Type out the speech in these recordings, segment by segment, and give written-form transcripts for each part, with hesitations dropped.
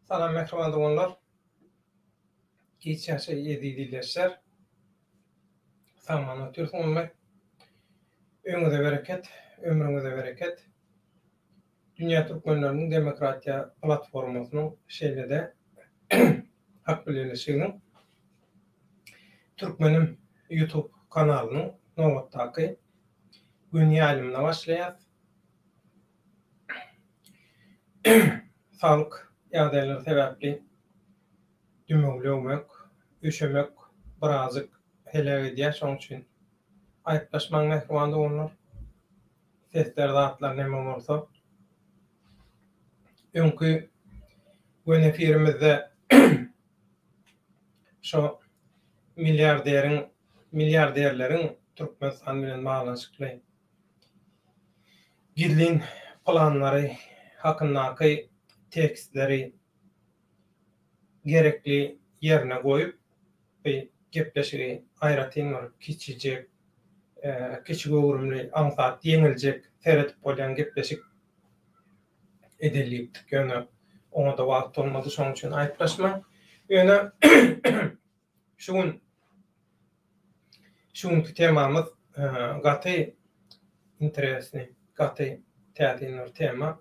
Salam mähriban doganlar. Giç ýaşaý eziz ildeşler. Sagman otyrsyňyzmy? Öýüňize bereket, ömrüňize bereket. Dünýä türkmenleriniň demokratiýa platformasynyň şeýle-de Hak bileleşiginiň Türkmenim YouTube kanalynyň nobatdaky göni ýaýlymyna başlaýas. Saglyk ýagdaýlary sebäpli dümewlewmek, üşemek birazjyk heläk edýär, şonuň üçin aýyplaşmaň mähriban doganlar. Sesler zatlar neme bolsa. Öňki göni efirimizde şo milliarderiň milliarderleriň Türkmenistan bilen baglanyşykly gizlin planlary hakyndaky tekstleri gerekli ýerine goýup, bu gepleşigi aýratyn bir kiçijek, kiçi göwrümli, aňsat, ýeňiljek seredip bolýan gepleşik edeli diýipdik. Ýöne oňa-da wagt bolmady, şonuň üçin aýyplaşmaň. Ýöne şu gün şu günki temamyz gaty interesny, gaty täsin bir tema.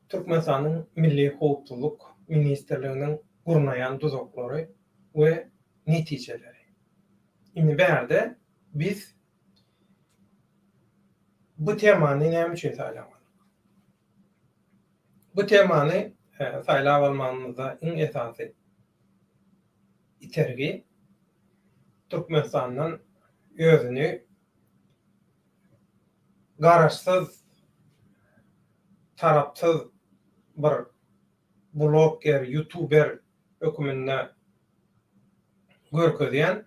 Türkmenistanyň Milli howpsuzlyk ministrliginiň gurnaýan duzaklary we netijeleri. Indi bärde biz bu temany näme üçin saýlap aldyk? Bu temany saýlap almagymyzda iň esasy itergi Türkmenistandan özüni garaşsyz, tarapsyz bir blogger, ýutuber höküminde görkezýän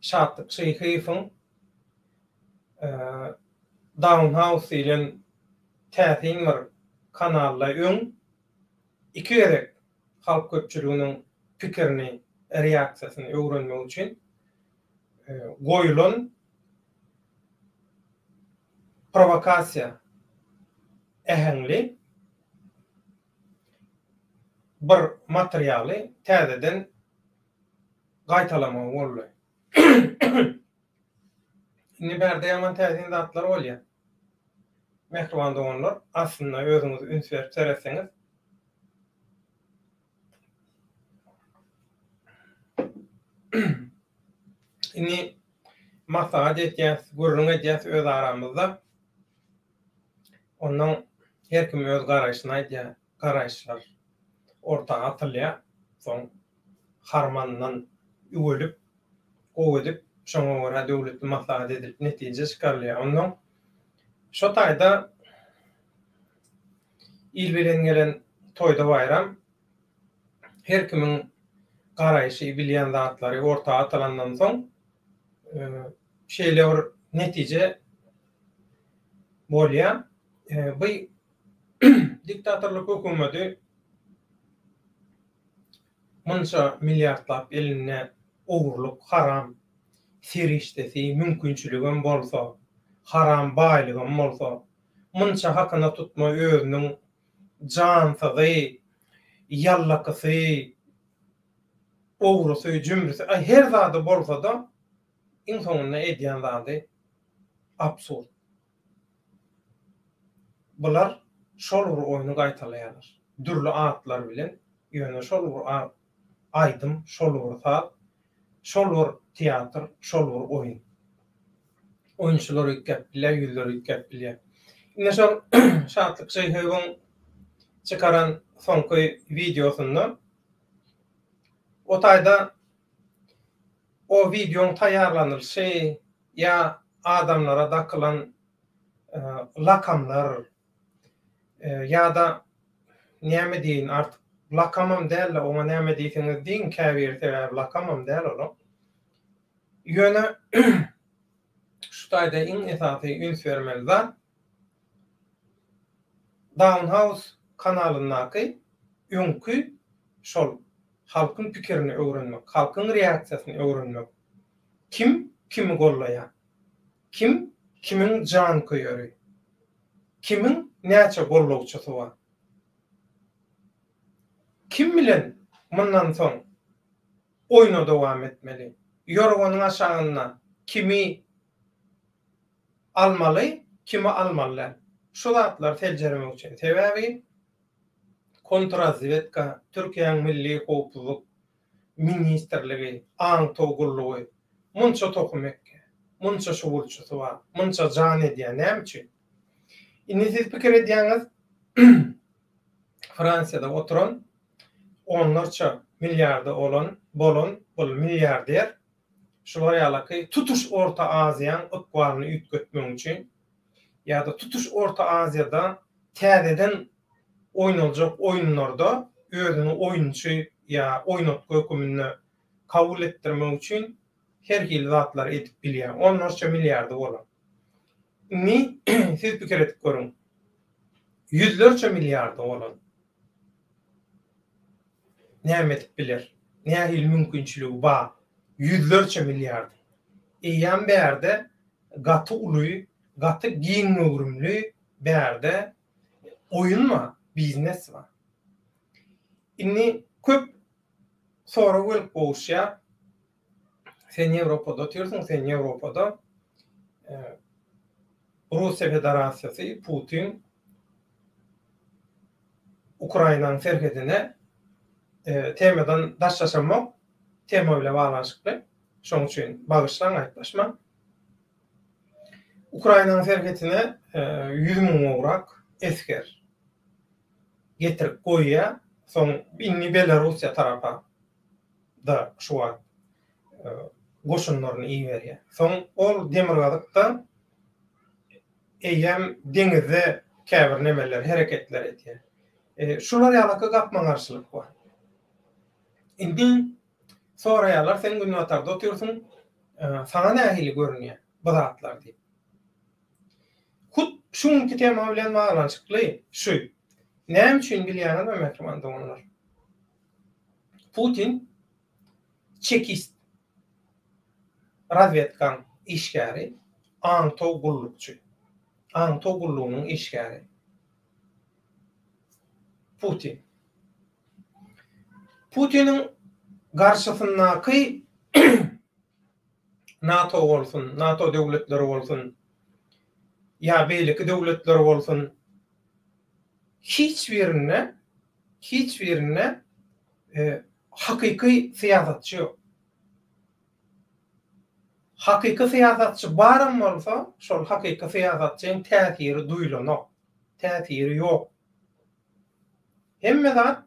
Şatlyk Şyhyýewiň Down House diýlen täsin bir kanalda öň iki gezek halk köpçüliginiň pikirini, reaksiýasyny öwrenmek üçin goýulan prowokasiýa äheňli bir materialy täzeden gaýtalamagy boldy. Indi bärde ýaman täsin zatlar bolýar. Mähriban doganlar, aslynda özüňiz üns berip seretseňiz, indi maslahat etýäs, gürrüň edýäs öz aramyzda. Onnoň her kim öz garaýşyny aýdýar, garaýyşlar orta atylýar. Soň harmandan üwelip, gowy edip, şoňa görä döwletli maslahat edilip netije çykarylýar. Onnoň şo taýda il bilen gelen toýda baýram her kimiň garaýşy, bilýän zatlary orta atylandan soň şeýle bir netije bolýar. Bu diktatorlyk hökümeti munça milliardlap elinde ogurlyk, haram serişdesi, mümkinçiligem bolsa, haram baýlygam bolsa, munça hakyna tutma özüniň jansyzy, ýallakysy, ogrusy, jümrüsi, her zady bolsa-da, iň soňunda edýän zady absurd. Bular şol bir oýny gaýtalaýarlar. Dürli atlar bilen, ýöne şol bir aýdym, şol bir saz, şol bir teatr, şol bir oýun. Oýunçylar üýtgäp bilýär, ýüzler üýtgäp bilýär. Indi şol Şatlyk Şyhyýewiň çykaran soňky wideosynda o taýda o wideoň taýýarlanylyşy ýa adamlara dakylan lakamlar ýa-da näme diýeýin artyk lakamam däl-de oňa näme diýseňiz diýiň käbiri sebäbi lakamam däl olar. Ýöne şu taýda iň esasy üns bermeli zat Down House kanalyndaky öňki şol halkyň pikirini öwrenmek, halkyň reaksiýasyny öwrenmek. Kim kimi gollaýar? Kim kimiň janköýeri? Kimiň näçe gollawçysy bar? Kim bilen mundan soň oýna dowam etmeli? Ýorganyň aşagynda kimi almaly, kimi almaly däl? Şu zatlary seljermek üçin. Sebäbi kontrazwedka, Türkiýäň Milli howpsuzlyk ministrligi, aňtaw gullugy munça tohum ekýär, munça şugulçysy bar, munça jan edýär. Näme üçin? Indi siz pikir edýäňiz, Fransiýada oturan onlarça milliardy olan bolan bul milliarder şular ýalaky tutuş Orta Aziýaň ykbalyny üýtgetmek üçin ýa-da tutuş Orta Aziýada täzeden oýnaljak oýunlarda özüni oýunçy ýa oýnatgy höküminde kabul etdirmek üçin her hili zatlary edip bilýär. Onlarça milliardy bolan. Indi siz pikir edip görüň. Ýüzlerçe milliardy bolan näme edip biler? Nähili mümkinçiligi bar? Ýüzlerçe milliardyň. Eýýäm bärde gaty uly, gaty giň göwrümli bärde oýun bar, biznes bar. Indi köp sorag gelip gowuşýar. Sen Ýewropada otyrsyň, sen Ýewropada Russiýa Federasiýasy, Putin Ukrainanyň serhedine temadan daşlaşamok, tema bilen baglanyşykly. Şonuň üçin bagyşlaň, aýyplaşmaň. Ukrainanyň serhetine 100 müň gowrak esger getirip goýýar. Soň indi Belarussiýa tarapa da şu wagt goşunlaryny iberýär. Soň ol demirgazykda eýýäm deňizde käbir nemeler, hereketler edýär. Şular ýalaky gapma-garşylyk bar. Indi soraýarlar, sen günbatarda otyrsyň, saňa nähili görünýär bu zatlar diýip. Hut şu günki tema bilen baglanyşykly şu. Näme üçin bilýäňizmi mähriban doganlar? Putin çekist, razwedkaň işgäri, aňtaw gullukçy. Aňtaw gullugynyň işgäri. Putin. Putiniň garşysyndaky NATO bolsun, NATO döwletleri bolsun, ýa beýleki döwletler bolsun, hiç birinde, hiç birinde hakyky syýasatçy ýok. Hakyky syýasatçy baram bolsa, şol hakyky syýasatçyň täsiri duýlanok, täsiri ýok. Hemme zat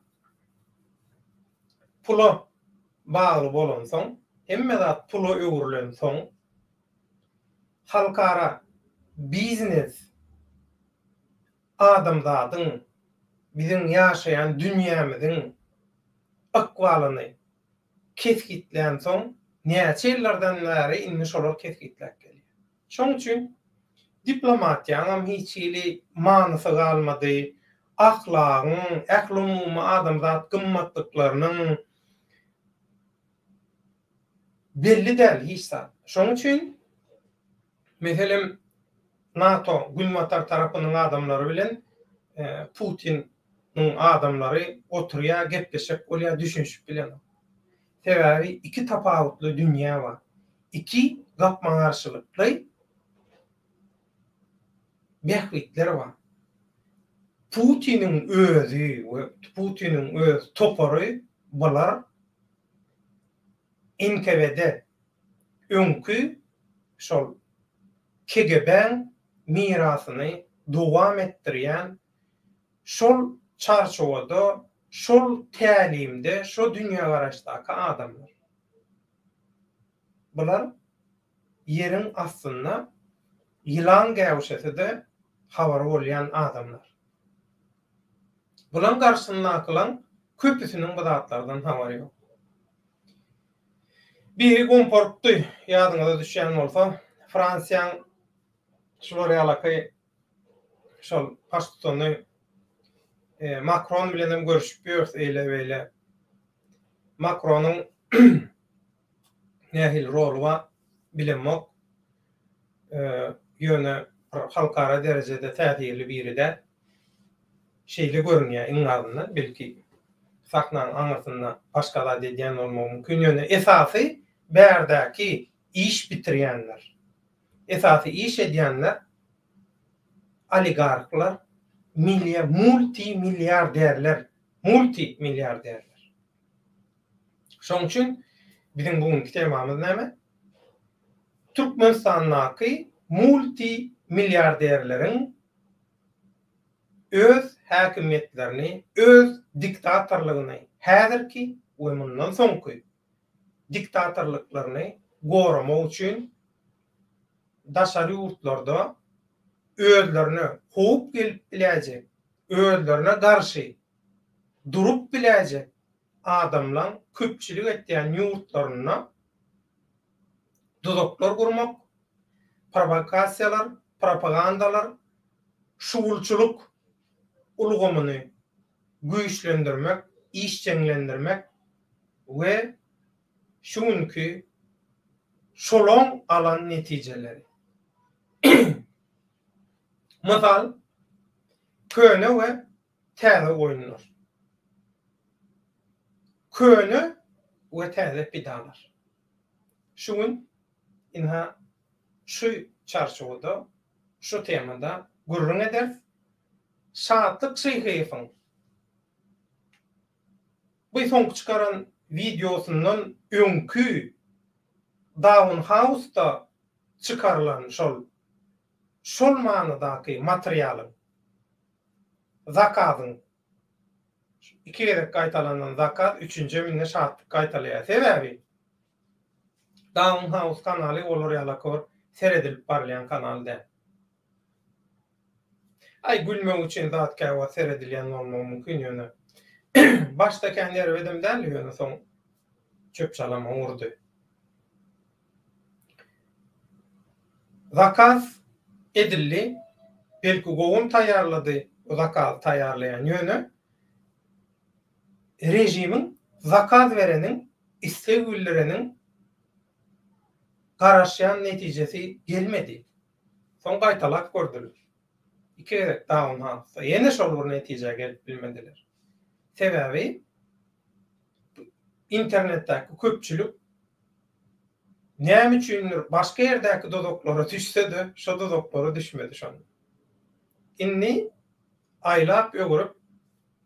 pula bagly bolansoň, hemme zat pula öwrülensoň, halkara biznes adamzadyň, biziň ýaşaýan dünýämiziň ykbalyny kesgitlänsoň, näçe ýyllardan bäri indi şolar kesgitläp gelýär. Şoň üçin diplomatiýaňam hiç hili manysy galmady, ahlagyň, ählumumy adamzat gymmatlyklarynyň belli däl hiç zat. Şoň üçin, meselem, NATO günbatar tarapynyň adamlary bilen Putiniň adamlary oturýar, gepleşek bolýar, düşünişip bilenok. Sebäbi iki tapawutly dünýä bar. Iki gapma-garşylykly bähbitler bar. Putiniň özi we Putiniň öz topary bular NKWD öňki şol KGB-iň mirasyny dowam etdirýän şol çarçuwada, şol tälimde, şo dünýägaraýyşdaky adamlar. Bular ýeriň astynda ýylan gäwşese-de habary bolýan adamlar. Bulaň garşysyndakylaň köpüsiniň bu zatlardan habary ýok. Biri gomparupdy, ýadyňyza düşýän bolsa, Fransiýaň şular ýalaky şol baştutany Makron bilenem görüşip ýörüs eýle-beýle. Makronyň nähili roly bar bilemok. Ýöne bir halkara derejede täsirli biri däl. Şeýle görünýär iň azyndan, belki. Sahnaň aňyrsynda başga zat edýän bolmagy mümkin, ýöne esasy bärdäki iş bitirýänler, esasy iş edýänler oligarhlar, multimilliarderler, multimilliarderler. Şonuň üçin biziň bu günki temamyz näme? Türkmenistandaky multimilliarderleriň öz häkimiýetlerini, öz diktatorlygyny, häzirki we mundan soňky diktatorlyklaryny goramak üçin daşary ýurtlarda özlerine howp gelip biläýjek, özlerine garşy durup biläýjek adamlaň köpçülik etýän ýurtlarynda duzaklar gurmak, prowokasiýalar, propagandalar, şugulçylyk ulgamyny güýçlendirmek, işjeňlendirmek we şu günki şolaň alan netijeleri. Mysal, köne we täze oýunlar. Köne we täze pidalar. Şu gün ynha şu çarçuwada, şu temada gürrüň ederis. Şatlyk Şyhyýewiň bu soňky çykaran wideosyndan öňki Down House-da çykarylan şol şol manydaky materialyň, zakazyň iki gezek gaýtalanan zakaz üçünjem indi Şatlyk gaýtalaýar. Sebäbi Down House kanaly olar ýalak bir seredilip barylýan kanal däl. Aý gülmek üçin zat käwagt seredilýän bolmagy mümkin ýöne başda kän erbedem däldi ýöne soň çöp çalama urdy. Zakaz edildi belki gowam taýýarlady bu zakazy taýýarlaýan ýöne režimiň zakaz bereniň isleg bildireniň garaşýan netijesi gelmedi. Soň gaýtalap gördüler. Iki gezek Down House-da ýene şol bir netijä gelip bilmediler. Sebäbi internetdäki köpçülik näme üçindir başga ýerdäki duzaklara düşse-de, şo duzaklara düşmedi şonda. Indi aýlap-öwrüp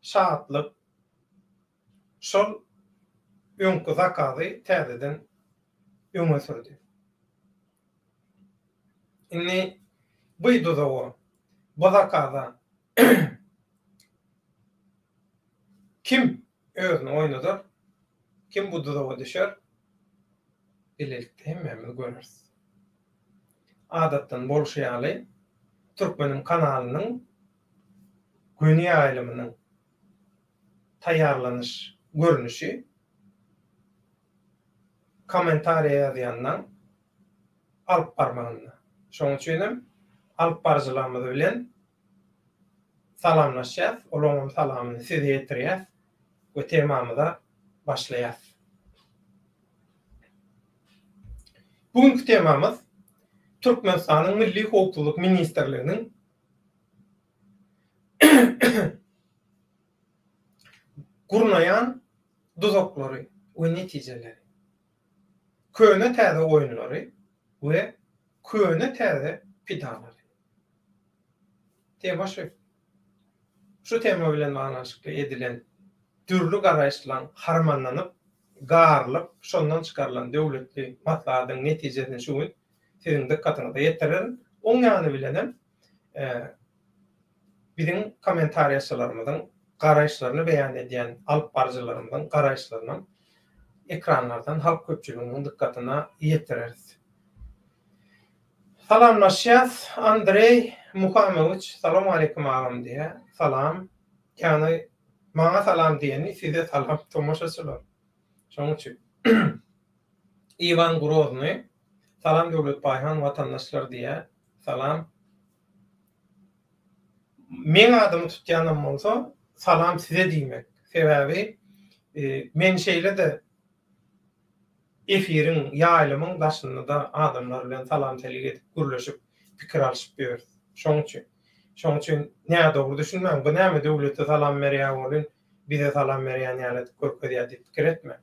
Şatlyk şol öňki zakazy täzeden öňe sürdi. Indi bu duzaga, bu zakaza kim özüni oýnadar, kim bu duzaga düşer, bilelikde hemmämiz göreris. Adatdan bolşy ýaly, Türkmeniň kanalynyň göni ýaýlymynyň taýýarlanyş görnüşi kommentariýa ýazýanlaň alyp barmagynda. Şonuň üçin hem alyp baryjylarymyz bilen salamlaşýas, olaryň hem salamyny size ýetirýäs we temamyza başlaýas. Bu günki temamyz Türkmenistanyň Milli howpsuzlyk ministrliginiň gurnaýan duzaklary we netijeleri. Köne-täze oýunlary we köne-täze pidalary. Tema şu. Şu tema bilen baglanyşykly edilen dürli garaýyşlaň harmanlanyp, garylyp, şondan çykarylan döwletli maslahatyň netijesini şu gün siziň dykgatyňyza ýetirerin. Oň ýany bilenem biziň kommentariýaçylarymyzyň garaýyşlaryny beýan edýän alyp baryjylarymyzyň garaýyşlarynam ekranlardan halk köpçüliginiň dykgatyna ýetireris. Salamlaşýas Andreý Muhamowiç salam aleýkum agam diýýär. Salam. Ýagny maňa salam diýeni size salam tomaşaçylar. Şonuň üçin Iwan Grozny salam Döwlet Baýhan watandaşlar diýýär. Salam. Meň adymy tutýanam bolsa, salam size diýmek. Sebäbi men şeýle-de efiriň, ýaýlymyň daşynda-da adamlar bilen salam-selik edip, gürleşip, pikir alşyp ýörüs. Şoň üçin. Şoň üçin nädogry düşünmäň, bu näme döwlete salam berýär welin, bize salam berýän ýaly edip görkezýär diýip pikir etme.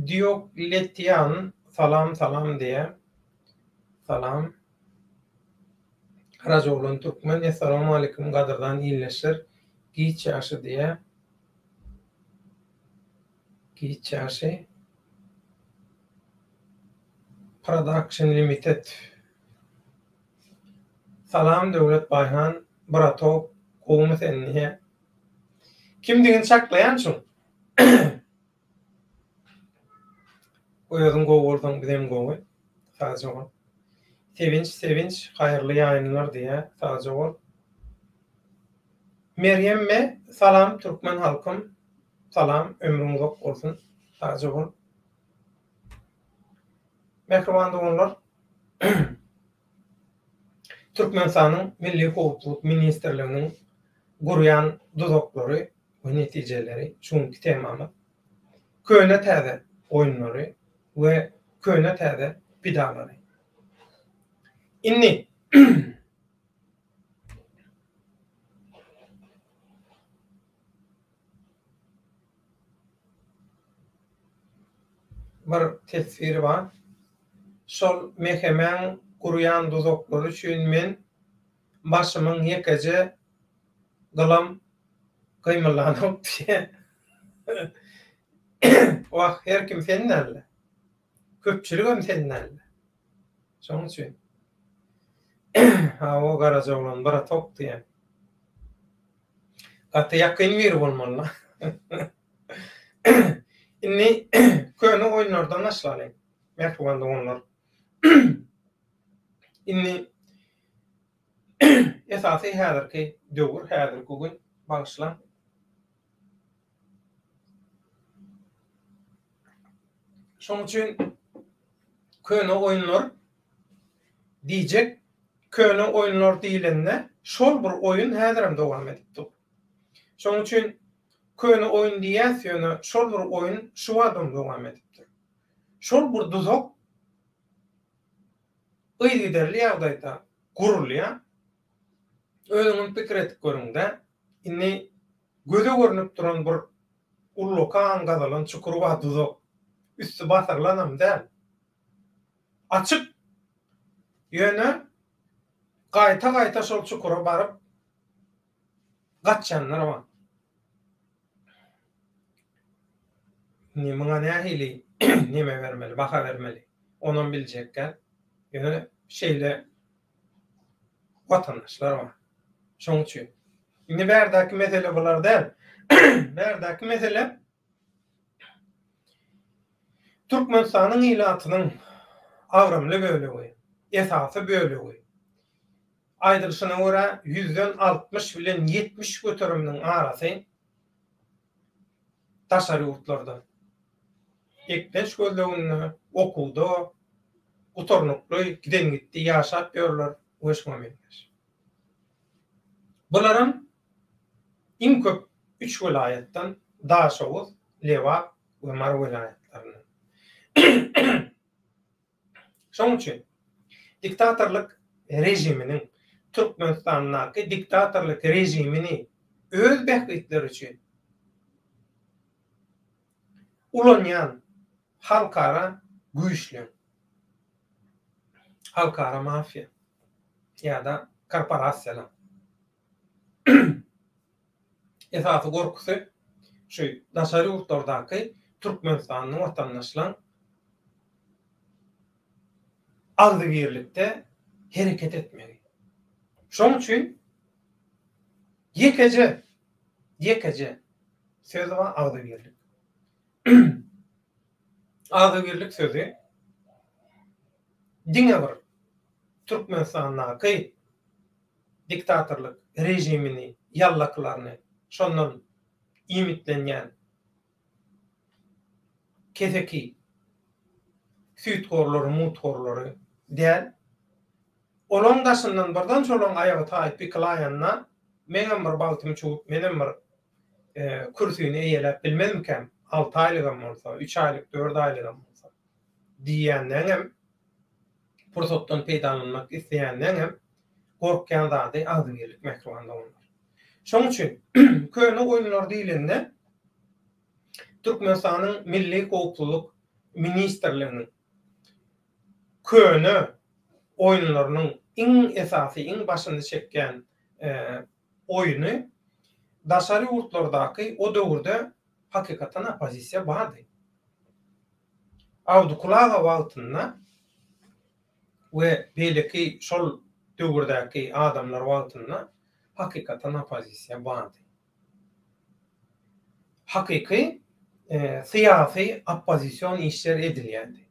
Diokletian salam salam diýýär. Salam. Garajaoglan Türkmen Essalamualeýkum gadyrdan ildeşler. Giç ýagşy diýýär. Giç ýagşy. Production Limited. Salam Döwlet Baýhan bratok gowumy sen diýýär. Kimdigini çaklaýan şuň. Özüň gowy bolsaň bizem gowy. Sagja bol. Sevinç Sevinç haýyrly ýaýynlar diýýä. Sagja bol. Merýem me salam türkmen halkym salam ömrüň uzak bolsun sagja bol. Mähriban doganlar Türkmenistanyň Milli howpsuzlyk ministrliginiň gurýan duzaklary we netijeleri şu günki temamyz. Köne täze oýunlary we köne täze pidalary. Indi bir teswir bar. Şol MHM-iň gurýan duzaklary üçin men başymyň ýekeje gylam gymyldanok diýýär. Wah, her kim sen däldi. Köpçüligem sen däldi. Şonuň üçin. Hawa, Garajaoglan bratok diýýär. Gaty ýakyn biri bolmaly-la. Indi köne oýunlardan başlalyň, mähriban doganlar. Indi Esasy häzirki döwür, häzirki gün, bagyşlaň. Şonuň üçin köne oýunlar diýjek, köne oýunlar diýlende şol bir oýun häzirem dowam edip dur. Şonuň üçin köne oýun diýýäs, ýöne şol bir oýun şu wagtam dowam edip dur. Şol bir duzak yzygiderli ýagdaýda gurulýar. Özüňiz pikir edip görüň-dä, indi göze görnüp duran bir ullakan gazylan çukur bar, duzak. Üsti basyrylanam däl. Açyk. Ýöne gaýta-gaýta şol çukura baryp gaçýanlar bar. Indi muňa nähili neme bermeli, baha bermeli, onam biljek däl. Ýöne şeýle watandaşlar bar. Şonuň üçin. Indi bärdäki mesele bular däl. Bärdäki mesele Türkmenistanyň ilatynyň agramly bölegi, esasy bölegi, aýdylyşyna görä, ýüzden 60 bilen 70 göteriminiň arasy daşary ýurtlarda eklenç gözleginde, okuwda gutarnykly giden-gitdi ýaşap ýörler we şuňa meňzeş. Bularam iň köp üç welaýatdan, Daşoguz, Lebap we Mary welaýatlaryndan. Şonuň üçin diktatorlyk režiminiň Türkmenistandaky diktatorlyk režimini öz bähbitleri üçin ulanýan halkara güýçleň, halkara mafiýa ýa-da korporasiýalaň esasy gorkusy şu daşary ýurtlardaky türkmenistanly watandaşlaň agzybirlikde hereket etmegi. Şonuň üçin ýekeje, ýekeje söz bar agzybirlik. Agzybirlik sözi diňe bir Türkmenistandaky diktatorlyk režimini, ýallakylaryny, şondan iýmitlenýän keseki süýthorlary, muthorlary däl. Olaň daşyndan birden şolaň aýagy taýyp ýykylaýanda meňem bir bagtym çüwüp, menem bir kürsini eýeläp bilmezmikäm, alty aýlygam bolsa, üç aýlyk, dört aýlygam bolsa diýýänleňem, pursatdan peýdalanmak isleýänleňem. gorkýan zady agzybirlik mähriban doganlar. Şonuň üçin köne oýunlar diýlende Türkmenistanyň Milli howpsuzlyk ministrliginiň köne oýunlarynyň iň esasy, iň başyny çekýän oýny daşary ýurtlardaky o döwürde hakykatdan oppozisiýa bardy. Abdykul aga wagtynda we beýleki şol döwürdäki adamlar wagtynda hakykatdan oppozisiýa bardy. Hakyky syýasy oppozision işler edilýärdi.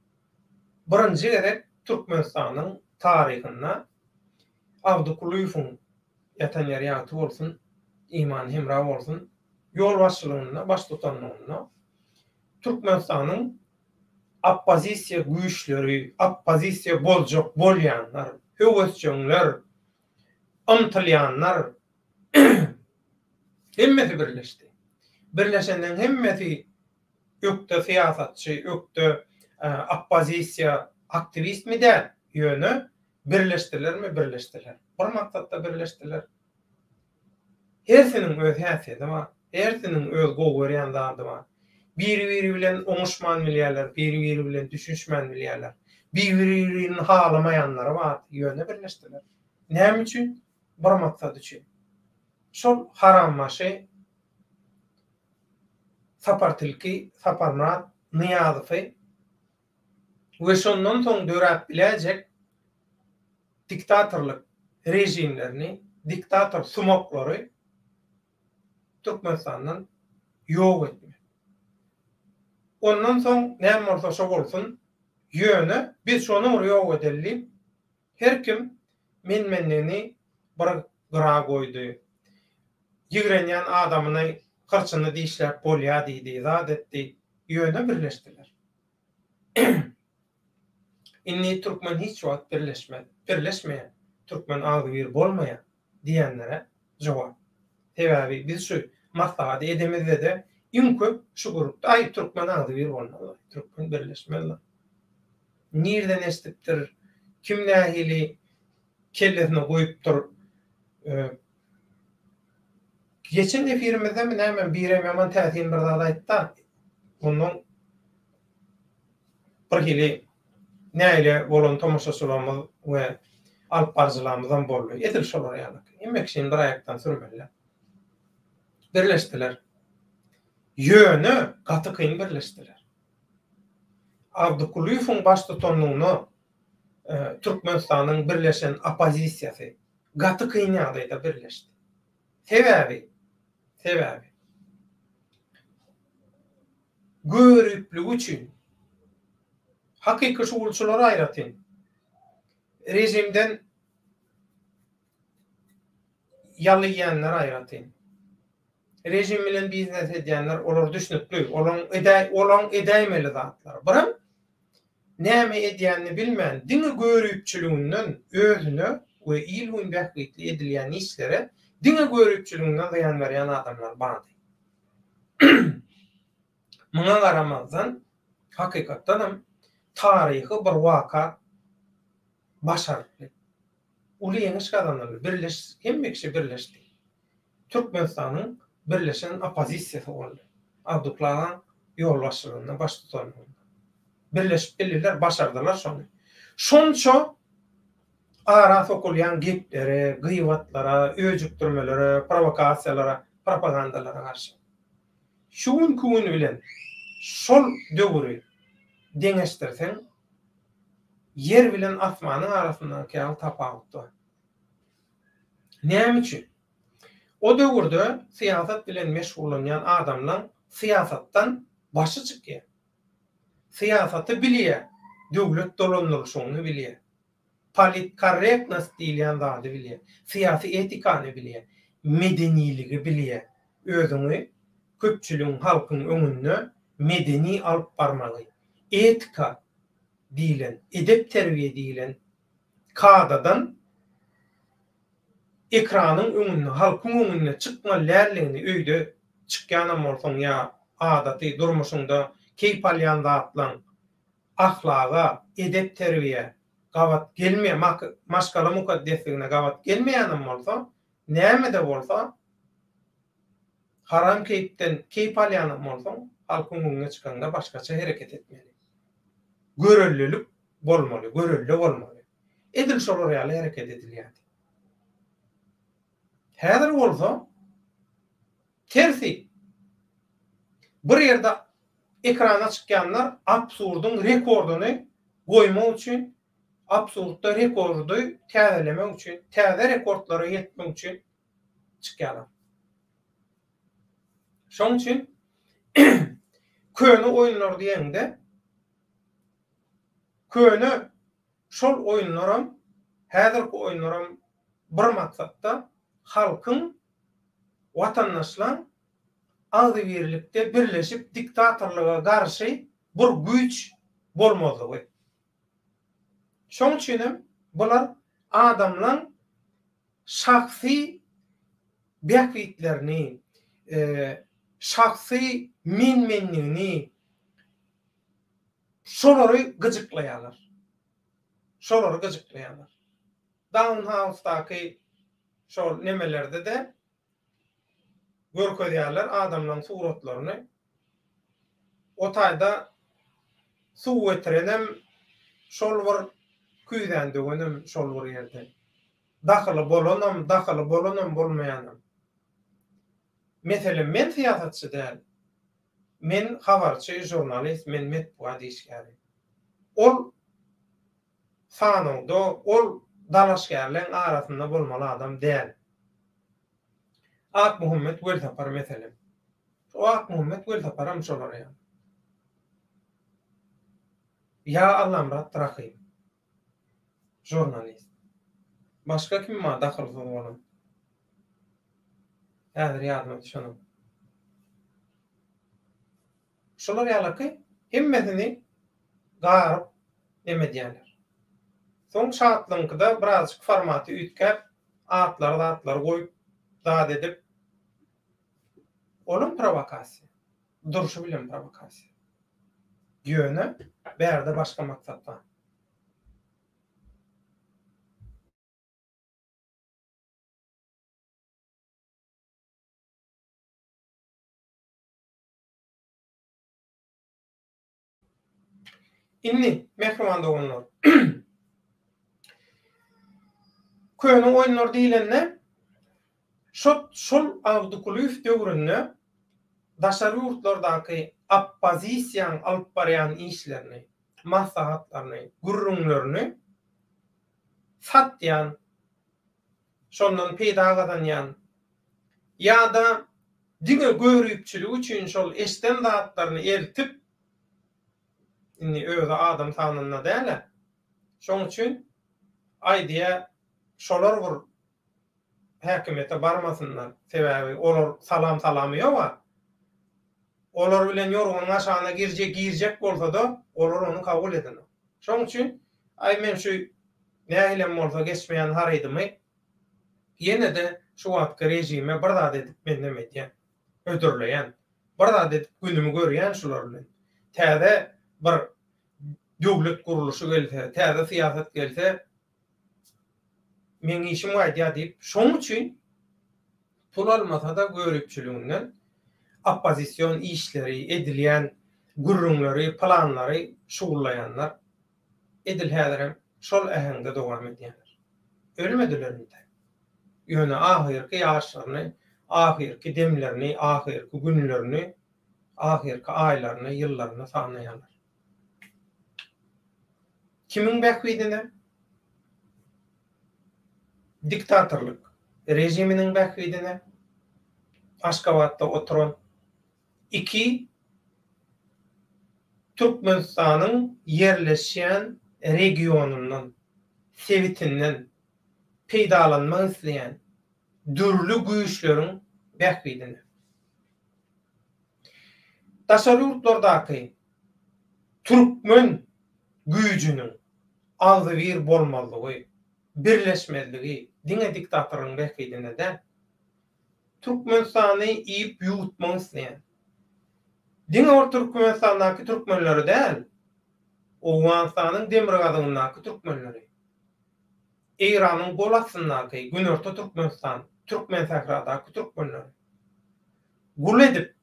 Birinji gezek Türkmenistanyň taryhynda Abdy Kulyýewiň, ýatan ýeri ýagty bolsun, imany hemra bolsun, ýolbaşçylygynda, baştutanlygynda Türkmenistanyň oppozisiýa güýçleri, oppozisiýa boljak bolýanlar, höwesjeňler, ymtylýanlar hemmesi birleşdi. Birleşenleň hemmesi ökde syýasatçy, ökde oppozisiýa aktiwistmi däl, ýöne birleşdilermi birleşdiler. Bir maksatda birleşdiler. Hersiniň öz häsiýeti bar, hersiniň öz gowy görýän zady bar. Biri-biri bilen oňuşman bilýärler, biri-biri bilen düşünişmän bilýärler. Bir-birini halamaýanlary bar, ýöne birleşdiler. Näme üçin? Bir maksat üçin. Şol harambaşy Sapar tilki, Saparmyrat Nyýazowy we şondan soň döräp biläýjek diktatorlyk režimlerini, diktator sumaklary Türkmenistandan ýok etmek. Ondan soň näme bolsa şo bolsun, ýöne biz şony bir ýok edeli diýip, Her kim men-menligini bir gyra goýdy. Ýigrenýän adamyny hyrçyny dişläp bolýa diýdi, zat etdi. Ýöne birleşdiler. Indi türkmen hiç wagt birleşmez. Birleşmeýär. Türkmen agzybir bolmaýar diýenlere jogap. Sebäbi biz şu maslahaty edemizde-de iň köp şu gürrüňde aý türkmen agzybir bolmaz-laý, türkmen birleşmez-laý. Nirden eşidipdir, kim nähili kellesine goýupdyr. Geçen efirimizdemi näme birem ýaman täsin bir zat aýtda. Ondan bir hili nägile bolan tomaşaçylarymyz we alyp baryjylarymyzam boldy. Edil şolar ýaly. Hemme kişini bir aýakdan sürmeliler. Birleşdiler. Ýöne gaty kyn birleşdiler. Abdykulyýewiň baştutanlygynda Türkmenistanyň birleşen oppozisiýasy gaty kyn ýagdaýda birleşdi. Sebäbi, sebäbi görüpligi üçin hakyky şugulçylar aýratyn režimden ýaly iýenler aýratyn. Režim bilen biznes edýänler olar düşnükli, olaň edäý olaň edäýmeli zatlary. Biram näme edýänini bilmän diňe göripçiliginden özüne we il-gün bähbitli edilýän işlere diňe göripçiliginden zyýan berýän adamlar bardy. Muňa garamazdan hakykatdanam taryhy bir waka başaryldy. Uly ýeňiş gazanyldy. Birleş hemme kişi birleşdi. Türkmenistanyň birleşen oppozisiýasy boldy. Abdukly agaň ýolbaşçylygynda, baştutanlygynda. Birleşip bildiler, başardylar şony. Şonça ara sokulýan geplere, gybatlara, öjükdirmelere, prowokasiýalara, propagandalara garşy. Şu günki gün bilen şol döwüri deňeşdirseň, ýer bilen asmanyň arasyndaky ýaly tapawut bar. Näme üçin? O döwürde syýasat bilen meşgullanýan adamlaň syýasatdan başy çykýar. Syýasaty bilýär, döwlet dolandyryşyny bilýär. Politkorrektnost diýilýän zady bilýär. Syýasy etikany bilýär. Medeniligi bilýär. Özüňi köpçüligiň, halkyň öňünde medeni alyp barmagy, etika diýlen, edep-terbiýe diýlen kadadan ekranyň öňünde, halkyň öňünde çykmaly däldigini öýde çykýanam bolsaň ýa adaty durmuşyňda keýp alýan zatlaň ahlaga, edep-terbiýä. gabat gelmeýän, maşgala mukaddesligine gabat gelmeýänem bolsa, näme-de bolsa, haram keýpden keýp alýanam bolsaň, halkyň öňüne çykaňda başgaça hereket etmeli. Görellilik bolmaly, görelde bolmaly. Edil şolar ýaly hereket edilýärdi. Häzir bolsa tersi. Bir ýerde ekrana çykýanlar absurdyň rekordyny goýmak üçin, absurdda rekordy täzelemek üçin, täze rekordlara ýetmek üçin çykýarlar. Şonuň üçin köne oýunlar diýeňde köne şol oýunlaram, häzirki oýunlaram bir maksatda halkyň, watandaşlaň agzybirlikde birleşip diktatorlyga garşy bir güýç bolmazlygy. Şoň üçinem bular adamlaň şahsy bähbitlerini, şahsy men-menligini şolary gyjyklaýarlar. Şolary gyjyklaýarlar. Daunhausdaky şol nemelerde-de görkezýärler adamlaryň suratlaryny. O taýda suw getirenem şol bir, küýzäni döwenem şol bir ýerde. Dahyly bolanam, dahyly bolanam, bolmaýanam. Meselem, men syýasatçy däl. Men habarçy, žurnalist, men metbugat işgäri. Ol sanawda, ol dalaşgärleň arasynda bolmaly adam däl. Akmuhammet Welsapar meselem. Şu Akmuhammet Welsaparam şolar ýaly. Ýa Allamyrat Rahym. Žurnalist. Başga kim bar dahylsyz bolan? Häzir ýadyma düşenok. Şular ýalaky hemmesini garyp neme edýärler. Soň Şatlygyňkyda birazjyk formaty üýtgäp, atlary zatlary goýup, zat edip, olam prowokasiýa. Durşy bilen prowokasiýa. Ýöne bärde başga maksat bar. Indi, mähriban doganlar, köne oýunlar diýlende, şo şol Abdykulyýew döwründe daşary ýurtlardaky oppozisiýaň alyp barýan işlerini, maslahatlaryny, gürrüňlerini satýan, şondan peýda gazanýan ýa-da diňe göripçilik üçin şol eşden zatlaryny eltip, indi özi adam sanynda däl-ä, şoň üçin aýdýa şolar bir häkimiýete barmasynlar, sebäbi olar salam salamy ýog-a. Olar bilen ýorganyň aşagyna girje girjek bolsa-da, olar ony kabul edenok. Şoň üçin, aý men şu nähilem bolsa geçmeýän harydymy ýene-de şu wagtky režime bir zat edip men neme edýän, hödürleýän. Bir zat edip günümi görýän şular bilen. Täze bir döwlet gurluşy gelse, täze syýasat gelse, meň işim gaýdýar diýip, şoň üçin pul almasa-da göripçiliginden oppozision işleri, edilýän gürrüňleri, planlary şugullaýanlar edil häzirem şol äheňde dowam edýärler. Ölmediler entek. Ýöne ahyrky ýaşlaryny, ahyrky demlerini, ahyrky günlerini, ahyrky aýlaryny, ýyllaryny sanaýarlar. Kimiň bähbidine? Diktatorlyk režiminiň bähbidine Aşgabatda oturan iki Türkmenistanyň ýerleşýän regionyndan, sebitinden peýdalanmak isleýän dürli güýçleriň bähbidine. Daşary ýurtlardaky türkmen güýjüniň agzybir bolmazlygy, birleşmezligi diňe diktatoryň bähbidine däl, Türkmenistany iýip ýuwutmak isleýän, diňe bir Türkmenistandaky türkmenleri däl, Owganystanyň demirgazygyndaky türkmenleri, Eýranyň gol astyndaky Günorta Türkmenistan, Türkmensähradaky türkmenleri gul edip,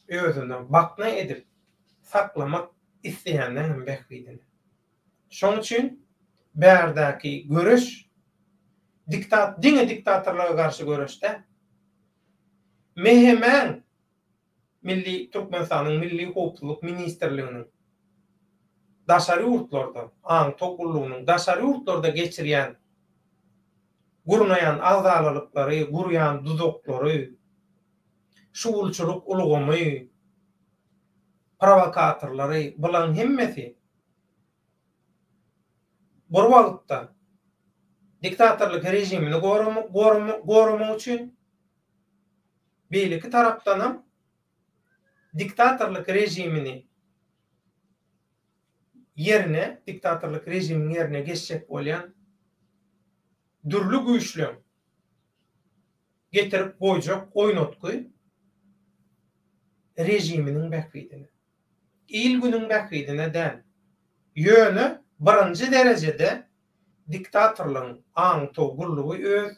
özüne bakna edip saklamak isleýänleň hem bähbidine. Şoň üçin bärdäki göreş diktat diňe diktatorlyga garşy göreş däl. MHM-iň Milli Türkmenistanyň Milli howpsuzlyk ministrliginiň daşary ýurtlarda, aňtaw gullugynyň daşary ýurtlarda geçirýän, gurnaýan agzalalyklary, gurýan duzaklary, şugulçylyk ulgamy, prowokatorlary, bulaň hemmesi bir wagtda diktatorlyk režimini goramak üçin Beýleki tarapdanam diktatorlyk režimini ýerine, diktatorlyk režimiň ýerine geçjek bolýan dürli güýçleň getirip goýjak oýnatgy režiminiň bähbidine. Il-günüň bähbidine däl. Ýöne birinji derejede diktatorlygyň aňtaw gullugy öz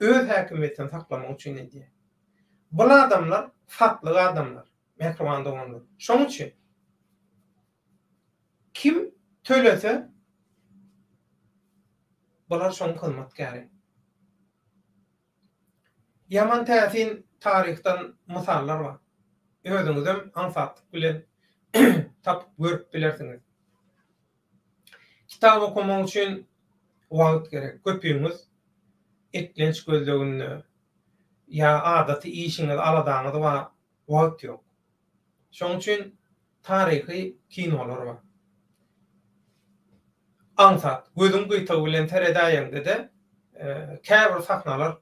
öz häkimiýetini saklamak üçin edýär. Bul adamlar satlyk adamlar, mähriban doganlar. Şoň üçin kim tölese bular şoň hyzmatkäri. Ýaman täsin taryhdan mysallar bar. Özüňizem aňsatlyk bilen tapyp görüp bilersiňiz. Kitap okamak üçin wagt gerek. Köpüňiz eklenç gözleginde ýa adaty işiňiz, aladaňyz bar, wagt ýok. Şonuň üçin taryhy kinolar bar. Aňsat, gözüň gyýtagy bilen seredäýeňde-de käbir sahnalar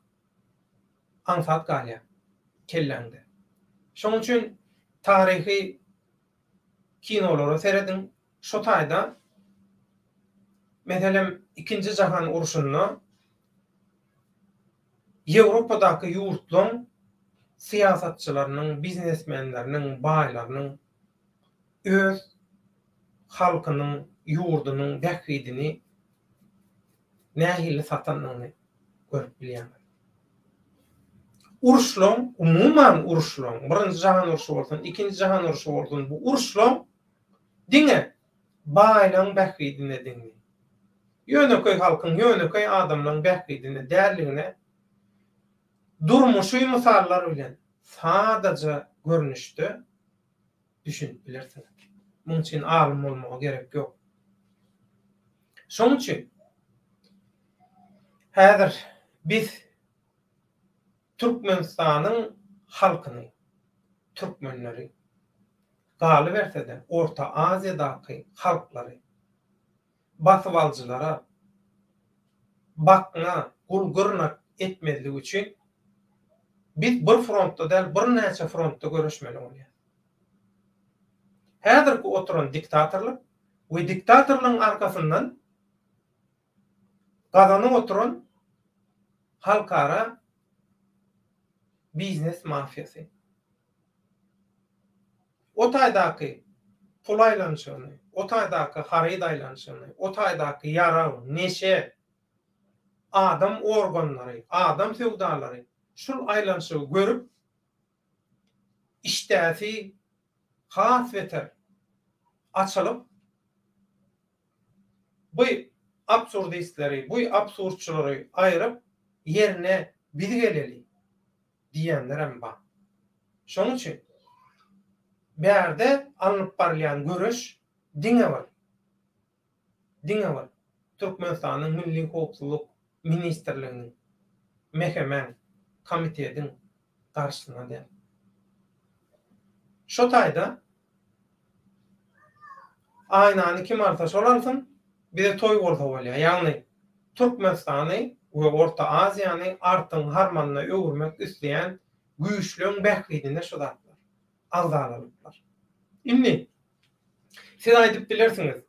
aňsat galýar kelläňde. Şonuň üçin taryhy kinolara serediň. Şo taýda, meselem, Ikinji jahan urşunda Ýewropadaky ýurtlaň syýasatçylarynyň, biznesmenleriniň, baýlarynyň öz halkynyň, ýurdunyň bähbidini nähili satandygyny görüp bilýäňiz. Uruşlaň, umuman uruşlaň, Birinji jahan urşy bolsun, Ikinji jahan urşy bolsun, bu uruşlaň diňe baýlaň bähbidinedigini, ýönekeý halkyň, ýönekeý adamlaň bähbidine däldigine durmuşy mysallar bilen sadaja görnüşde düşünip bilersiňiz. Muň üçin alym bolmaga gerek ýok. Şoň üçin häzir biz Türkmenistanyň halkyny, türkmenleri, galyberse-de Orta Aziýadaky halklary basybalyjylara bakna, gul-gyrnak etmezlik üçin biz bir frontda däl, birnäçe frontda göreşmeli bolýarys. Häzirki oturan diktatorlyk we diktatorlygyň arkasyndan gazanyp oturan halkara biznes mafiýasy. O taýdaky pul aýlanyşygyny, o taýdaky haryt aýlanyşygyny, o taýdaky ýarag, neşe, adam organlary, adam söwdalary şul aýlanyşygy görüp, işdäsi has beter açylyp, bu absurdistleri, bu absurdçylary aýryp, ýerine biz geleli diýenlerem bar. Şonuň üçin bärde alnyp barylýan göreş diňe bir diňe bir Türkmenistanyň Milli howpsuzlyk ministrliginiň, MHM-iň, komitetiň garşysyna däl. Şo taýda aýnany kim alsa şol alsyn, bize toý bolsa bolýar. Ýagny Türkmenistany we Orta Aziýany artyň harmanyna öwürmek isleýän güýçleň bähbidine şu zatlar, agzalalyklar. Indi siz aýdyp bilersiňiz,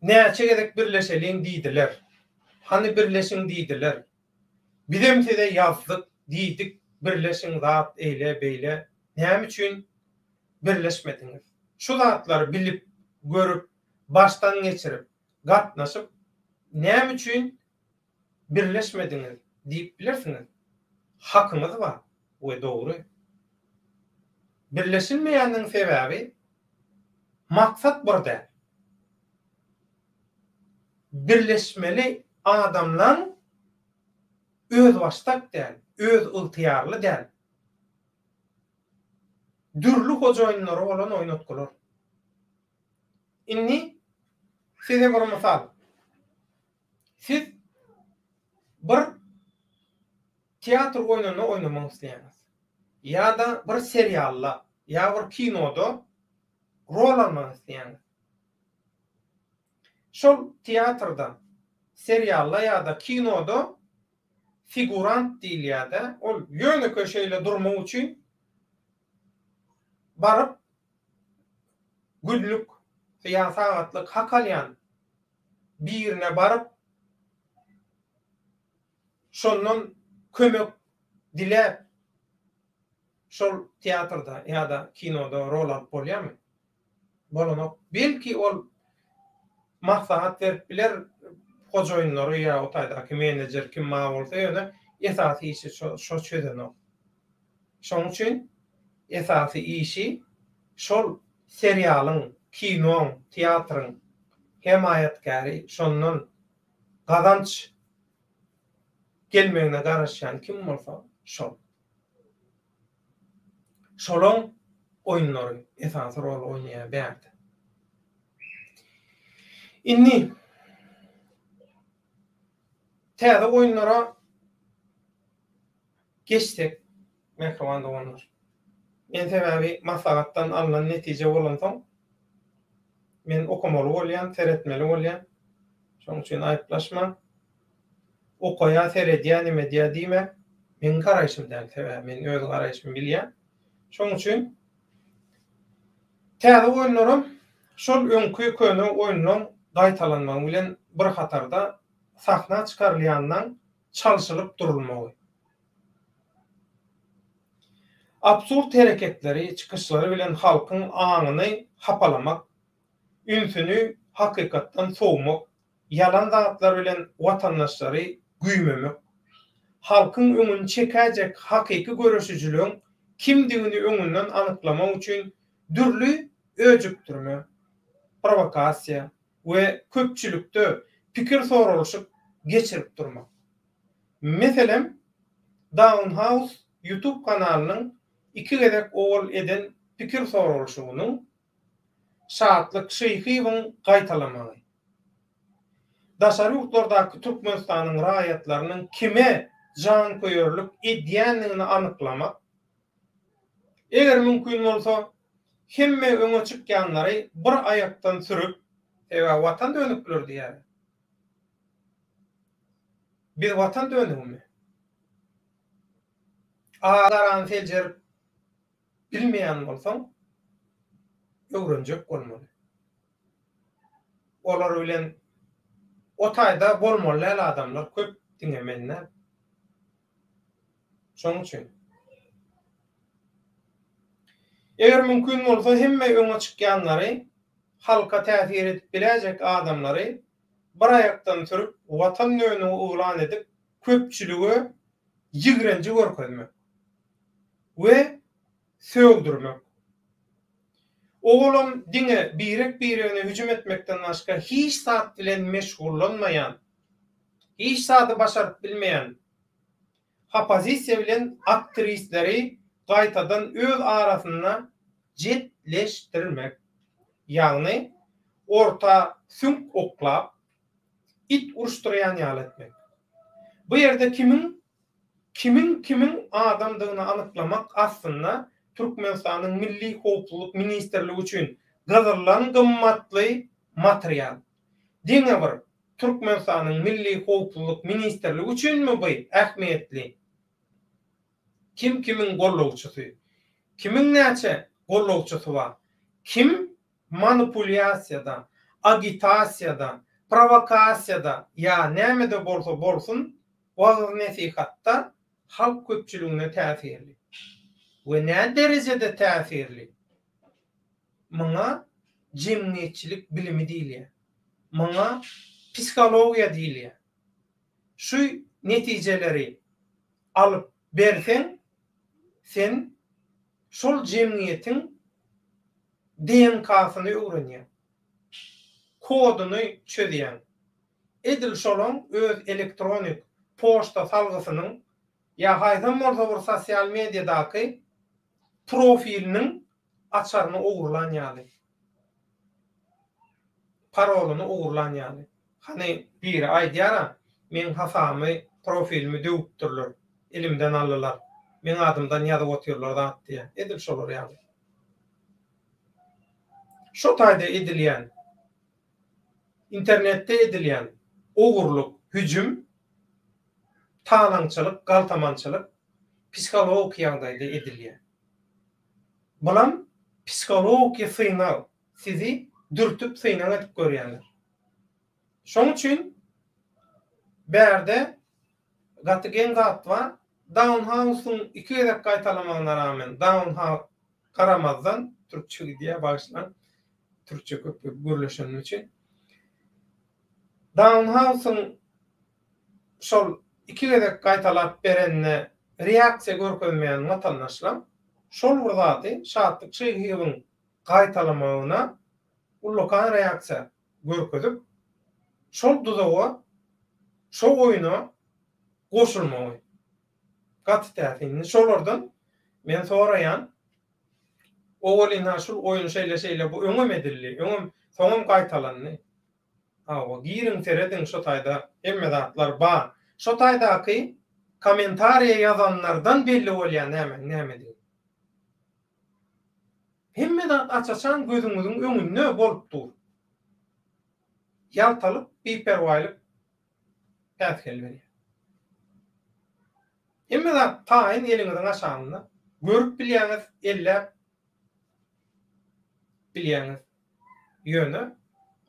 näçe gezek birleşeliň diýdiler. Hany birleşiň diýdiler. Bizem size ýazdyk, diýdik, birleşiň zat eýle beýle. Näme üçin birleşmediňiz? Şu zatlary bilip. görüp, başdan geçirip, gatnaşyp, näme üçin birleşmediňiz diýip bilersiňiz. Hakyňyz bar we dogry. Birleşilmeýäniniň sebäbi maksat bir däl. Birleşmeli adamlaň özbaşdak däl, özygtyýarly däl. Dürli hojaýynlary bolan oýnatgylar. Indi size bir mysal. Siz bir teatr oýnunda oýnamak isleýäňiz. Ýa-da bir serialda, ýa bir kinoda rol almak isleýäňiz. Şol teatrda, serialda ýa-da kinoda figurant diýilýär-de, ol ýönekeý şeýle durmak üçin baryp günlük ýa sagatlyk hak alýan birine baryp, şondan kömek diläp, şol teatrda ýa-da kinoda rol alyp bolýarmy? Bolanok. Belki ol maslahat berip biler hojaýynlary ýa o taýdaky menejer kim bar bolsa ýöne esasy işi şo çözenok. Şoň üçin esasy işi şol serialyň, kinoň, teatryň hemaýatkäri şondan gazanç gelmegine garaşýan kim bolsa şol. Şolaň oýunlary esasy rol oýnaýar bärde. Indi täze oýunlara geçsek, mähriban doganlar. Men sebäbi maslahatdan alnan netije bolansoň, men okamaly bolýan, seretmeli bolýan. Şonuň üçin aýyplaşmaň. Okaýa, seredýä, neme edýä diýmäň. Meň garaýşym däl, sebäbi men öz garaýşymy bilýän. Şonuň üçin täze oýunlaram şol öňki köne oýunlaň gaýtalanmagy bilen bir hatarda sahna çykarylýanlaň çalşylyp durulmagy. Absurd hereketleri, çykyşlary bilen halkyň aňyny hapalamak, ünsüni hakykatdan sowmak, ýalan zatlar bilen watandaşlary güýmemek, halkyň öňüni çekäýjek hakyky göreşijiligiň kimdigini öňünden anyklamak üçin dürli öjükdirme, prowokasiýa, we köpçülikde pikir soralyşyk geçirip durmak. Meselem, Down House YouTube kanalynyň iki gezek owal eden pikir soralyşygynyň Şatlyk Şyhyýewiň gaýtalamagy. Daşary ýurtlardaky Türkmenistanyň raýatlarynyň kime janköýerlik edýändigini anyklamak, eger mümkin bolsa, hemme öňe çykýanlary bir aýakdan sürüp, sebäbi watan dönükleri diýýär. Biz watan dönügimi? Agarany seljerip bilmeýän bolsaň, öwrenjek bolmaly. Olar bilen o taýda bolmaly däl adamlar köp, diňe men däl. Şonuň üçin. Eger mümkin bolsa hemme öňe çykýanlary, halka täsir edip biläýjek adamlary bir aýakdan sürüp watan dönügi yglan edip köpçülige ýigrenji görkezmek we sögdürmek. Owalam diňe birek-biregine hüjüm etmekden başga hiç zat bilen meşgullanmaýan, hiç zady başaryp bilmeýän Oppozisiýa bilen aktiwistleri gaýtadan öz arasynda jetleşdirmek, ýagny orta süňk oklap, it uruşdyrýan ýaly etmek. Bu ýerde kimiň kimiň kimiň adamdygyny anyklamak aslynda Türkmenistanyň Milli howpsuzlyk ministrligi üçin gyzyldan gymmatly material. Diňe bir Türkmenistanyň Milli howpsuzlyk ministrligi üçinmi bu ähmiýetli? Kim kimiň gollawçysy? Kimiň näçe gollawçysy bar? Kim manipulýasiýada, agitasiýada, prowokasiýada ýa nämede bolsa bolsun wagyz-nesihatda halk köpçüligine täsirli we nä derejede täsirli? Muňa. jemgyýetçilik bilimi diýilýär. Muňa psihologiýa diýilýär. Şu netijeleri alyp berseň, sen şol jemgyýetiň DNK-syny öwrenýäň. Koduny çözýäň. Edil şolaň öz elektronik poçta salgysynyň ýa haýsam bolsa bir sosial mediadaky profiliniň açaryny ogurlan ýaly. Parolyny ogurlan ýaly. Hany biri aýdýara, meň hasamy, profilimi döwüpdirler, elimden aldylar, meň adymdan ýazyp otyrlar zat diýýär. Edil şolar ýaly. Şo taýda edilýän, internetde edilýän ogurlyk, hüjüm, talaňçylyk, galtamançylyk psihologiki ýagdaýda edilýär. Bulam psihologiki synag, sizi dürtüp synag edip görýärler. Şoň üçin bärde gaty geň zat bar, Downhouse-yň iki gezek gaýtalamagyna rağmen, Downhouse garamazdan, türkçe gidýär, bagyşlaň, türkçe köp gürleşenim üçin. Downhouse-yň şol iki gezek gaýtalap berenine reaksiýa görkezmeýän watandaşlar şol bir zady Şatlyk Şyhyýewiň gaýtalamagyna ullakan reaksiýa görkezip, şol duzaga, şo oýuna goşulmagy gaty täsin. Indi şolardan men soraýan, owal ynha şul oýun şeýle-şeýle bu öňem edildi, öňem, soňam gaýtalandy. Hawa, giriň serediň şo taýda hemme zatlar bar. Şo taýdaky kommentariýa ýazanlardan belli bolýar nämäň nämedigi. Hemme zat aç-açan gözüňiziň öňünde bolup dur. Ýaltalyk, biperwaýlyk päsgel berýär. Hemme zat taýyn eliňiziň aşagynda. Görüp bilýäňiz, elläp bilýäňiz. Ýöne,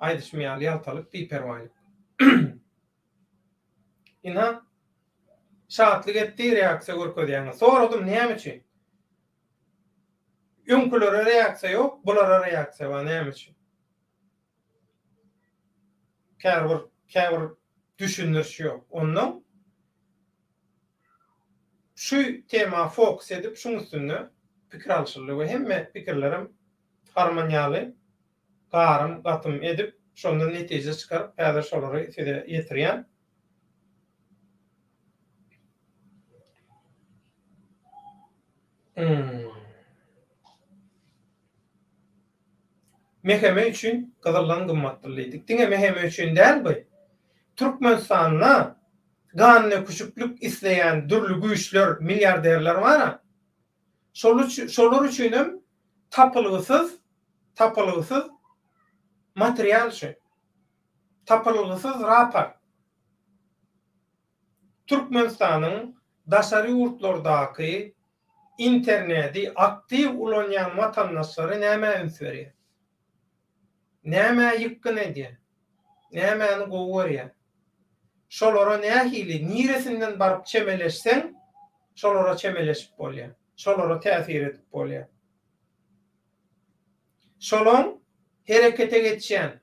aýdyşym ýaly ýaltalyk, biperwaýlyk. Ynha, şatlyk etdi, reaksiýa görkezýäňiz. Soradym, näme üçin? Öňkülere reaksiýa ýok, bulara reaksiýa bar, näme üçin? Käbir, käbir düşündiriş ýok. Onnoň şu tema fokus edip, şuň üstünde pikir alşyldy we hemme pikirlerem harman ýaly garym gatym edip, şondan netije çykaryp, häzir şolary size ýetirýän. MHM üçin gyzyldan gymmatdyr diýdik. Diňe MHM üçin däl bu. Türkmenistanda gandöküşiklik isleýän dürli güýçler, milliarderler bar-a. Şolar üçinem tapylgysyz, tapylgysyz material şu. Tapylgysyz raport. Türkmenistanyň daşary ýurtlardaky interneti aktiw ulanýan watandaşlary nämä üns berýär? Nämä ýykgyn edýär? Nämäni gowy görýär? Şolara nähili, niresinden baryp çemeleşseň, şolara çemeleşip bolýar, şolara täsir edip bolýar. Şolaň herekete geçýän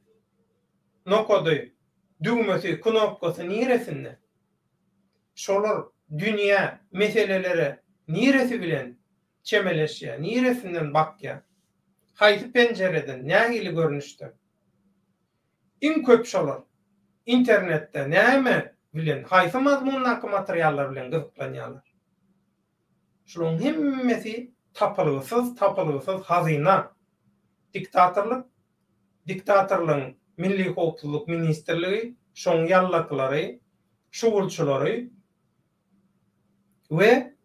nokady, düwmesi, knopkasy niresinde? Şolar dünýä meselelere niresi bilen çemeleşýär, niresinden bakýar? Haýsy penjireden, nähili görnüşde? Iň köp şolar internetde näme bilen, haýsy mazmundaky materiallar bilen gyzyklanýarlar? Şularyň hemmesi tapylgysyz, tapylgysyz hazyna. Diktatorlyk, diktatorlygyň Milli howpsuzlyk ministrligi, şoň ýallakylary, şugulçylary we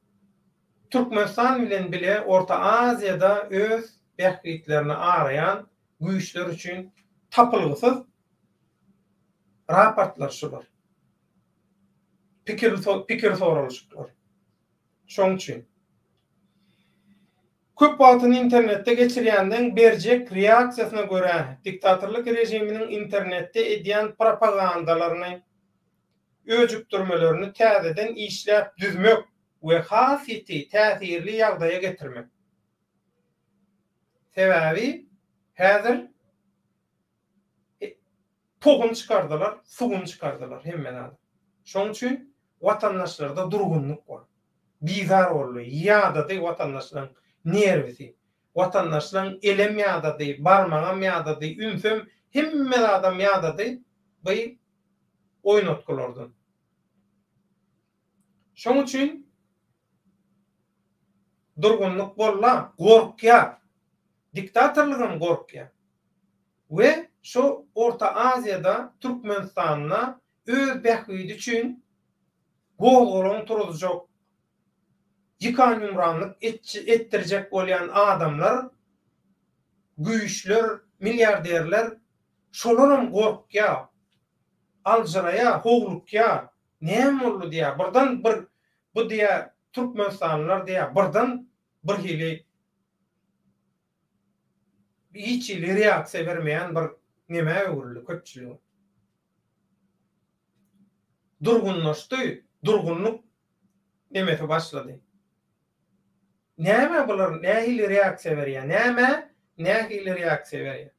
Türkmenistan bilen bile Orta Aziýada öz bähbitlerini araýan güýçler üçin tapylgysyz raportlar şular. Pikir pikir soralyşyklar. Şoň üçin. Köp wagtyny internetde geçirýänleň berjek reaksiýasyna görä, diktatorlyk režiminiň internetde edýän propagandalaryny, öjükdirmelerini täzeden işläp düzmek we has ýiti, täsirli ýagdaýa getirmek. Sebäbi häzir. Pohuny çykardylar, suwuny çykardylar hemme zady. Şoň üçin watandaşlarda durgunlyk bar. Bizar boldy, ýadady watandaşlaryň nerwisi. Watandaşlaryň elem ýadady, barmagam ýadady, ünsem, hemme zadam ýadady by oýnatgylardan. Şoň üçin durgunlyk bolda, gorkýar. Diktatorlygam gorkýar. We şo Orta Aziýada Türkmenistanda öz bähbidi üçin gozgalaň turuzjak, ýykan-ýumranlyk etdirjek bolýan adamlar, güýçler, milliarderler şolaram gorkýar, aljyraýar, howlukýar, näme boldy diýýär, birden bir bu diýýär türkmenistanlylar diýýär, birden birhili hiç hili reaksiýa bermeýän bir nemä öwrüldi köpçülige. Durgunlaşdy, durgunlyk nemesi başlady. Nämä bular nähili reaksiýa berýär? Nämä nähili reaksiýa berýär?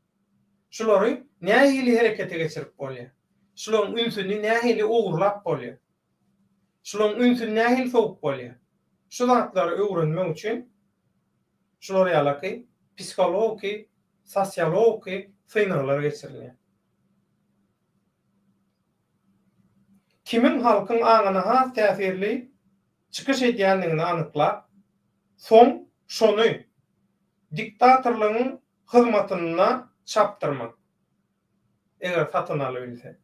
Şulary nähili herekete geçirip bolýar? Şularyň ünsüni nähili ogurlap bolýar? Şularyň ünsüni nähili sowup bolýar? Şu zatlary öwrenmek üçin şular ýalaky psihologiki, sosiologiki synaglar geçirilýär. Kimiň halkyň aňyna has täsirli çykyş edýändigini anyklap, soň şony diktatorlygyň hyzmatynda çapdyrmak. Eger satyn alybilse.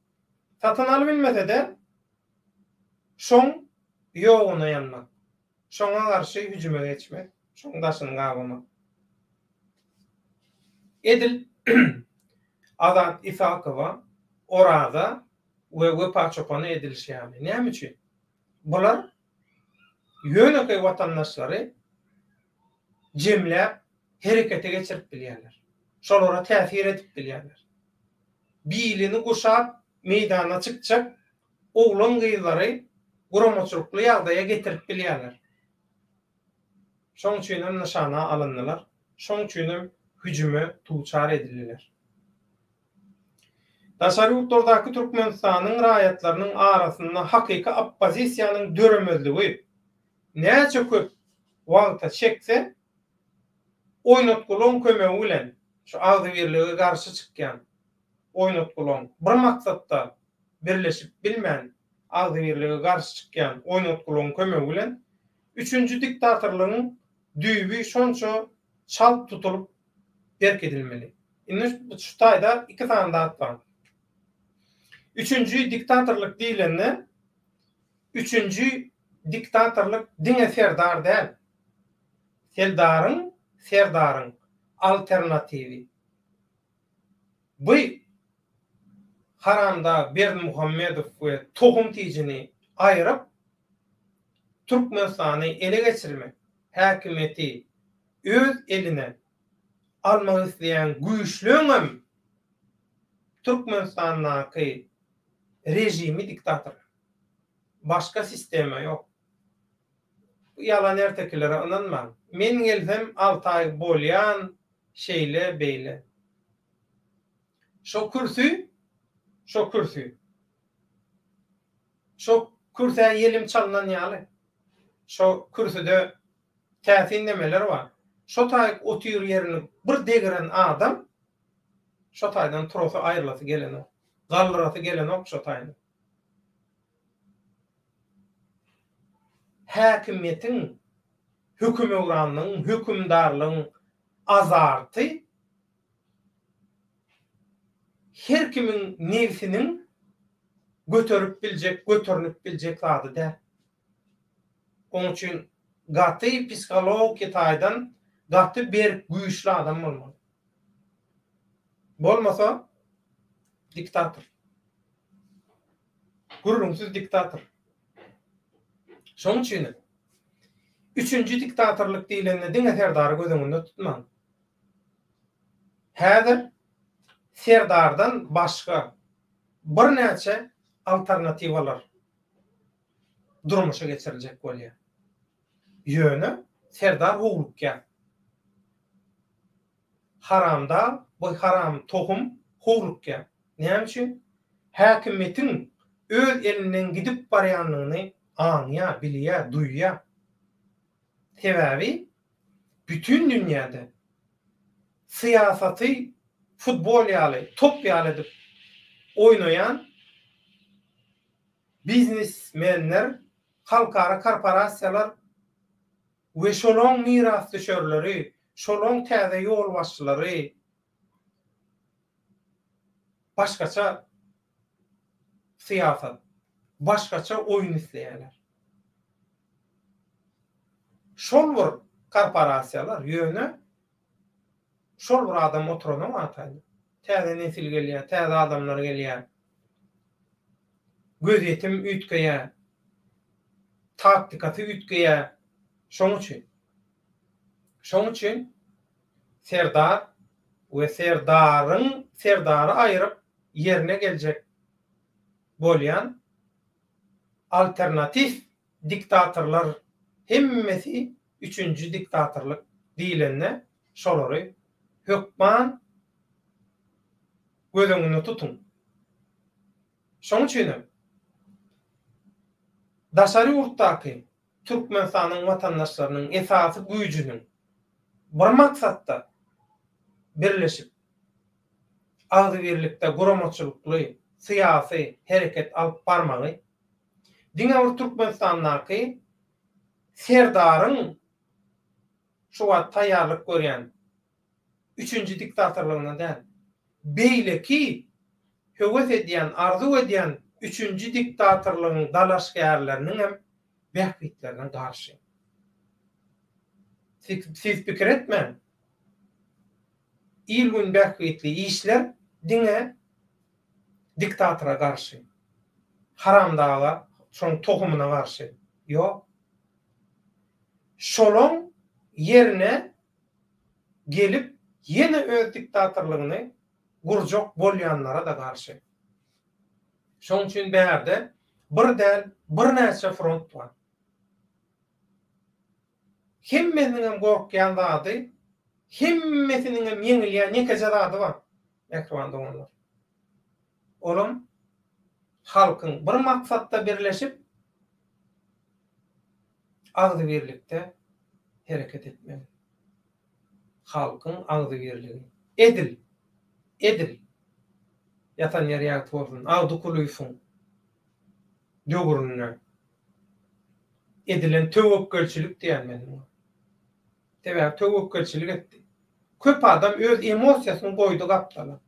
Satyn alybilmese-de, şoň ýoguna ýanmak. Şoňa garşy hüjüme geçmek, şoň daşyny gabamak. Edil Azat Isakowa, Oraza we Wepa Çopana edilişi ýaly. Näme üçin? Bular ýönekeý watandaşlary jemläp herekete geçirip bilýärler. Şolara täsir edip bilýärler. Bilini guşap meýdana çykjak oglan-gyzlary guramaçylykly ýagdaýa getirip bilýärler. Şoň üçinem nyşana alyndylar, şoň üçinem hüjüme duçar edildiler. Daşary ýurtlardaky Türkmenistanyň raýatlarynyň arasynda hakyky oppozisiýanyň döremezligi näçe köp wagta çekse, oýnatgylaň kömegi bilen şu agzybirlige garşy çykýan oýnatgylaň bir maksatda birleşip bilmän agzybirlige garşy çykýan oýnatgylaň kömegi bilen üçünji diktatorlygyň düýbi şonça çalt tutulyp berkidilmeli. Indi şu taýda iki sany zat bar. Üçünji diktatorlyk diýlende, üçünji diktatorlyk diňe serdar däl. Seldaryň, serdaryň alternatiwi. Bu haramdag Berdimuhamedow we tohum tijini aýryp, Türkmenistany ele geçirmek, häkimiýeti öz eline almak isleýän güýçleňem Türkmenistandaky režimi diktator. Başga sistema ýok. Bu ýalan ertekilere ynanmaň. Men gelsem alty aý bolýan şeýle beýle. Şo kürsi şo kürsi. Şo kürsä ýelim çalnan ýaly. Şo kürsüde täsin nemeler bar. Şo taýyk otyr ýerini bir degiren adam şo taýdan turasy aýrylasy gelenok. Galdyrasy gelenok şo taýyny. Häkimiýetiň, hökümewranlygyň, hökümdarlygyň azarty her kimiň nebsiniň göterip biljek, göternip biljek zady däl. Oň üçin gaty psihologiki taýdan gaty berk, güýçli adam bolmaly. Bolmasa diktator. Gürrüňsiz diktator. Şoň üçin hem üçünji diktatorlyk diýlende diňe Serdary göz öňünde tutmaň. Häzir Serdardan başga birnäçe alternatiwalar durmuşa geçiriljek bolýar. Ýöne Serdar howlukýar. Haramdag, bu haram tohum howlukýar. Näme üçin? Häkimiýetiň öz elinden gidip barýanyny aňýar, bilýär, duýýar. Sebäbi bütin dünýäde syýasaty futbol ýaly, top ýaly edip oýnaýan biznesmenler, halkara korporasiýalar we şolaň mirasdüşerleri, şolaň täze ýolbaşçylary başgaça syýasat, başgaça oýun isleýärler. Şol bir korporasiýalar, ýöne şol bir adam oturanok ataýda. Täze nesil gelýär, täze adamlar gelýär. Gözýetim üýtgeýär. Taktikasy üýtgeýär. Şoň üçin. Şoň üçin Serdar we Serdaryň Serdary aýyryp ýerine geljek bolýan alternatiw diktatorlar hemmesi üçünji diktatorlyk diýlende şolary hökman göz öňünde tutuň. Şoň üçinem daşary ýurtdaky Türkmenistanyň watandaşlarynyň esasy güýjüniň bir maksatda birleşip, agzybirlikde guramaçylykly syýasy hereket alyp barmagy diňe bir Türkmenistandaky Serdaryň şu wagt taýýarlyk görýän üçünji diktatorlygyna däl, beýleki höwes edýän, arzuw edýän üçünji diktatorlygyň dalaşgärleriniňem bähbitlerine garşy. Siz pikir etmäň, il-gün bähbitli işler diňe diktatora garşy, haramdaga, şoň tohumyna garşy. Ýok. Şolaň ýerine gelip ýene öz diktatorlygyny gurjak bolýanlara-da garşy. Şoň üçin bärde bir däl, birnäçe front bar. Hemmesiniňem gorkýan zady, hemmesiniňem ýeňilýän ýekeje zady bar, mähriban doganlar. Olam halkyň bir maksatda birleşip, agzybirlikde hereket etmegi. Halkyň agzybirligi. Edil, edil, ýatan ýeri ýagty bolsun, Agdy Kulyýewiň döwründe edilen töwekgelçilik diýýän men muňa. Sebäbi töwekgelçilik etdi. Köp adam öz emosiýasyny goýdy gapdala.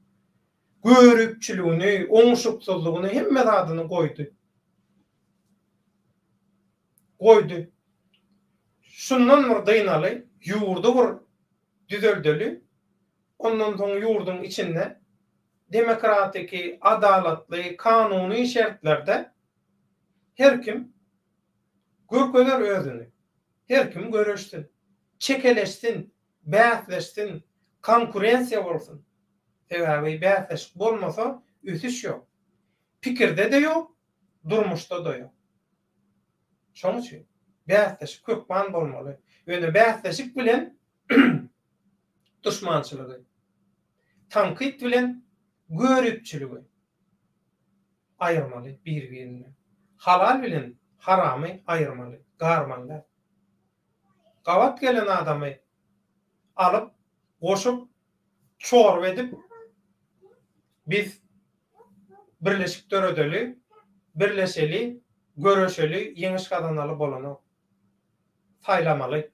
Göripçiligini, oňuşyksyzlygyny, hemme zadyny goýdy. Goýdy. Şundan bir dynaly, ýurdy bir düzeldeli, ondan soň ýurduň içinde demokratiki, adalatly, kanuny şertlerde her kim görkezer özüni. Her kim göreşsin, çekeleşsin, bäsleşsin, konkurensiýa bolsun. Sebäbi bäsleşik bolmasa ösüş ýok. Pikirde-de ýok, durmuşda-da ýok. Şonuň üçin bäsleşik hökman bolmaly. Ýöne bäsleşik bilen duşmançylygy, tankyt bilen göripçiligi aýyrmaly bir-birinden. Halal bilen haramy aýyrmaly, garmaly däl. Gabat gelen adamy alyp, goşup, çorba edip, biz birleşik döredeli, birleşeli, göreşeli, ýeňiş gazanaly bolanok. Saýlamaly.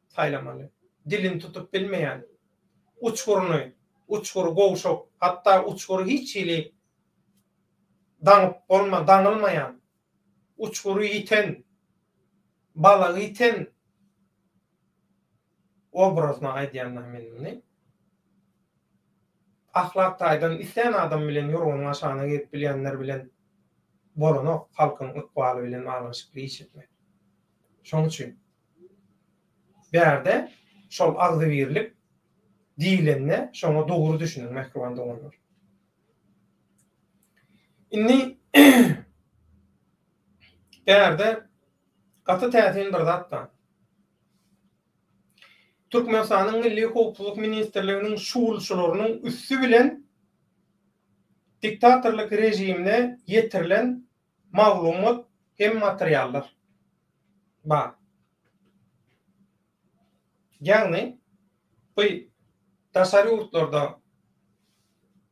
Saýlamaly. Dilini tutup bilmeýän, uçguryny, uçgury gowşak, hatda uçgury hiç hili daňyp bolma, daňylmaýan, uçgury ýiten, balagy ýiten obrazyna aýdýan-da men muny. Ahlak taýdan islän adam bilen ýorganyň aşagyna girip bilýänler bilen bolanok halkyň ykbaly bilen baglanyşykly iş etmek. Şoň üçin bärde şol agzybirlik diýlende şoňa dogry düşüniň mähriban doganlar. Indi bärde gaty täsin bir zat bar. Türkmenistanyň Milli howpsuzlyk ministrliginiň şugulçylarynyň üsti bilen. Diktatorlyk režimine ýetirilen maglumat hem materiallar bar. Ýagny bu daşary ýurtlarda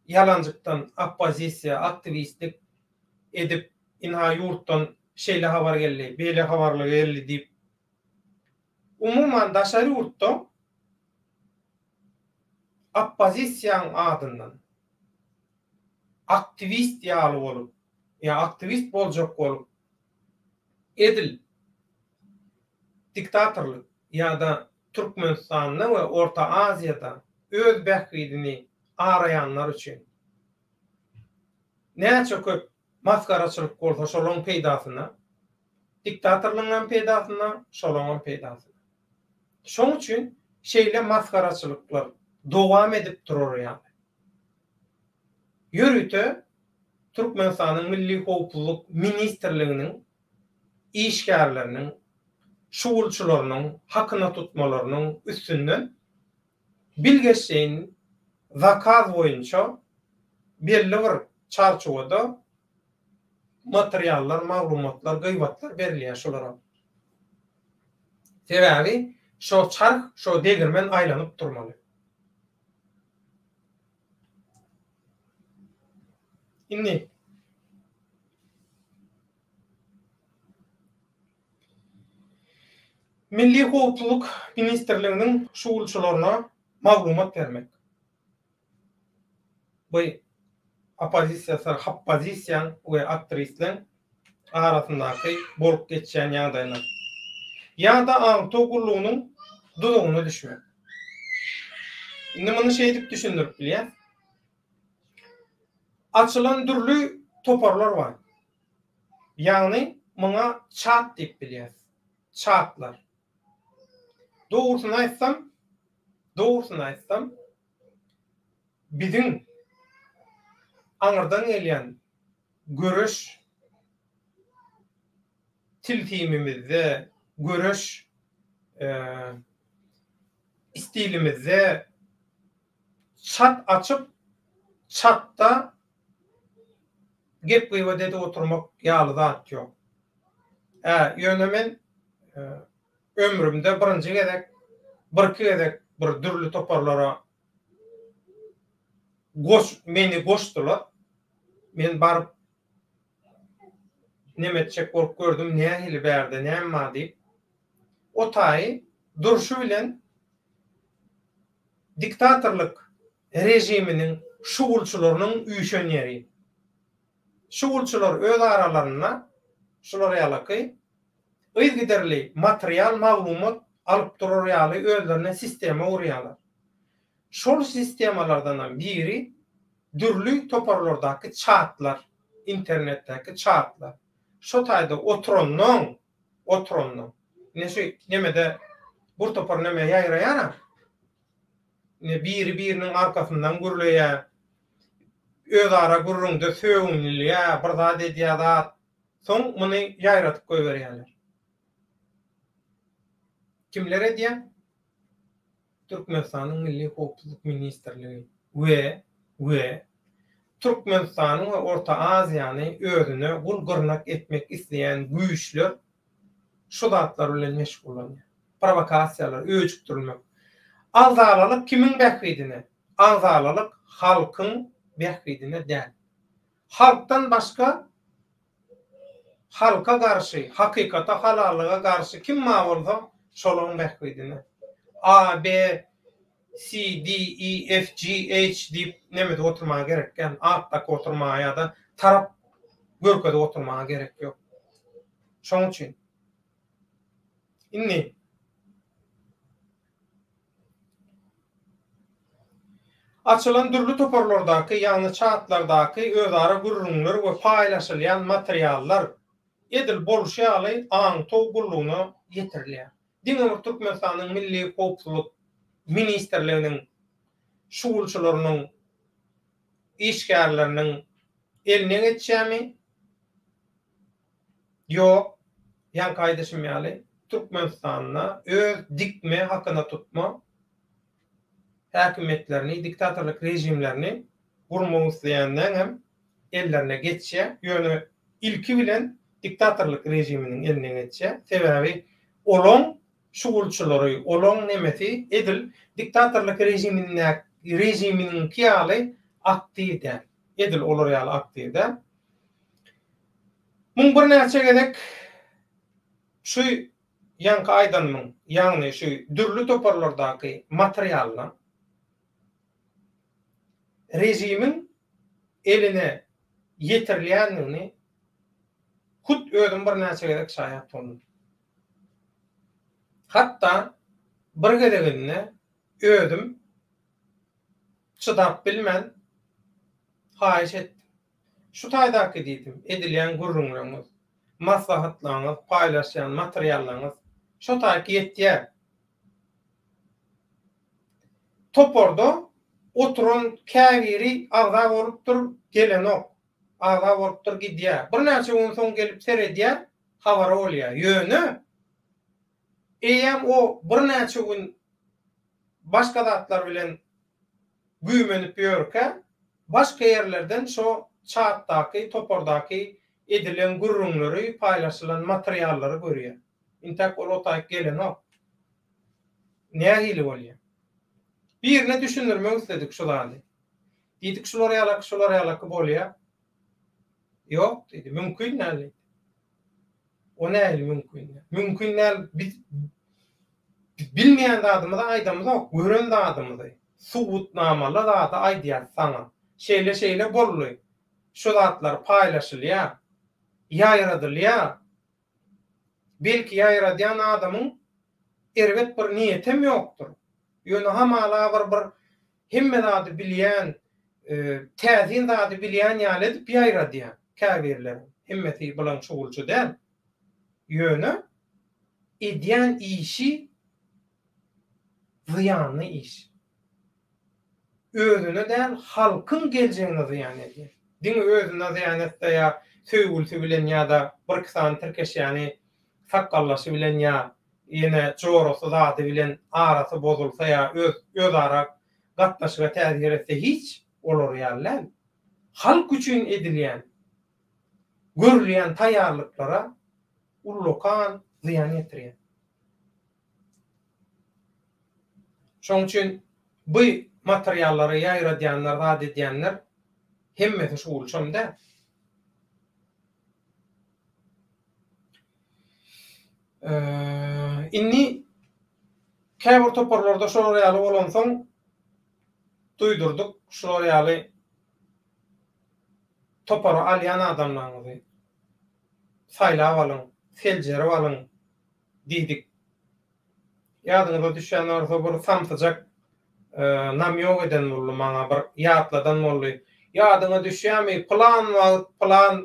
ýalanjykdan oppozisiýa, aktiwistlik edip, ynha ýurtdan şeýle habar geldi, beýle habarlar geldi diýip, umuman daşary ýurtda oppozisiýaň adyndan aktiwist ýaly bolup ýa aktiwist boljak bolup edil diktatorlyk ýa-da Türkmenistanda we Orta Aziýada öz bähbidini araýanlar üçin näçe köp masgaraçylyk bolsa şolaň peýdasyna, diktatorlygyňam peýdasyna, şolaňam peýdasyna. Şoň üçin şeýle masgaraçylyklar dowam edip durar ýaly. Ýörite Türkmenistanyň Milli howpsuzlyk ministrliginiň işgärleriniň, şugulçylarynyň hakyna tutmalarynyň üstünden bilgeşleýin zakaz boýunça belli bir çarçuwada materiallar, maglumatlar, gybatlar berilýär şulara. Sebäbi şo çarh, şo degirmen aýlanyp durmaly. Indi Milli howpsuzlyk ministrliginiň şugulçylaryna maglumat bermek. Bu oppozisiýa, hoppozisiýaň we aktristleň arasyndaky bolup geçýän ýagdaýlar. Ýa-da aňtaw gullugynyň duzagyna düşmek. Indi muny şeýdip düşündirip bilýäs. Açylan dürli toparlar bar. Ýagny muňa çat diýip bilýäs. Çatlar. Dogrusyny aýtsam, dogrusyny aýtsam, biziň aňyrdan gelýän göreş tilsimimizde, göreş stilimizde çat açyp, çatda gep-gybat edip oturmak ýaly zat ýok. Hä, ýöne men ömrümde birinji gezek, birki gezek bir dürli toparlara goş, meni goşdular. Men baryp neme etjek bolup gördüm, nähili bärde, näme bar diýip. O taýy durşy bilen diktatorlyk režiminiň şugulçylarynyň üýşen ýeri. Şugulçylar öz aralarynda şular ýalaky yzgiderli material, maglumat alyp durar ýaly özlerine sistema gurýarlar. Şol sistemalardanam biri dürli toparlardaky çatlar, internetdäki çatlar. Şo taýda oturandan, oturandan, ine şu nemede bir topar neme ýaýraýar-a, ine biri-biriniň arkasyndan gürleýär, özara gürrüňde sögünilýär, bir zat edýär zat, soň muny ýaýradyp goýberýärler. Kimler edýär? Türkmenistanyň Milli howpsuzlyk ministrligi we we Türkmenistanyň we Orta Aziýany özüne gul-gyrnak etmek isleýän güýçler şu zatlar bilen meşgullanýar. Prowokasiýalar, öjükdirilmek. Agzalalyk kimiň bähbidine? Agzalalyk halkyň bähbidine däl. Halkdan başga Halka garşy, hakykata, halallyga garşy kim bar bolsa, şolaryň bähbidine. A, B, C, D, E, F, G, H diýip neme edip oturmaga gerek däl. At dakyp oturmaga ýa-da tarap görkezip oturmaga gerek ýok. Şoň üçin. Indi. Açylan dürli toparlardaky, ýagny çatlardaky özara gürrüňler we paýlaşylýan materiallar edil bolşy ýaly aňtaw gullugyna ýetirilýär. Diňe bir Türkmenistanyň Milli howpsuzlyk ministrliginiň şugulçylarynyň işgärleriniň eline geçýärmi? Ýok, ýaňky aýdyşym ýaly, Türkmenistanda öz dikme hakyna tutma häkimiýetlerini, diktatorlyk režimlerini gurmak isleýänleň hem. ellerine geçýär. Ýöne ilki bilen diktatorlyk režiminiň eline geçýär. Sebäbi olaň şugulçylary, olaň nemesi edil diktatorlyk režimindäki režiminiňki ýaly aktiw däl. Edil olar ýaly aktiw däl. Muň birnäçe gezek şu ýaňky aýdanymyň, ýagny şu dürli toparlardaky materialyna režimiň eline ýetirilýändigini hut özüm birnäçe gezek şaýat boldum. Hatda bir gezeginde özüm çydap bilmän haýyş etdim. Şu taýdaky diýdim, edilýän gürrüňleriňiz, maslahatlaryňyz, paýlaşýan materiallaryňyz şo taýky ýetýär. Toparda oturan käbiri agza bolupdyr, gelenok. Agza bolupdyr, gidýär. Birnäçe gün soň gelip seredýär, habary bolýar. Ýöne, eýýäm o birnäçe gün başga zatlar bilen güýmenip ýörkä, başga ýerlerden şo çatdaky, topardaky edilen gürrüňleri, paýlaşylan materiallary görýär. Intäk ol o taýyk gelenok. Nähili bolýar? Birine düşündirmek isledik şu zady. Diýdik şular ýalaky, şular ýalaky bolýar. Ýok diýdi, mümkin däl diýdi. O nähili mümkin däl? Mümkin däl biz biz bilmeýän zadymyzy aýdamyzok, gören zadymyzy, subutnamaly zady aýdýas saňa. Şeýle-şeýle boldy. Şu zatlar paýlaşylýar, ýaýradylýar. Belki ýaýradýan adamyň erbet bir niýetem ýokdur. Ýöne hamala bir bir hemme zady bilýän, täsin zady bilýän ýaly edip ýaýradýar käbirleri. Hemmesi bilen şugulçy däl. Ýöne edýän işi zyýanly iş. Özüne däl, halkyň geljegine zyýan edýär. Diňe özüne zyýan etse ýa söýgülisi bilen ýa-da birki sany tirkeşýäni sakgaldaşy bilen ýa ýene jorasy zady bilen arasy bozulsa ýa öz özara gatnaşyga täsir etse hiç olar ýaly däl. Halk üçin edilýän, görülýän taýýarlyklara ullakan zyýan ýetirýär. Şoň üçin bu materiallary ýaýradýanlar, zat edýänler hemmesi şugulçam däl. Indi käbir toparlarda şolar ýaly bolansoň duýdurdyk, şular ýaly topara alýan adamlaryňyzy saýlap alyň, seljerip alyň diýdik. Ýadyňyza düşýän bolsa bir samsyjak namýok eden boldy maňa bir ýatladan boldy. Ýadyňa düşýämi pylan wagt pylan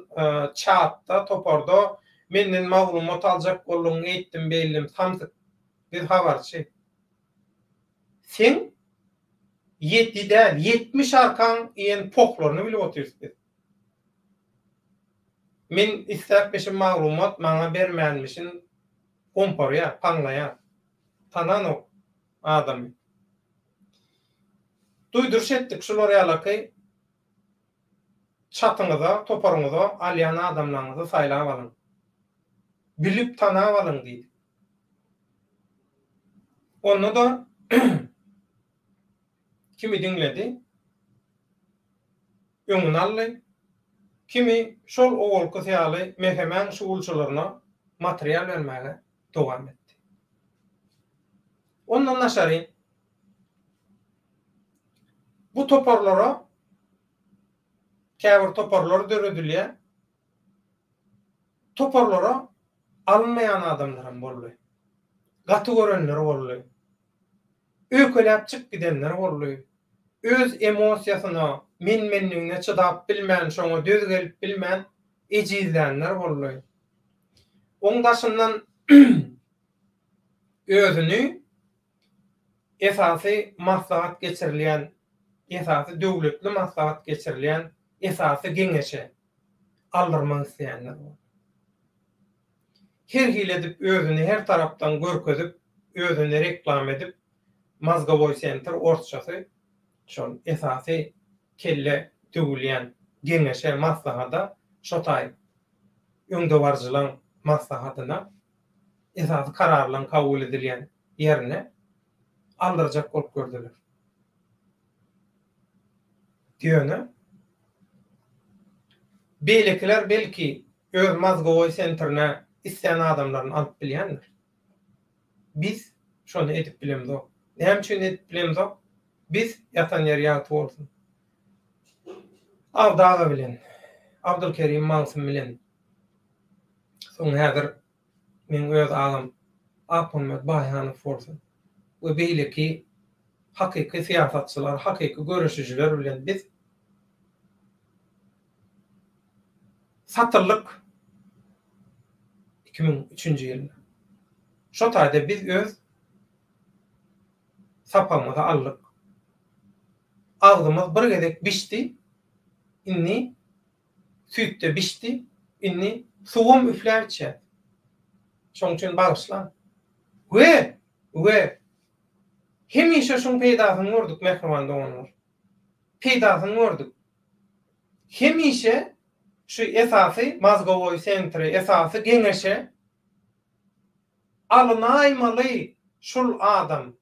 çatda toparda menden maglumat aljak bolduň eýtdim beýldim samsyk biz habarçy. Seň ýedi däl 70 arkaň iýen pohlaryny bilip otyrys biz. Men isläpmişim maglumat maňa bermänmişin gomparýar, paňlaýar. Tananok adamy. Duýduryş etdik şular ýalaky çatyňyza, toparyňyza alýan adamlaryňyzy saýlap alyň. Bilip tanap alyň diýdik. Onda-da kimi diňledi? Öňüni aldy. Kimi şol owalkysy ýaly MHM-iň şugulçylaryna material bermäge dowam etdi. Ondan daşary, bu toparlara käbir toparlar döredilýär. Toparlara alynmaýan adamlaram boldy. Gaty görenler boldy. Öýkeläp çykyp gidenler boldy. Öz emosiýasyna, men-menligine çydap bilmän, şoňa döz gelip bilmän ejizlänler boldy. Oň daşyndan özüni esasy maslahat geçirilýän, esasy döwletli maslahat geçirilýän esasy geňeşe aldyrmak isleýänler boldy. Her hili edip özüni her tarapdan görkezip, özüni reklama edip, mozgowoý sentr orsçasy, şol esasy kelle döwülýän, Geňeşe, maslahata şo taý öňdebaryjylaň maslahatyna esasy kararlaň kabul edilýän ýerine aldyrjak bolup gördüler. Ýöne beýlekiler belki öz mozgowoý sentrine islän adamlaryny alyp bilýändir. Biz şony edip bilemzok. Näme üçin edip bilemzok? Biz ýatan ýeri ýagty bolsun. Abdy aga bilen, Abdylkerim Magsym bilen, soň häzir meň öz agam Akmämmet Baýhanow bolsun we beýleki hakyky syýasatçylar, hakyky göreşijiler bilen biz satyldyk 2003-nji ýylda. Şo taýda biz öz sapagymyzy aldyk. Agzymyz bir gezek bişdi, indi süýtde bişdi, indi suwam üfläp içýäs. Şoň üçin bagyşlaň. We, we hemişe şuň peýdasyny gördük, mähriban doganlar. Peýdasyny gördük. Hemişe şu esasy mozgowoý sentri, esasy geňeşe Alynaýmaly şul adam.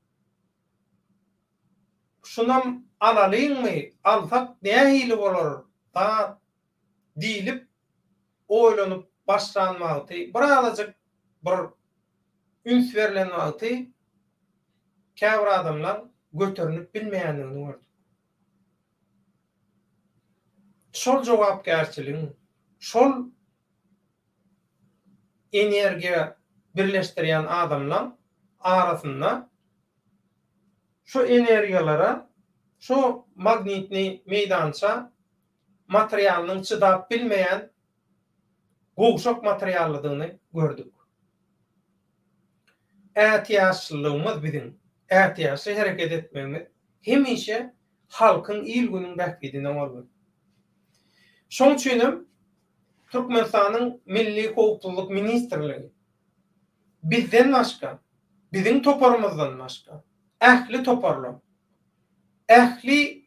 Şunam alalyňmy, alsak nähili bolar zat diýlip oýlanyp başlan wagty, birazajyk bir üns berlen wagty käbir adamlaň göterinip bilmeýändigini gördük. Şol jogapkärçiligiň, şol energiýa birleşdirýän adamlaň arasynda şu energiýalara, şu magnitni meýdança materialynyň çydap bilmeýän gowşak materiallydygyny gördük. Ätiýaçlylygymyz biziň, ätiýaçly hereket etmegimiz hemişe halkyň, il-günüň bähbidine boldy. Şoň üçinem Türkmenistanyň Milli howpsuzlyk ministrligi bizden başga, biziň toparymyzdan başga ähli toparlaň, ähli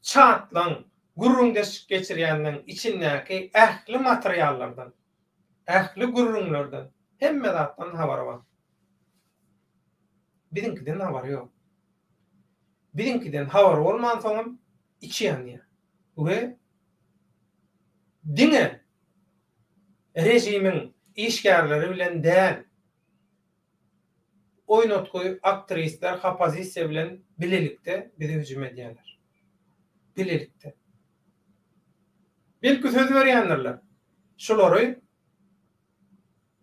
çatlaň, gürrüňdeşlik geçirýänleň içindäki ähli materiallardan, ähli gürrüňlerden, hemme zatdan habary bar. Biziňkiden habary ýok. Biziňkiden habary bolmansoňam içi ýanýar we Diňe režimiň işgärleri bilen däl, oýnatgy aktrisler hopozisiýa bilen bilelikde bize hüjüm edýärler. Bilelikde. Belki söz berýändirler. Şulary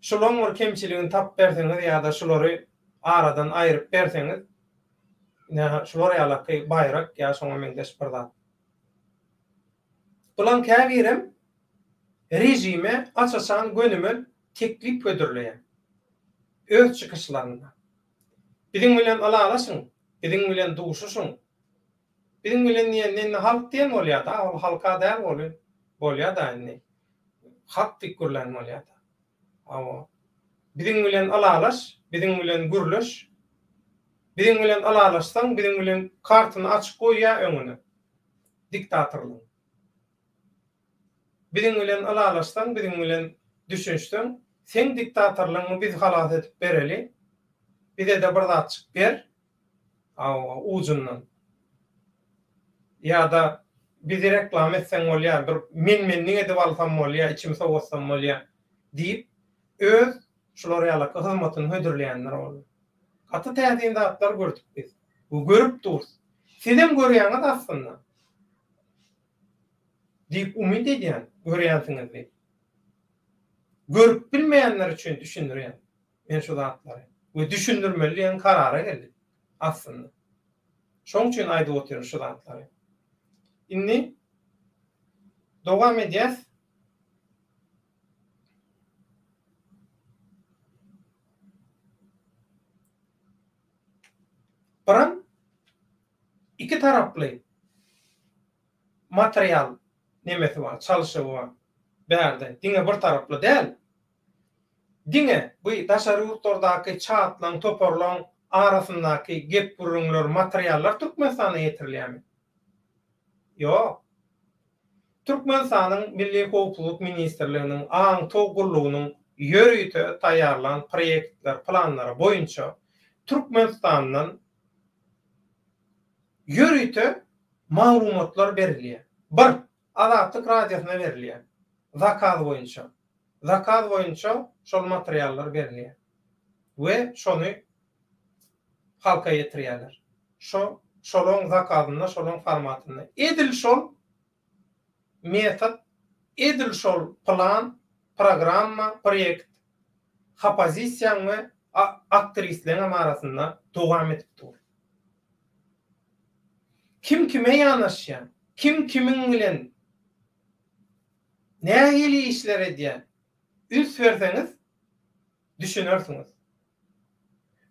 şulaň bir kemçiligini tapyp berseňiz ýa-da şulary aradan aýryp berseňiz, ine şular ýalaky baýrak ýa şoňa meňzeş bir zat. Bulaň käbirem režime aç-açan gönümel teklip hödürleýär. Öz çykyşlarynda. Biziň bilen ylalaşyň, biziň bilen duşuşyň. Biziň bilen diýende indi halk diýen bolýar-da, ol halka däl ol bolýar-da indi. Halk diýip gürlän bolýar-da. Hawa. Biziň bilen ylalaş, biziň bilen gürleş. Biziň bilen ylalaşsaň, biziň bilen kartyny açyk goýýar öňüne. Diktatorlygyň. Biziň bilen ylalaşsaň, biziň bilen düşünişseň, seň diktatorlygyňy biz halas edip bereli. Bize-de bir zatjyk ber. Hawa, ujundan. Ýa-da bizi reklama etseň bolýar, bir men-menlik edip alsam bolýar, içimi sowatsam bolýar diýip, öz şular ýalaky hyzmatyny hödürleýänler boldy. Gaty täsin zatlar gördük biz we görüp durus. Sizem görýäňiz aslynda diýip umyt edýän, görýänsiňiz diýip. Görüp bilmeýänler üçin düşündirýän. Men şu zatlary we düşündirmeli diýen karara geldik aslynda. Şoň üçin aýdyp otyryn şu zatlary. Indi dowam edýäs. Biram iki taraply material nemesi bar, çalşygy bar bärde. Diňe bir taraply däl. Diňe bu daşary ýurtlardaky çatlaň, toparlaň arasyndaky gep-gürrüňler, materiallar Türkmenistana ýetirilýärmi? Ýok. Türkmenistanyň Milli howpsuzlyk ministrliginiň aňtaw gullugynyň ýörite taýýarlan proýektler, planlary boýunça Türkmenistandan ýörite maglumatlar berilýär. Bir, Azatlyk Radiosyna berilýär. Zakaz boýunça. Zakaz boýunça şol materiallar berilýär. We şony halka ýetirýärler. Şo, şolaň zakazynda, şolaň formatynda. Edil şol metod, edil şol plan, programma, proýekt hopozisiýaň we aktristleňem arasynda dowam edip dur. Kim kime ýanaşýar, kim kimiň bilen nähili işler edýär, üns berseňiz düşünersiňiz.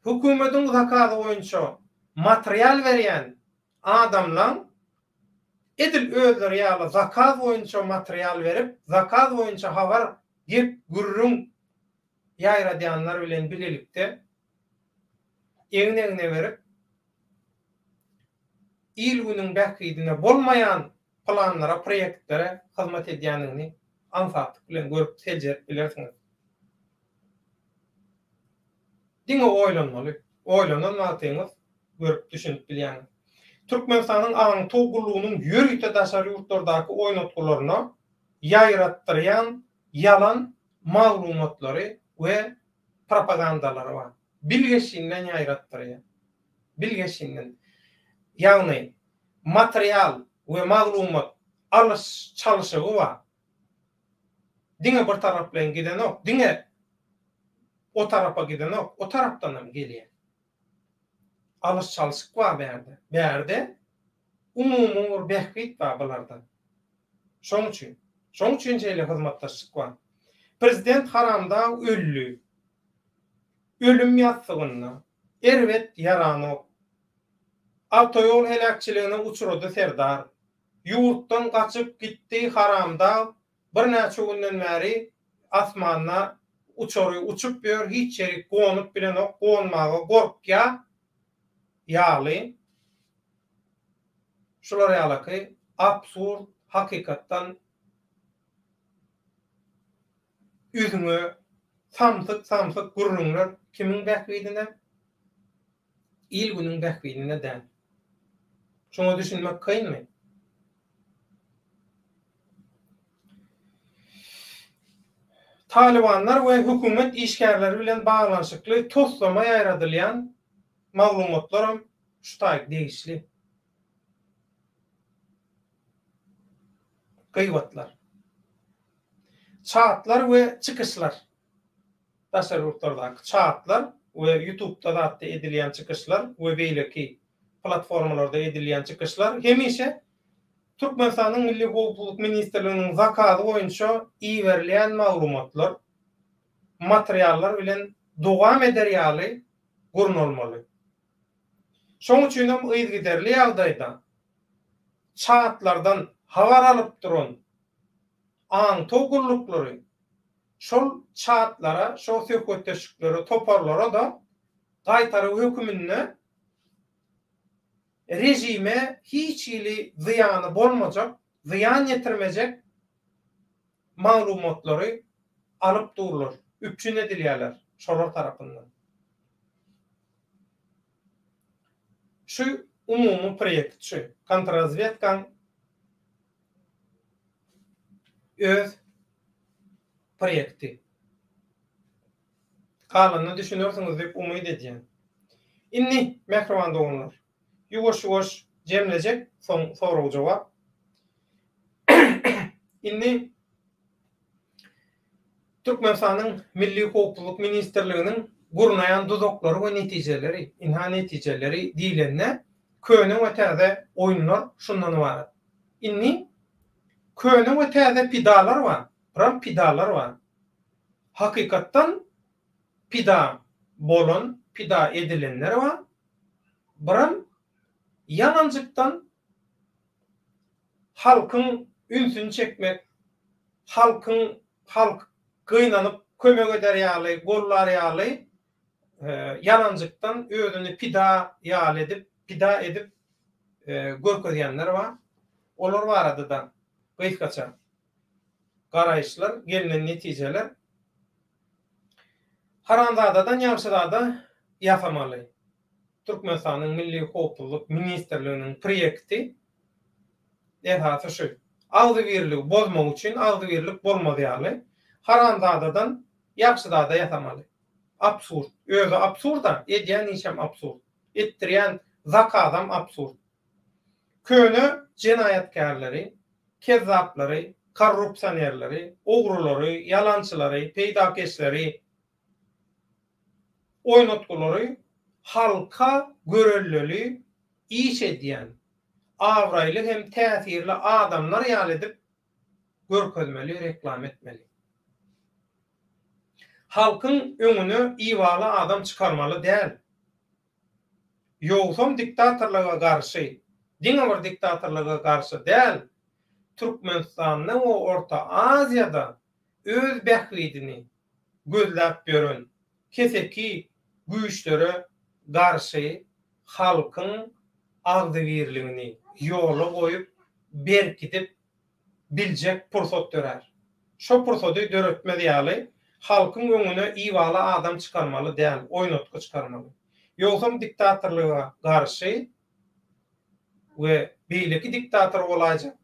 Hökümediň zakazy boýunça material berýän adamlaň edil özleri ýaly zakaz boýunça material berip, zakaz boýunça habar, gep, gürrüň ýaýradýanlar bilen bilelikde egin-egne berip, il-günüň bähbidine bolmaýan planlara, proýektlere hyzmat edýändigini aňsatlyk bilen görüp, seljerip bilersiňiz. Diňe oýlanmaly. Oýlanan wagtyňyz görüp, düşünip bilýäňiz. Türkmenistanyň aňtaw gullugynyň ýörite daşary ýurtlardaky oýnatgylaryna ýaýratdyrýan ýalan maglumatlary we propagandalary bar. Bilgeşinden ýaýratdyrýar. Bilgeşinden. Ýagny material we maglumat alyş-çalşygy bar. Diňe bir taraplaýyn gidenok, diňe o tarapa gidenok, o tarapdanam gelýär. Alyş-çalşyk bar bärde. Bärde umumy bir bähbit bar bularda. Şoň üçin. Şoň üçin şeýle hyzmatdaşlyk bar. Prezident haramdag öldi. Ölüm ýassygynda. Erbet ýaranok. Awtoýol heläkçiligine uçrady Serdar. Ýurtdan gaçyp gitdi haramdag birnäçe günden bäri asmanda uçary uçup ýör hiç ýerik gonup bilenok gonmaga gorkýa ýaly şular ýalaky absurd hakykatdan üzňe samsyk samsyk gürrüňler kimiň bähbidine il-günüň bähbidine däl. Şuňa düşünmek kynmy? Talybanlar we hökümet işgärleri bilen baglanyşykly toslama ýaýradylýan maglumatlaram şu taýyk degişli. Gybatlar. Çatlar we çykyşlar. Daşary ýurtlardaky çatlar we ýutubda zatda edilýän çykyşlar we beýleki platformalarda edilýän çykyşlar hemişe Türkmenistanyň Milli howpsuzlyk ministrliginiň zakazy boýunça iberilýän maglumatlar, materiallar bilen dowam eder ýaly gurnalmaly. Şoň üçinem yzygiderli ýagdaýda çatlardan habar alyp duran aňtaw gulluklary şol çatlara, şol söhbetdeşliklere, toparlara-da gaýtaryw höküminde režime hiç hili zyýany bolmajak, zyýan ýetirmejek maglumatlary alyp durlar, üpjün edilýärler şolar tarapyndan. Şu umumy proýekt şu, kontrrazwedkaň öz proýekti. Galanyna düşünersiňiz diýip umyt edýän. Indi, mähriban doganlar, ýuwaş-ýuwaş jemlejek, soň sorag-jogap. Indi Türkmenistanyň Milli howpsuzlyk ministrliginiň gurnaýan duzaklary we netijeleri, ynha netijeleri diýlende, köne we täze oýunlar şundan ybarat. Indi köne we täze pidalar bar, biram pidalar bar. Hakykatdan pida bolan, pida edilenler bar, biram ýalanjykdan halkyň ünsüni çekmek, halkyň halk gynanyp kömek eder ýaly, gollar ýaly ýalanjykdan özüni pida ýaly edip, pida edip görkezýänler bar. Olar barada-da. Gysgaça garaýyşlar, gelnen netijeler. Haramzadadan ýagşyzada ýasamaly. Türkmenistanyň Milli howpsuzlyk ministrliginiň proýekti esasy şu. Agzybirligi bozmak üçin agzybirlik bolmaz ýaly haramzadadan ýagşyzada ýasamaly. Absurd. Özi absurd-a, edýän işem absurd. Etdirýän zakazam absurd. Köne jenaýatkärleri, kezzaplary, korrupsionerleri, ogrulary, ýalançylary, peýdakeşleri, oýnatgylary halka görelleli iş edýän, abraýly hem täsirli adamlar ýaly edip görkezmeli, reklama etmeli. Halkyň öňüne ibaly adam çykarmaly däl. Ýogsam diktatorlyga garşy, diňe bir diktatorlyga garşy däl, Türkmenistanda we Orta Aziýada öz bähbidini gözläp ýören keseki güýçlere garşy halkyň agzybirligini ýola goýup, berkidip biljek pursat dörär. Şo pursady döretmez ýaly, halkyň öňüne ibaly adam çykarmaly däl, oýnatgy çykarmaly. Ýogsam diktatorlyga garşy we beýleki diktator bolaýjak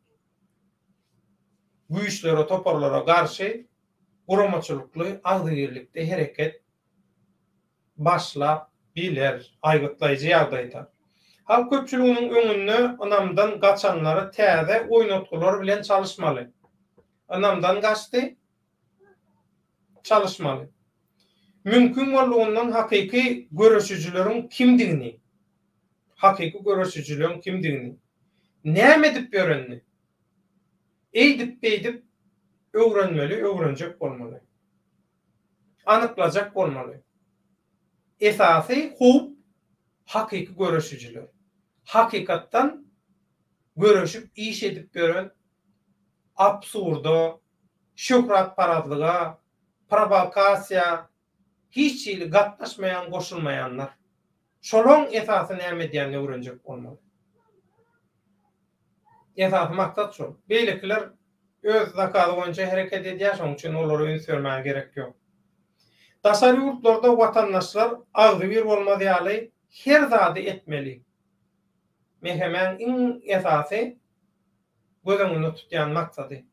güýçlere, toparlara garşy guramaçylykly agzybirlikde hereket başlap biler, aýgytlaýjy ýagdaýda. Halk köpçüliginiň öňünde ynamdan gaçanlary täze oýnatgylar bilen çalyşmaly. Ynamdan gaçdy, çalyşmaly. Mümkin boldugyndan hakyky göreşijileriň kimdigini, hakyky göreşijileriň kimdigini, näme edip ýörenini eýdip-beýdip öwrenmeli, öwrenjek bolmaly. Anyklajak bolmaly. Esasy howp hakyky göreşijiler. Hakykatdan göreşip iş edip ýören absurda, şöhratparazlyga, prowokasiýa hiç hili gatnaşmaýan goşulmaýanlar. Şolaň esasy näme edýänini öwrenjek bolmaly. Esasy maksat şol. Beýlekiler öz zakazy boýunça hereket edýär, şonuň üçin olara üns bermäge gerek ýok. Daşary ýurtlarda watandaşlar agzybir bolmaz ýaly her zady etmeli. MHM-iň iň esasy göz öňünde tutýan maksady.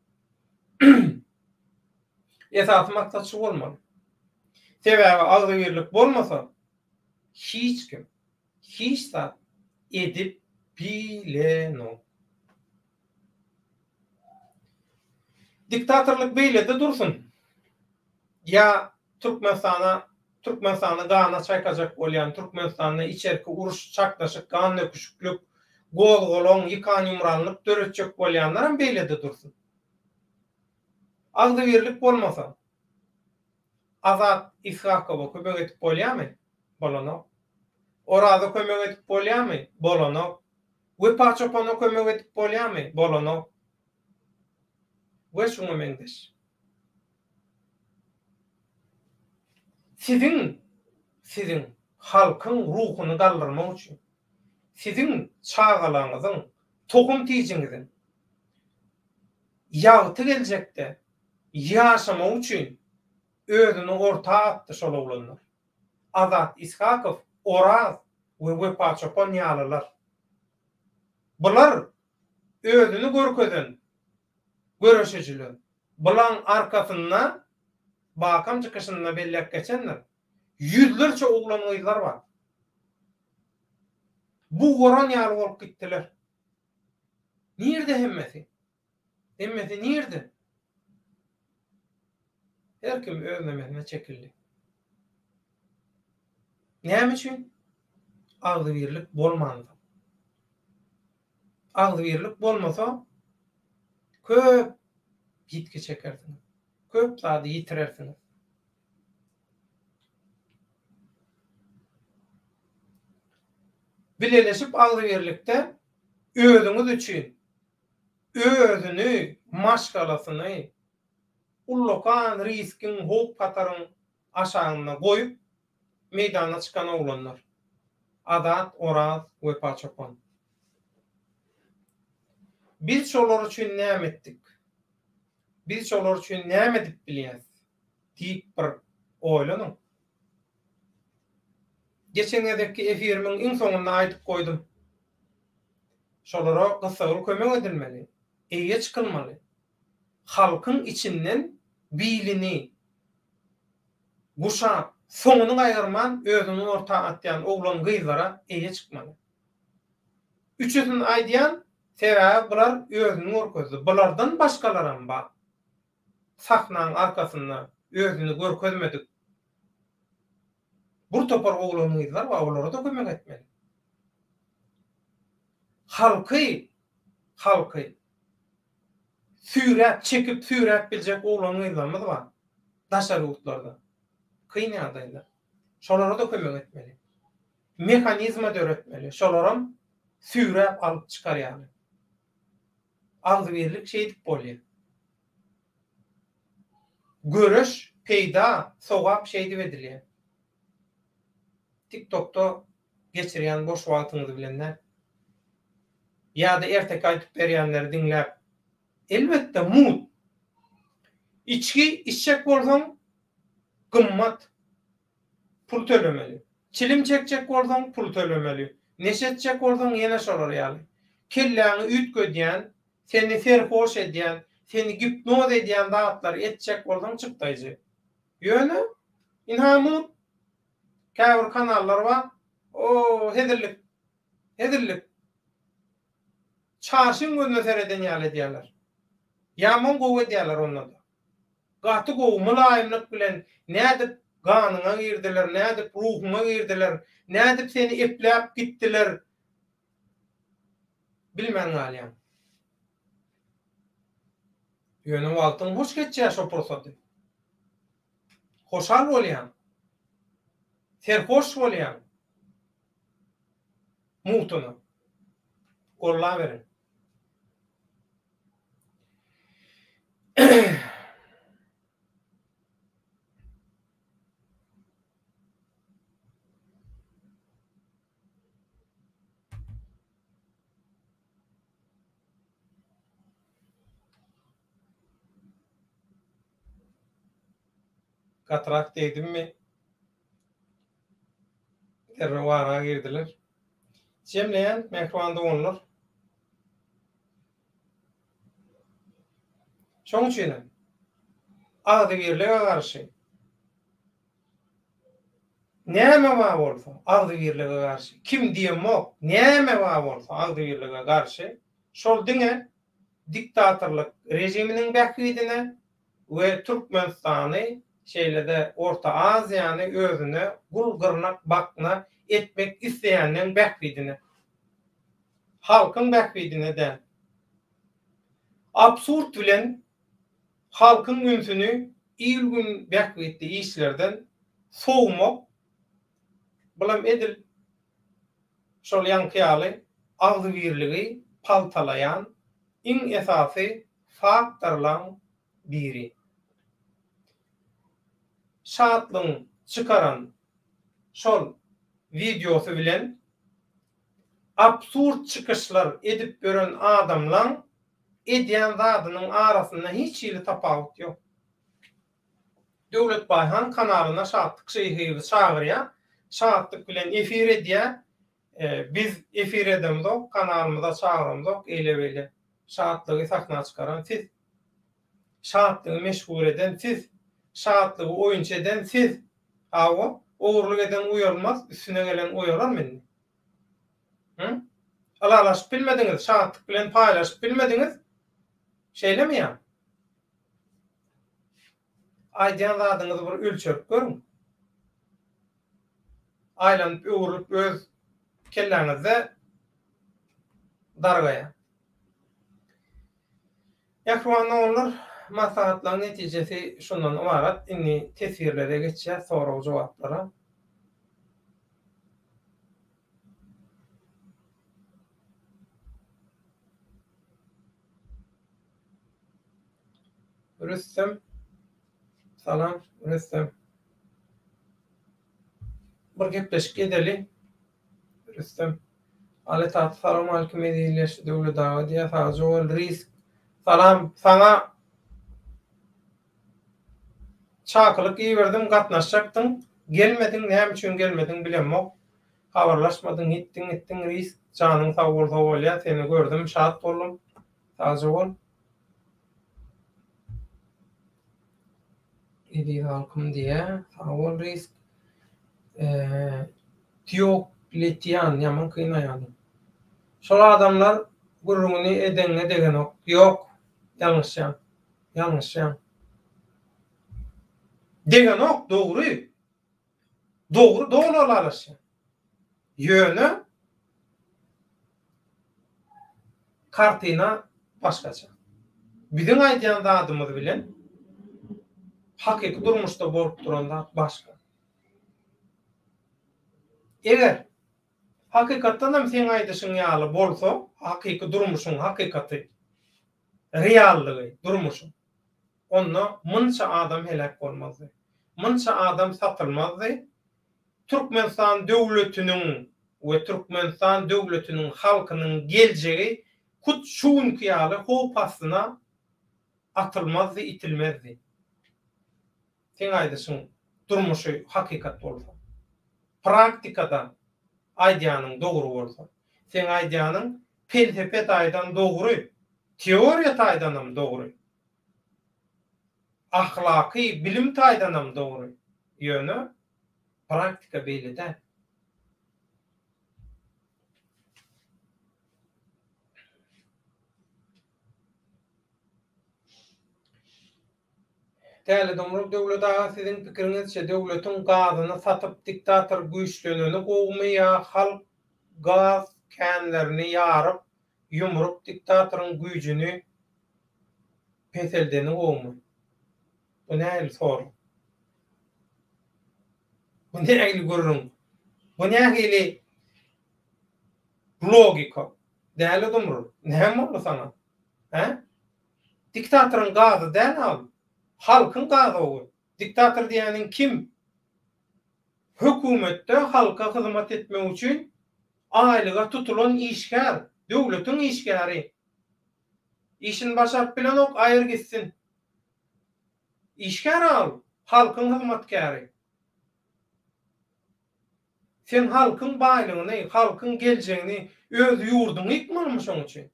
Esasy maksat şu bolmaly. Sebäbi agzybirlik bolmasa hiç kim hiç zat edip bilenok. Diktatorlyk beýlede dursun. Ýa Türkmenistana Türkmenistany gana çaýkajak bolýan, Türkmenistanda içerki uruş, çaknyşyk, gan döküşiklik, gozgalaň, ýykan-ýumranlyk döretjek bolýanlaram beýlede dursun. Agzybirlik bolmasa, Azat Ishakowa kömek edip bolýamy? Bolanok. Oraza kömek edip bolýamy? Bolanok. Wepa çopana kömek edip bolýamy? Bolanok. We şuňa meňzeş. Siziň, siziň halkyň ruhuny galdyrmak üçin, siziň çagalaňyzyň, tohum-tijiňiziň ýagty geljekde ýaşamagy üçin özüni orta atdy şol oglanlar. Azat Ishakow, Oraz we Wepa çopan ýalylar. Bular özüni görkezen göreşijiler. Bulaň arkasynda Bakam çykyşynda belläp geçendir, ýüzlerçe oglan-gyzlar bar. Bug oran ýaly bolup gitdiler. Nirde hemmesi? Hemmesi nirde? Her kim öz nemesine çekildi. Näme üçin? Agzybirlik bolmansoň. Agzybirlik bolmasa köp ýitgi çekersiňiz. Köp zady ýitirersiňiz. Bileleşip agzybirlikde özüňiz üçin özüni, maşgalasyny ullakan riskiň, howp-hataryň aşagynda goýup, meýdana çykan oglanlar. Azat, Oraz, Wepa çopan. Biz şolar üçin näme etdik? Biz şolar üçin näme edip bilýäs? Diýip bir oýlanyň. Geçen gezekki efirimiň iň soňunda aýdyp goýdum. Şolara gyssagly kömek edilmeli, eýe çykylmaly. Halkyň içinden bilini guşap, soňuny gaýgyrman özüni orta atýan oglan-gyzlara eýe çykmaly. Üçüsini aýdýan, sebäbi bular özüni görkezdi. Bulardan başgalaram bar. Sahnaň arkasynda özüni görkezmedik bir topar oglan-gyzlar bar, olara-da kömek etmeli. Halky, halky süýräp, çekip, süýräp biljek oglan-gyzlarymyz bar daşary ýurtlarda. Kyn ýagdaýda. Şolara-da kömek etmeli. Mehanizma döretmeli. Şolaram süýräp alyp çykar ýaly. Agzybirlik şeýdip bolýar. Göreş, peýda, sogap şeýdip edilýär. TikTokda geçirýän boş wagtyňyz bilen däl. Ýa-da erteki aýdyp berýänleri diňläp. Elbetde mugt. Içgi içjek bolsaň gymmat. Pul tölemeli. Çilim çekjek bolsaň pul tölemeli. Neşe etjek bolsaň ýene şolar ýaly. Kelläňi üýtgedýän, seni serhoş edýän, seni gipnoz edýän zatlary etjek bolsaň çykdaýjy. Ýöne, ynha mugt. Käbir kanallar bar, o hezillik, hezillik. Çarşyň gözüne sereden ýaly edýärler. Ýaman gowy edýärler onda-da. Gaty gowy, mylaýymlyk bilen nädip ganyňa girdiler, nädip ruhuňa girdiler, nädip seni epläp gitdiler, bilmän galýaň. Ýöne wagtyň hoş geçýär şo pursady. Hoşal bolýaň. Serhoş bolýaň. Mugtuna. Gollaberiň. Gatyrak degdimmi? Derrew ara girdiler. Jemleýän, mähriban doganlar. Şonuň üçin hem agzybirlige garşy näme bar bolsa agzybirlige garşy, kim diýemok, näme bar bolsa agzybirlige garşy, şol diňe diktatorlyk režiminiň bähbidine we Türkmenistany, şeýle-de Orta Aziýany özüne gul-gyrnak bakna etmek isleýänleň bähbidine. Halkyň bähbidine däl. Absurd bilen halkyň ünsüni il-gün bähbitli işlerden sowmak, bulam edil şol ýaňky ýaly agzybirligi paltalaýan iň esasy faktorlaň biri. Şatlygyň çykaran şol wideosy bilen absurd çykyşlar edip ýören adamlaň edýän zadynyň arasynda hiç hili tapawut ýok. Döwlet Baýhan kanalyna Şatlyk Şyhyýewi çagyrýar. Şatlyk bilen efir edýär. Biz efir edemzok, kanalymyza çagyramzok, eýle-beýle. Şatlygy sahna çykaran siz. Şatlygy meşhur eden siz. Şatlygy oýunçy eden siz. Hawa, ogurlyk eden uýalmaz, üstüne gelen oýalarmy indi? Hü? Ylalaşyp bilmediňiz, şatlyk bilen paýlaşyp bilmediňiz. Şeýlemi ýa? Aýdýan zadyňyzy bir ölçerip görüň. Aýlanyp öwrülip öz kelläňizde dargaýar. Mähriban doganlar, maslahatlaryň netijesi şundan ybarat. Indi teswirlere geçýäs, sorag-jogaplara. Rüstem Salam Rüstem. Bir gepleşik edeli. Rüstem. Aly Taty salam aleyküm eziz ildeşler Döwlet aga diýýär sagja bol Risk. Salam saňa. Çakylyk iberdim, gatnaşjakdyň, gelmediň, näme üçin gelmediň bilemok. Habarlaşmadyň, ýitdiň gitdiň Risk, janyň sag bolsa bolýa, seni gördüm, şat boldum. Sagja bol. Eziz halkym diýýä, sag bol Risk. Diokletian ýaman kyn aýalyň. Şol adamlar gürrüňini edeňňe degenok. Ýok, ýalňyşýaň. Ýalňyşýaň. Degenok, dogry. Dogry, doly ylalaşýan. Ýöne kartina başgaça. Biziň aýdýan zadymyz bilen hakyky durmuşda bolup duran zat başga. Eger hakykatdan hem seň aýdyşyň ýaly bolsa, hakyky durmuşyň hakykaty, reallygy durmuşyň, onda munça adam heläk bolmazdy. Munça adam satylmazdy. Türkmenistan döwletiniň we Türkmenistan döwletiniň halkynyň geljegi hut şu günki ýaly howp astyna atylmazdy, itilmezdi. Seň aýdyşyň durmuşy hakykat bolsa. Praktikada aýdýanyň dogry bolsa. Seň aýdýanyň pelsepe taýdan dogry, teoriýa taýdanam dogry. Ahlaky bilim taýdanam dogry. Ýöne praktika beýle däl. Däli Dumrul Döwlet aga siziň pikiriňizçe döwletiň gazyny satyp diktator güýçleneni gowumy ýa halk gaz känlerini ýaryp ýumrup diktatoryň güýjüni peseldeni gowumy? Bu nähili sorag? Bu nähili gürrüň? Bu nähili logika? Däli Dumrul näme boldy saňa? Hä? Diktatoryň gazy däl al. Halkyň gazy o. Diktator diýýäniň kim? Hökümetde halka hyzmat etmek üçin aýlyga tutulan işgär, döwletiň işgäri. Işini başaryp bilenok aýyr gitsin. Işgär al, halkyň hyzmatkäri. Sen halkyň baýlygyny, halkyň geljegini, öz ýurduňy ýykmalymy şoň üçin?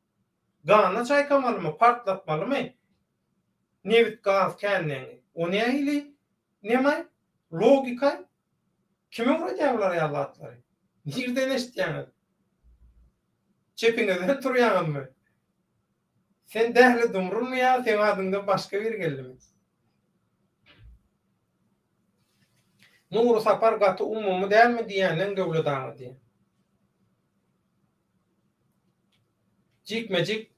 Gana çaýkamalymy, partlatmalymy nebit gaz känleňi? O nähili nemaý, logikaý? Kim öwredýär bular ýaly zatlary? Nirden eşitýäňiz? Çepiňizden turýaňyzmy? Sen Däli Dumrulmy ýa seň adyňdan başga biri geldimi? Nury Sapar gaty umumy dälmi diýýänden Döwlet aga diýýär. Jikme-jik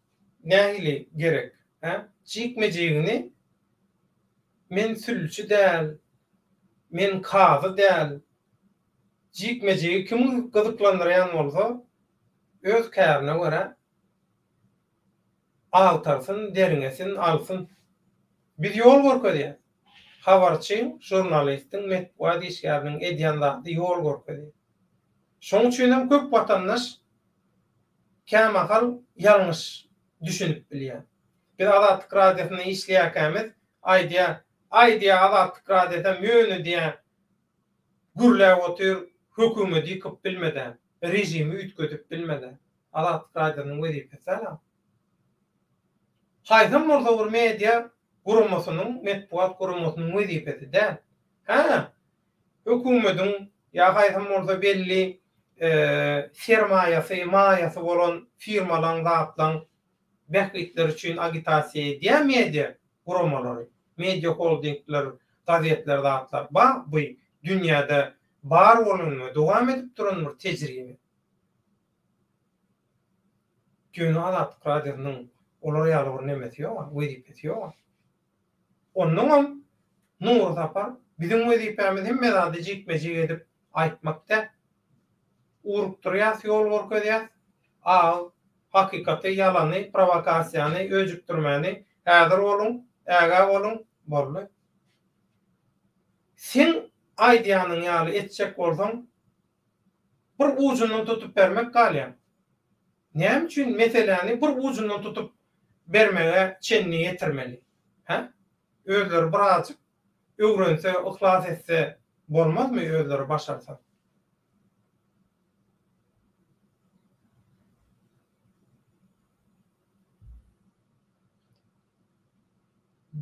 nähili gerek, hä? Jikme-jigini men sülçi däl, men kazy däl. Jikme-jigi kimi gyzyklandyrýan bolsa, öz kärine görä agtarsyn, derňesin, alsyn. Biz ýol görkezýäs. Habarçyň, žurnalistiň, metbugat işgäriniň edýän zady ýol görkezýär. Şoň üçinem köp watandaş kämahal ýalňyş düşünip bilýär. Biz Azatlyk Radiosynda işleýärkämiz aýdýar, Aý diýýär, Azatlyk Radiosam ýöne diýýär, gürläp otyr, hökümeti ýykyp bilmedä, režimi üýtgedip bilmedä. Azatlyk Radiosynyň wezipesi däl-ä. Haýsam bolsa bir media guramasynyň, metbugat guramasynyň wezipesi däl. Hä, hökümediň ýa haýsam bolsa belli sermaýasy, maýasy bolan firmalaň, zatlaň bähbitleri üçin agitasiýa edýän media guramalary, media holdingler, gazetler, zatlar bar. Bu dünýäde bar bolan we dowam edip duran bir tejribe. Ýöne Azatlyk Radiosynyň olar ýaly bir nemesi ýog-a, wezipesi ýog-a. Onnoňam Nury Sapar, biziň wezipämiz hemme zady jikme-jik edip aýtmak däl. Urukdyrýas, ýol görkezýäs. Agyz, hakykaty, ýalany, prowokasiýany, öjükdirmäni, häzir boluň, ägä boluň, boldy. Seň aýdýanyň ýaly etjek bolsaň, bir ujundan tutup bermek galýar. Näme üçin meseläni bir ujundan tutup bermege çenli ýetirmeli? Hä? Özleri birazjyk. öwrense, yhlas etse bolmazmy özleri başarsa?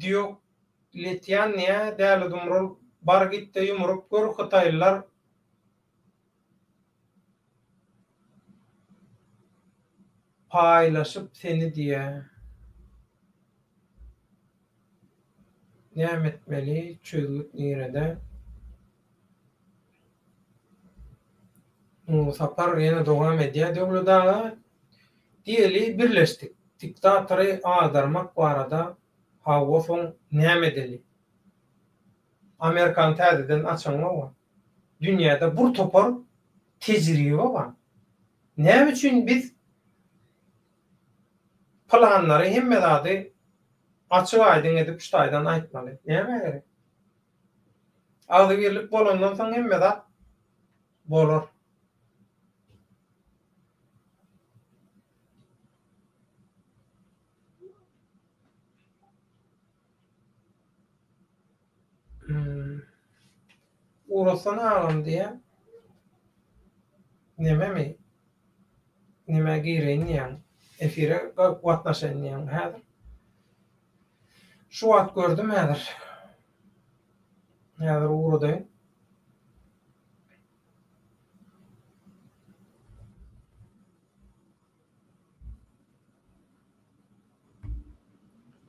Diokletýan diýä Däli Dumrul bar gitde ýumruk gör hytaýlylar paýlaşyp seni diýä. Näme etmeli çözgüt nirede. Nury Sapar ýene dowam edýär Döwlet aga. Diýeli birleşdik. Diktatory agdarmak barada hawa soň näme edeli? Amerikany täzeden açaňoga. Dünýäde bur topar tejribe bar. Näme üçin biz planlary hemme zady açyk aýdyň edip şu taýdan aýtmaly? Nämä gerek? Agzybirlik bolandan soň hemme zat bolar. Ugratsana agam diýýä. Nememi? Nämä gireýin diýýäň? Efire gatnaşaýyn diýýäň häzir. Şu wagt gördüm häzir. Häzir ugradaýyn.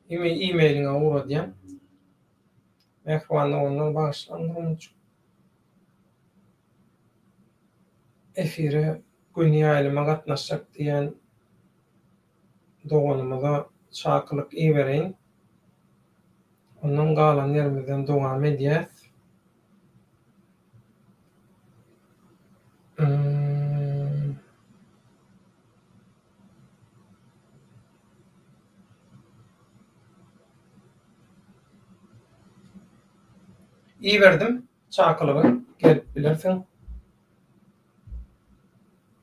E-mailiňe ugradýan. Mähriban doganlar bagyşlaň birinji efire göni ýaýlyma gatnaşjak diýen doganymyza çakylyk ibereýin. Ondan galan ýerimizden dowam edýäs. Iberdim çakylygy gelip bilersiň.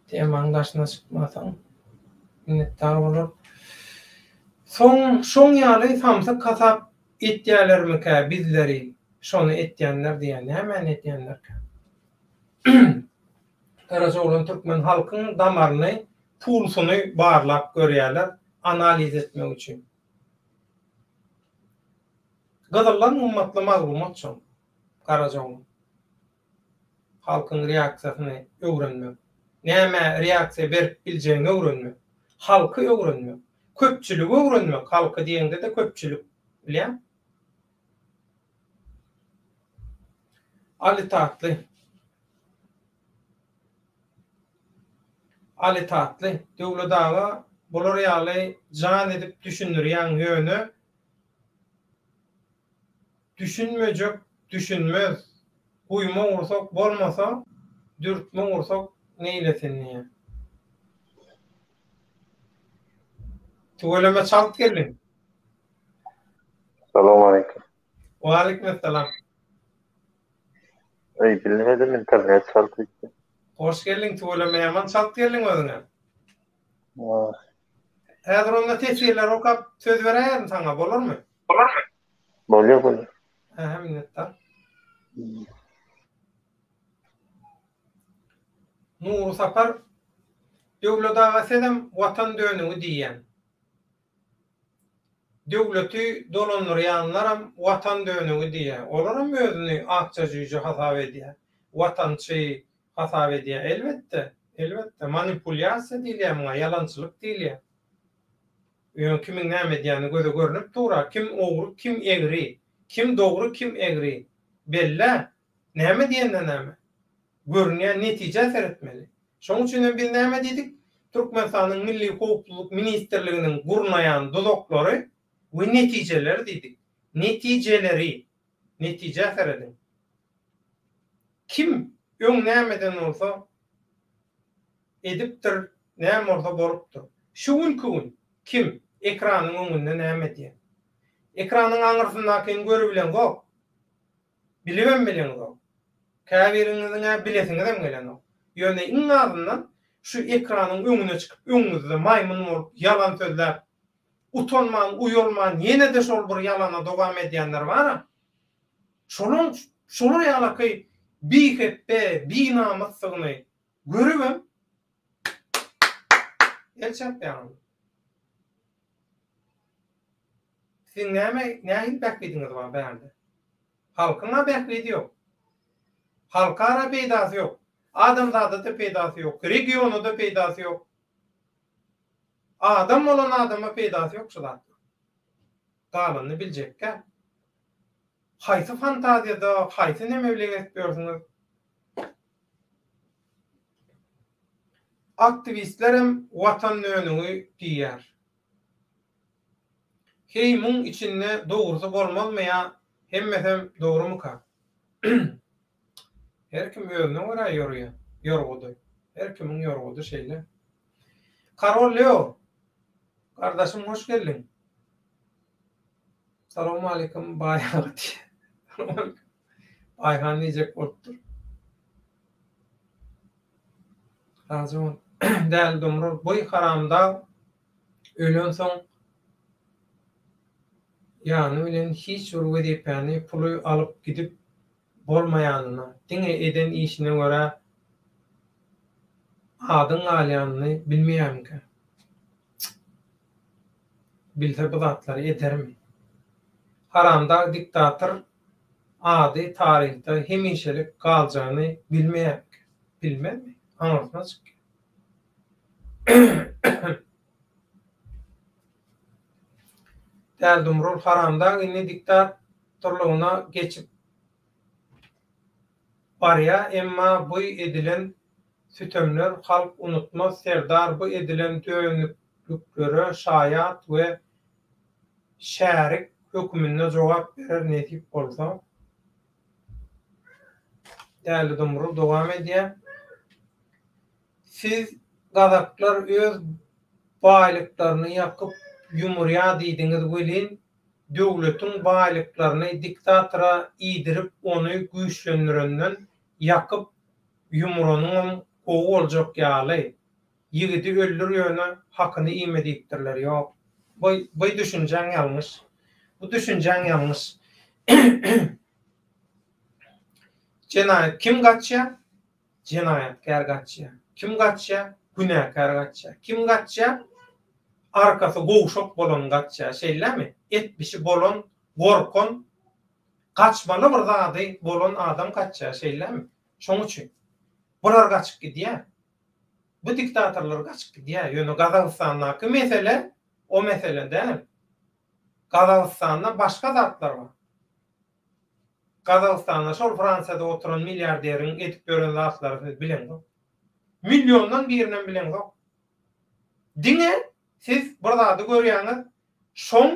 Temaň daşyna çykmasaň minnetdar bolar. Soň şoň ýaly samsyk hasap etýälermikä bizleri şony etýänler diýýän nämäni etýänlerkä. Garajaoglan türkmen halkyň damaryny pulsuny barlap görýäler analiz etmek üçin. Gyzyldan gymmatly maglumat şol Garajaoglan. Halkyň reaksiýasyny öwrenmek. Nämä reaksiýa berip biljegiňi öwrenmek. Halky öwrenmek. Köpçüligi öwrenmek. Halky diýeňde-de köpçülik bilýäň. Aly Tatly. Aly Tatly, Döwlet aga bular ýaly jan edip düşündirýäň ýöne düşünmejek düşünmez guýma gursak bolmasa dürtme gursak neýlesin diýýä. Tüweleme çalt geldiň. Salowmaleýkim. Waleýkim essalam. Eý bilmedim internet çalt gitdi. Hoş geldiň tüweleme ýaman çalt geldiň özüňe. Häzir onda teswirleri okap söz beräýerin saňa bolarmy? Bolarmy? Bolýar bolýar. Ähä minnetdar. Nury Sapar Döwlet aga sizem watan dönügi diýýäň. Döwleti dolandyrýanlaram watan dönügi diýýär. Olaram özüni akja jüýje hasap edýär. Watançy hasap edýär. Elbetde, elbetde, manipulýasiýa diýilýär muňa, ýalançylyk diýilýär. Ýöne kimiň näme edýäni göze görnüp dur-a, kim ogry, kim egri, kim dogry, kim egri. Bellä, näme diýende näme? Görünýän netijä seretmeli. Şonuň üçin hem biz näme diýdik? Türkmenistanyň Milli howpsuzlyk ministrliginiň gurnaýan duzaklary we netijeleri diýdik. Netijeleri. Netijä serediň. Kim öň nämeden bolsa edipdir, näme bolsa bolupdyr. Şu günki gün kim ekranyň öňünde näme edýär? Ekranyň aňyrsyndakyny görübileňzok. Bilibem bileňzok. Käbiriňiziň-ä bilesiňizem gelenok. Ýöne iň azyndan şu ekranyň öňüne çykyp öňüňizde maýmyn bolup ýalan sözläp, utanman, uýalman ýene-de şol bir ýalana dowam edýänler bar-a. Şolaň şolar ýalaky bihepbe, binamysdygyny görübem el çarpýaňyz. Siziň näme nähili bähbidiňiz bar bärde? Halkyň-a bähbidi ýok. Halkara peýdasy ýok. Adamzada-da peýdasy ýok. Regiona-da peýdasy ýok. Adam bolan adama peýdasy ýok şu zatlaryň. Galanyny biljekgä. Haýsy fantaziýada, haýsy neme bile gezip ýörsüňiz? Aktiwistlerem watan dönügi diýýär. Heý muň içinde dogrusy bolmazmy ýa hemmesem dogrumyka? Her kim özüne görä ýorýa, ýorgudy. Her kimiň ýorgudy şeýle. Karol Leo! Gardaşym hoş geldiň. Salowmalikim baý aga diýýär. Salowmalikim. Baýhan diýjek bolupdyr. Razy bol. Däli Domrul bu haramdag ölensoň ýany bilen hiç bir wezipäni, puly alyp gidip bolmaýanyna, diňe eden işine görä adyň galýanyny bilmeýärmikä? Bilse bu zatlary edermi? Haramdag diktator ady taryhda hemişelik galjagyny bilmeýärmikä? Bilmezmi? Aňyrsyna çykýar. Däldumrul haramdag indi diktatorlygyna geçip barýa emma bu edilen sütemler halk unutmaz serdar bu edilen dönüklüklere şaýat we şärik höküminde jogap berer nesip bolsa. Däli Dumrul dowam edýär. Siz gazaklar öz baýlyklaryny ýakyp ýumurýa diýdiňiz welin döwletiň baýlyklaryny diktatora iýdirip ony güýçlendirenden ýakyp ýumuranyňam gowy boljak ýaly. Ýigidi öldür ýöne hakyny iýme diýipdirler ýok bu bu düşünjäň ýalňyş bu düşünjäň ýalňyş jenaýat kim gaçýa Jenaýatkär gaçýar. Kim gaçýar? Günäkär gaçýar. Kim gaçýar? Arkasy gowşak bolan gaçýar. Şeýlemi? Etmişi bolan, gorkan, gaçmaly bir zady bolan adam gaçýar. Şeýlemi? Şoň üçin bular gaçyp gidýär. Bu diktatorlar gaçyp gidýär. Ýöne Gazagystandaky mesele o mesele däl. Gazagystanda başga zatlar bar. Gazagystanda şol Fransiýada oturan milliarderiň edip ýören zatlary siz bileňzok. Milliondan birinem bileňzok. Diňe siz bir zady görýäňiz, şoň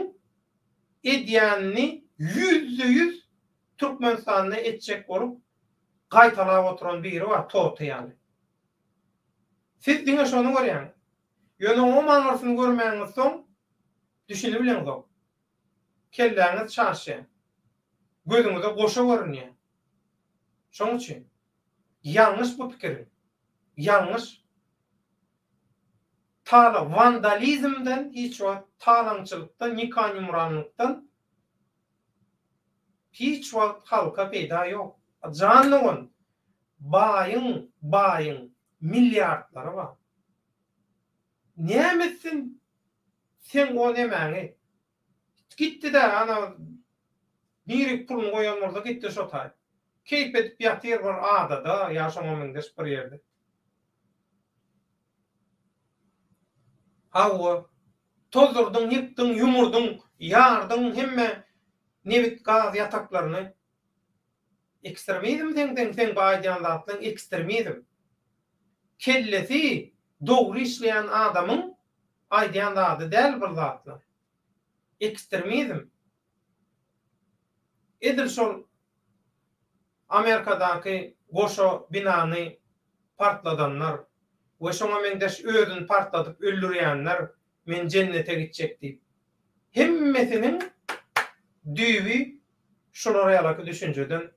edýänini ýüzde-ýüz Türkmenistanda etjek bolup gaýtalap oturan biri bar Toty ýaly. Siz diňe şony görýäňiz. Ýöne oňam aňyrsyny görmäňizsoň düşünibileňzok. Kelläňiz çaşýar. Gözüňize goşa görünýär. Şoň üçin, ýalňyş bu pikiriň. Ýalňyş. Tala wandalizmden hiç wagt talaňçylykdan, nikanýumranlykdan hiç wagt halka peýda ýok. Jan dogan, baýyň baýyň milliardlary bar. Näme etsin seň o nemäňi? Gitdi-dä, ana, nirik puluny goýan bolsa gitdi şo taý. Keýp edip ýatyr bir adada ýa şoňa meňzeş bir ýerde. Hawa, tozdurdyň, ýykdyň, ýumurdyň, ýardyň hemme nebit-gaz ýataklaryny. Ekstremizm seň seň seň bu aýdýan zatlaň ekstremizm. Kellesi dogry işleýän adamyň aýdýan zady däl bir zatlar. Ekstremizm. Edil şol Amerikadaky goşa binany partladanlar we şoňa meňzeş özüni partladyp öldürýänler men jennete gitjek diýip. Hemmesiniň düýbi şular ýalaky düşünjeden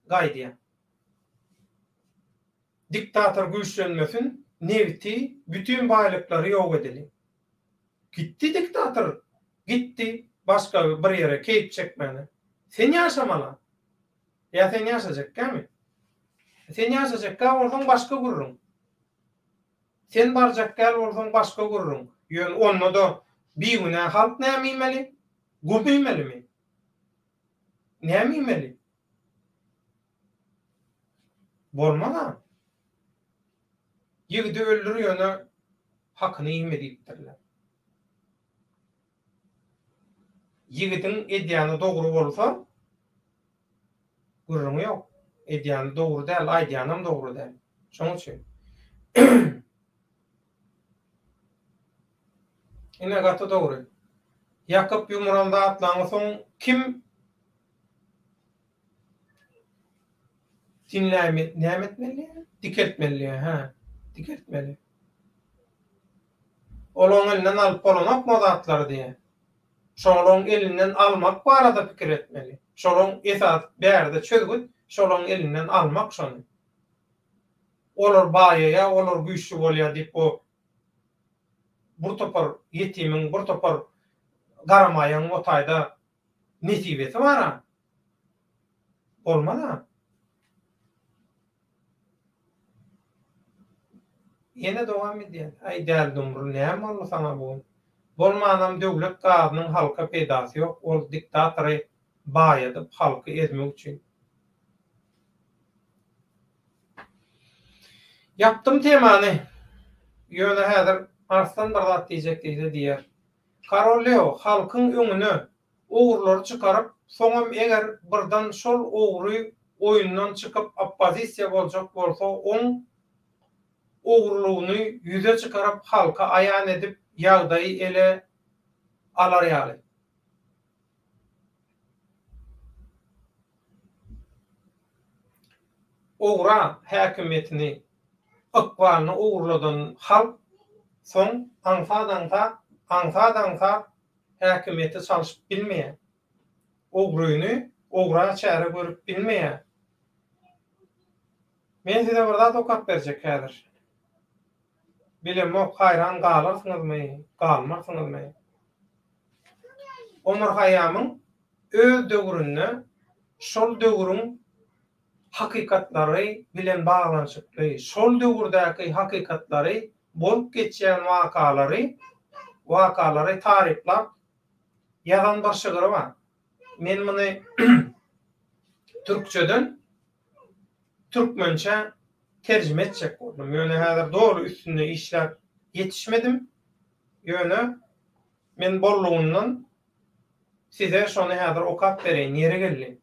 gaýdýar. Diktator güýçlenmesin, nebiti, bütin baýlyklary ýok edeliň. Gitdi diktator, gitdi başga bir ýere keýp çekmäne. Sen ýaşamaly. Ýa sen ýaşajakkämi? Sen ýaşajakkä bolsaň başga gürrüň. Sen barjak däl bolsaň başga gürrüň. Ýöne onda-da bigünä halk näme iýmeli? Gum iýmelimi? Näme iýmeli? Bolmaz-a. Ýigidi öldür ýöne hakyny iýme diýipdirler. Ýigidiň edýäni dogry bolsa gürrüňi ýok. Edýäni dogry däl, aýdýanam dogry däl. Şoň üçin. Ine gaty dogry. Ýakyp ýumuran zatlaňy soň kim Diňläýme näme etmeli diýýä? Dikeltmeli diýýä, hä. Dikeltmeli. Olaň elinden alyp bolanokmy o zatlary diýýä. Şolaň elinden almak barada pikir etmeli. Şolaň esas bärde çözgüt şolaň elinden almak şony. Olar baýaýa, olar güýçli bolýa diýip o bir topar ýetimiň, bir topar garamaýagyň o taýda nesibesi bar-a. Bolmaz-a. Ýene dowam edýär. Aý däli Dumrul näme boldy saňa bu gün? Bolmanam döwlet gazynyň halka peýdasy ýok, ol diktatory baýadyp halky ezmek üçin. Ýapdym temany. Ýöne häzir Arslan bir zat diýjek diýse diýer. Karol Leo halkyň öňüne ogrulary çykaryp, soňam eger birdan şol ogry oýundan çykyp oppozisiýa boljak bolsa oň ogrulygyny ýüze çykaryp halka aýan edip ýagdaýy ele alar ýaly. Ogra häkimiýetini, ykbalyny ogurladan halk soň aňsat-aňsat, aňsat-aňsat häkimiýeti çalşyp bilmeýär. Ogryny ogra çäre görüp bilmeýär. Men size bir zat okap berjek häzir. Bilemok, haýran galarsyňyzmy, galmarsyňyzmy? Omar Haýýamyň öz döwründe şol döwrüň hakykatlary bilen baglanyşykly, şol döwürdäki hakykatlary, bolup geçýän wakalary wakalary taryplap ýazan bir şygry bar. Men muny türkçeden türkmençä terjime etjek boldum. Ýöne häzir doly üstünde işläp ýetişmedim. Ýöne men bollugyndan size şony häzir okap bereýin, ýeri geldi.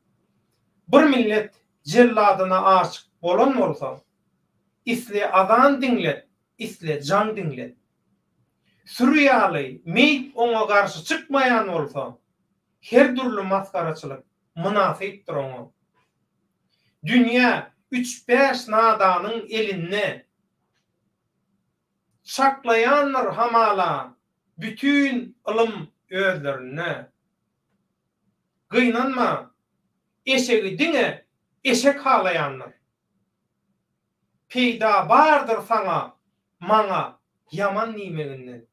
Bir millet jelladyna aşyk bolan bolsa, isle azan diňlet, isle jaň diňlet. Süri ýaly meýit oňa garşy çykmaýan bolsa, her dürli masgaraçylyk mynasypdyr oňa. Dünýä üç-bäş nadanyň elinde. Çaklaýandyr hamala bütin ylym özlerinde. Gynanma, eşegi diňe eşek halaýandyr. Peýda bardyr saňa, maňa ýaman diýmeginden.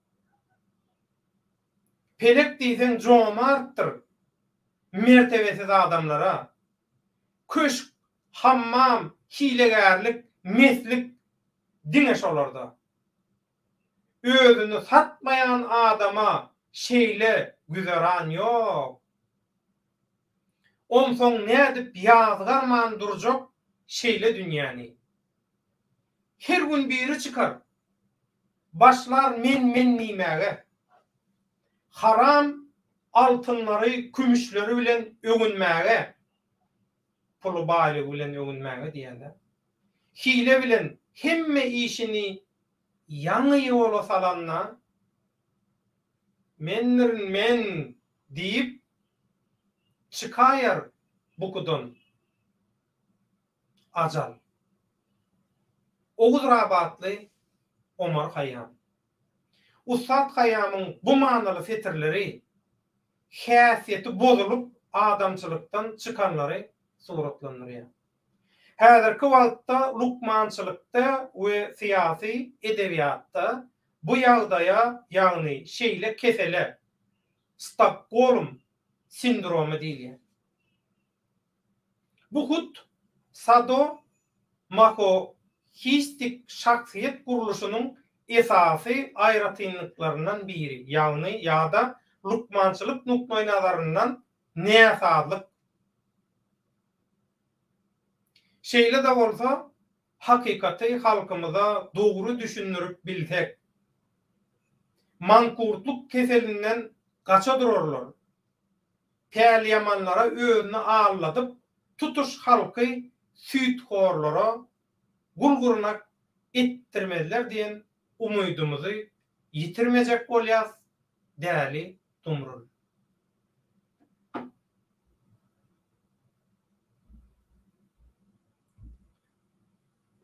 Pelek diýseň jomartdyr mertebesiz adamlara. Köşk, hammam, hilegärlik, meslik diňe şolarda. Özüni satmaýan adama şeýle güzeran ýok. Onsoň nädip ýazgarman durjak şeýle dünýäni. Her gün biri çykar, başlar men-men diýmäge. Haram altynlary, kümüşleri bilen öwünmäge. Puly baýlygy bilen öwünmäge diýýän-dä. Hile bilen hemme işini ýaňy ýola salanda, Mendirin men diýip, çykaýar bukudan ajal. Oguz Rabatly Omar Haýýam. Ussat Haýýamyň bu manyly setirleri häsiýeti bozulyp adamçylykdan çykanlary suratlandyrýar. Häzirki wagtda lukmançylykda we syýasy edebiýatda bu ýagdaýa, ýagny şeýle kesele Stokgolm sindromy diýilýär. Bu hut sado-mahohistik şahsyýet gurluşynyň esasy aýratynlyklaryndan biri, ýagny ýa-da lukmançylyk nukdaýnazaryndan näsazlyk. Şeýle-de bolsa, hakykaty halkymyza dogry düşündirip bilsek, mankurtlyk keselinden gaça durarlar, päliýamanlara özüni aldadyp, tutuş halky süýthorlara gul-gyrnak etdirmezler diýen umydymyzy ýitirmejek bolýas, däli Dumrul.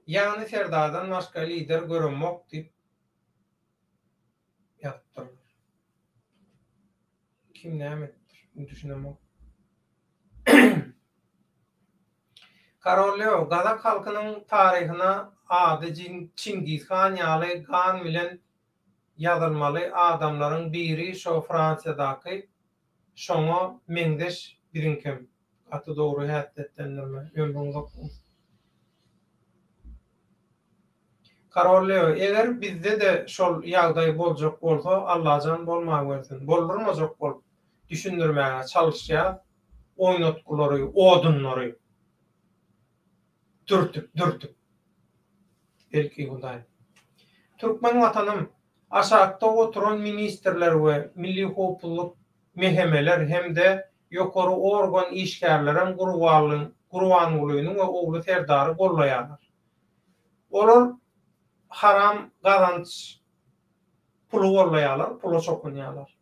Ýagny Serdardan başga lider göremok diýip ýazypdyrlar. Kim näme edipdir? Men düşünemok. Karol Leo, gazak halkynyň taryhyna ady Çingiz han ýaly gan bilen ýazylmaly adamlaryň biri şo Fransiýadaky şoňa meňzeş biziňkem. Gaty dogry häsiýetlendirme. Ömrüň uzak bolsun. Karol Leo, eger bizde-de şol ýagdaý boljak bolsa Allajan bolmawersin. Boldurmajak bolup düşündirmäge çalyşýas oýnatgylary, odunlary dürtüp, dürtüp. Belki Hudaý. Türkmen Watanym, aşakda oturan ministrler we milli howpsuzlyk mehemeler hem-de ýokary organ işgärlerem Gurbangulyny we ogly Serdary gollaýarlar. Olar haram gazanç puly gollaýarlar, pula çokunýarlar.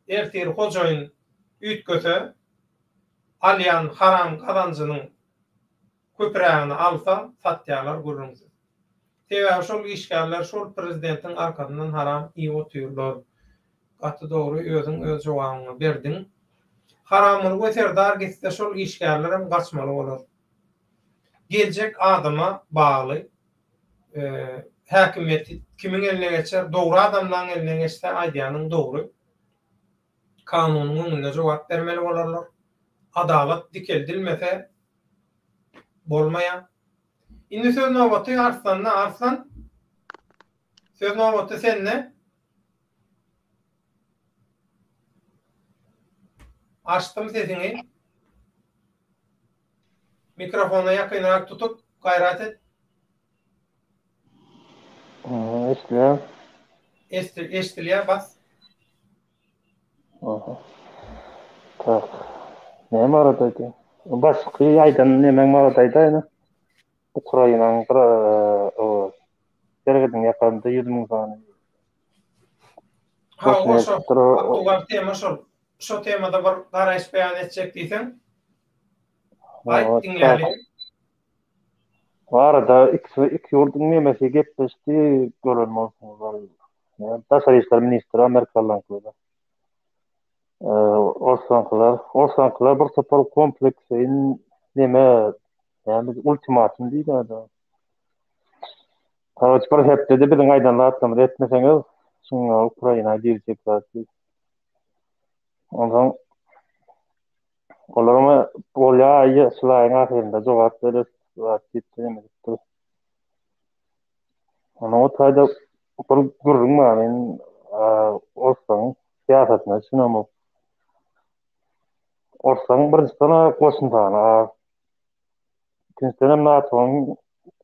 Ertir hojaýyn üýtgese, alýan haram gazanjynyň köprägini alsa, satýarlar gürrüňsiz. Sebäbi şol işgärler şol prezidentiň arkasyndan haram iýip otyrlar. Gaty dogry özüň öz jogabyňy berdiň. Haramguly we Serdar gitse şol işgärlerem gaçmaly bolar. Geljek adama bagly häkimiýet kimiň eline geçer dogry adamlaň eline geçse aýdýanyň dogry. Kanunyň öňünde jogap bermeli bolarlar. Adalat dikeldilmese bolmaýar. Indi söz nobaty Arslanda. Arslan söz nobaty sende. Açdym sesiňi. Mikrofona ýakynrak tutup, gaýrat et. Eşidilýär. Eşidilýär, bas. Aha. Tak. Näme barada aýdaýyn? Başky aýdan nemäň barada aýdaýyn. Ukrainanyň bir o serhediň ýakasynda 100 müň sany. Ha, o şo. Aktual tema şol. Şo temada bir garaýyş beýan etjek diýseň. Aýt diňläli. Bu arada iki, iki ýurduň nemesi gepleşdi, gören bolsaňyz ol daşary işler ministri amerikalylaryňkylar. Orslaňkylar, orslaňkylar bir topar kompleksleýin neme, näme ultimatum diýýärler. Karoç bir hepdede biziň aýdan zatlarymyzy etmeseňiz, şuňa Ukraina girjek zat diýip. Onsoň Olar oňa bolýa aýy şul aýyň ahyrynda jogap berer zat diýip neme edipdir. Onuň o taýda bir gürrüň bar men orslaryň syýasatyna düşünemok. Orslaryň birinjiden goşun sany az. Ikinjiden NATO-nyň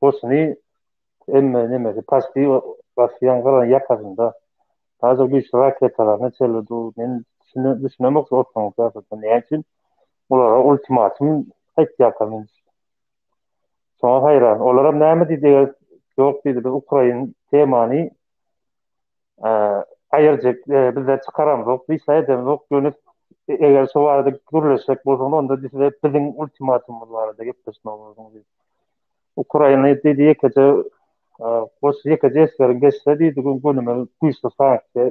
goşuny Emme nemesi paçti Russiýaň gyran ýakasynda. Daže güýçli raketalaryna çenli dur. Men düşünemok şu Osmanyň syýasatyna näme üçin olara ultimatum aýtýarka men şoňa haýran. Olaram näme diýdi eger ýok diýdi biz Ukrain temany aýyrjak bizler çykaramzok hiç zat edemzok ýöne eger şo barada gürleşjek bolsaňyz onda size biziň ultimatumymyz barada gepleşmeli bolarsyňyz diýdi. Ukraina diýdi ýekeje goş ýekeje esgeriň geçse diýdi gönümel güýçli sanksiýa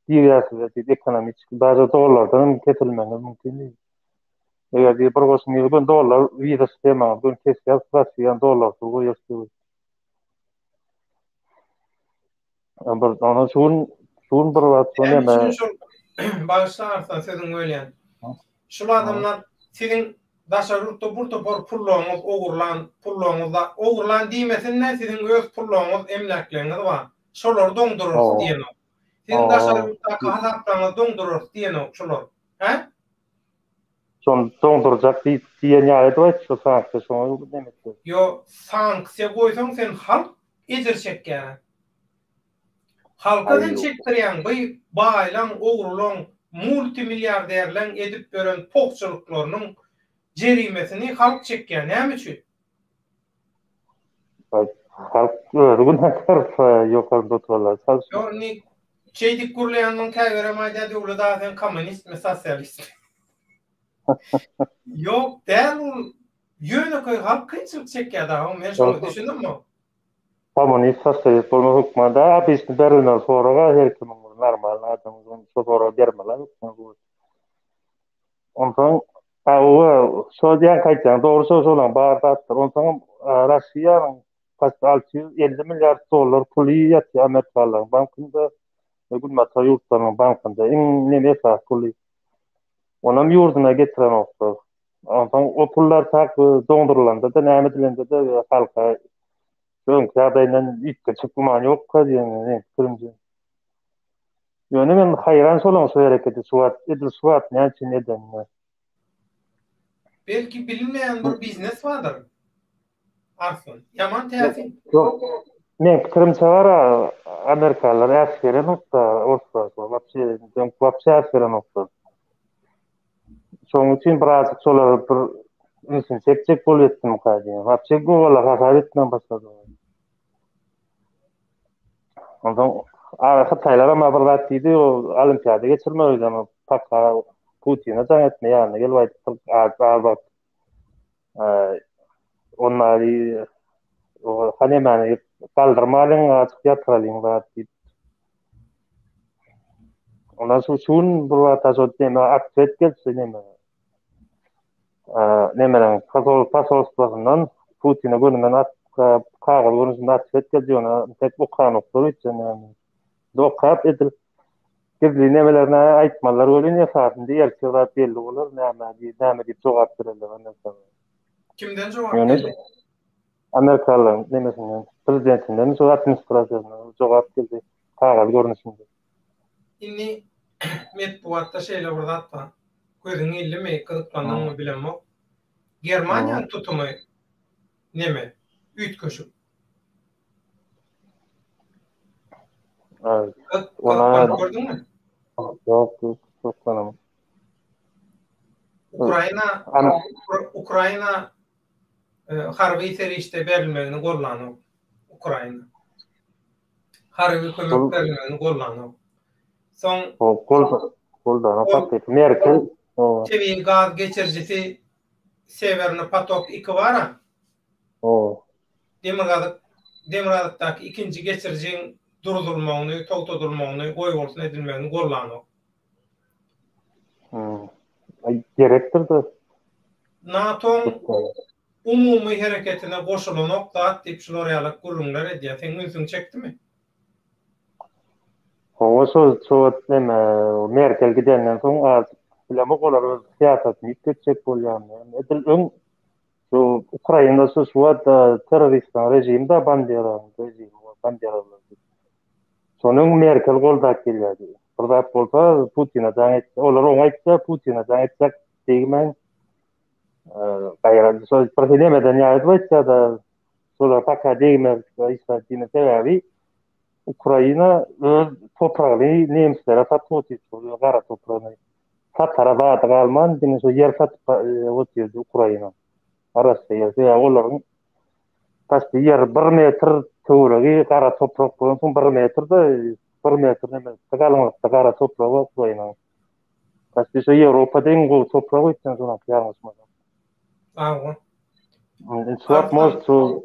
girýär size diýdi ekonomiçki daže dollardan hem kesilmegiňiz mümkin diýdi. Eger diýdi bir goşun girse dollar wiza sistemaňyzy göni kesýär Russiýany dollarsyz goýýar diýdi. Bir ona şu gün şu gün bir wagt şu näme? Bagyşla Arslan sözüňi bölýän. Şul adamlar siziň. daşary ýurtda bir topar pullaryňyz ogurlan, pullaryňyz ogurlan diýmesin-de siziň öz pullaryňyz, emläkleriňiz bar. Şolary doňdurarys diýenok. Siziň daşary ýurtdaky hasaplaryňyzy doňdurarys diýenok şular. Hä? Şony doňdurjak diýip diýen ýaly edip aýtdy şo sanksiýa şoňa neme etdi. Ýo sanksiýa goýsaň sen halk ejir çekýär. Halka sen çekdirýäň by baýlaň ogrulaň multi milliarderleň edip ýören pohçulyklarynyň jerimesini halk çekýär näme üçin? Halk özi günäkär ýokarda oturanlar çalyşýar. Ýok indi şeýdip gürleýänmiň käbirem aýdýar Döwlet aga sen kommunistmi sosialistmi. Ýok däl ol ýönekeý halk kynçylyk çekýär dagy men şoňa düşünemok. Kommunist sosialist bolmak hökman däl obýasni berilmeli soraga her kimiň bir normalny adamyň şo soragy bermeli hökman. Onsoň hawa, şo diýen aýtýaň, dogry şo şolaň bar zatlar. Onsoňam Russiýanyň paçti 650 milliard dollar puly ýatýar amerikanlaryň bankynda we günbatar ýurtlarynyň bankynda. Iň neme esasy puly. Onam ýurduna getirenoklar. Onsoň o pullar tak doňdurylanda-da, näme edilende-de halka öňki ýagdaýyndan üýtgeşik güman ýokka diýen meň pikirimçe. Ýöne men haýran şolaň şu hereketi şu wagt edil şu wagt näme üçin edenine. Belki bilinmeýän bir biznes bardyr. Arslan. Ýaman täsin. Ýok. Meň pikirimçe bara amerikalylar äsgerenokda orslar wapşe wapşe äsgerenoklar. Şonuň üçin birazjyk şolara bir ünsüni çekjek bolup etdimika diýýän. Wapşe gowalar hasap etmän başladylar. Onsoň ara Hytaýlar hem bir zat diýdi, o olimpiada geçirmek öýden paka Putine jaň etme ýanyna gelip aýdypdyr, az az wagt onlary o hanemäni galdyrmalyň, açyk ýatyralyň zat diýip. Ondan soň şu gün bir wagt şo neme otwet gelipdi neme. Nemeleriň posol posolstwasyndan Putine gönümen at kagyz görnüşinde otwet geldi ýöne tek okanoklar öýtýän ýaly. Okap edil gizlin nemelerini aýtmalylar welin esasynda ertir zat belli bolar näme diýip näme diýip jogap bererler ondan soň. Kimden jogap geldi? Amerikalylaryň nemesinden prezidentinden şu administrasiýasyndan jogap geldi kagyz görnüşinde. Indi metbugatda şeýle bir zat bar. Gözüň ildimi, gyzyklandyňmy bilemok. Germaniýanyň tutumy neme, üýtgeşik. Gyzyklanyp gördüňmi? Ýok, gyzyklanamok. Ukraina Ukraina harby serişde berilmegini gollanok. Ukraina. Harby kömek berilmegini gollanok. Soň goldanok hakyky. Merkel tebigy gaz geçirijisi Sewerny potok 2 bar-a. Demirgazyk demirgazykdaky ikinji geçirijiň duruzylmagyny, togtadylmagyny, goýbolsun edilmegini gollanok. Gerekdir-de. NATO-nyň umumy hereketine goşulanok zat diýip şular ýalak gürrüňler edýär. Seň ünsüňi çekdimi? Hawa şo şo wagt neme Merkel gidenden soň azajyk bilemok olar öz syýasatyny üýtgetjek bolýarmy. Edil öň şu Ukrainada şu şu wagt terroristleriň režimi-de Banderanyň režimi Banderalar. Şony öň Merkel goldap gelýärdi. Bir zat bolsa Putine jaň et, olar oňa aýtsa Putine jaň etjek degmäň. Gaýra şol bir nemeden ýaýyp aýtsa-da şolar paka degmez hiç zat diýme sebäbi Ukraina öz topragyny nemslere satyp otyr, gara topragyny. Satara zady galman, diňe şo ýer satyp otyrdy Ukraina. Arassa ýer. Sebäbi olaryň Başda ýer bir metr töweregi gara toprak bolansoň bir metr-de bir metr neme galyňlykda gara toprak bar Ukrainanyň. Başda şo Ýewropada iň gowy toprak öýtýän şonuňky ýalňyşmasam. Hawa. Swap most to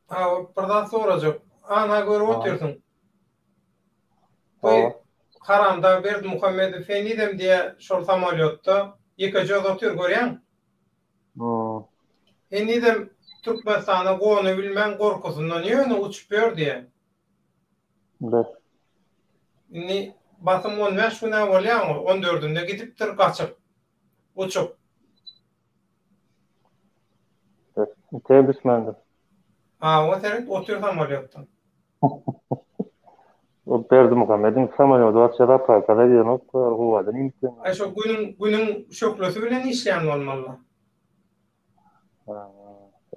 Hawa, bir zat sorajak. Ana görüp otyrsyň. Bu haramdag Berdimuhamedow henizem diýä şol samolýotda ýekeje özi otyr görýäňmi? Henizem Türkmenistana gonabilmän gorkusyndan ýöne uçup ýör diýä. Indi basym on bäş gün-ä bolýaň, on dördünde gidipdir gaçyp, uçup. Entegem düşmändir. Hawa seret otyr samolýotda. O Berdimuhamediň samolýody wapşe zapravkada gidenok, howadan iýmitlenýär. Aý şo günüň günüň şöhlesi bilen işleýän bolmaly.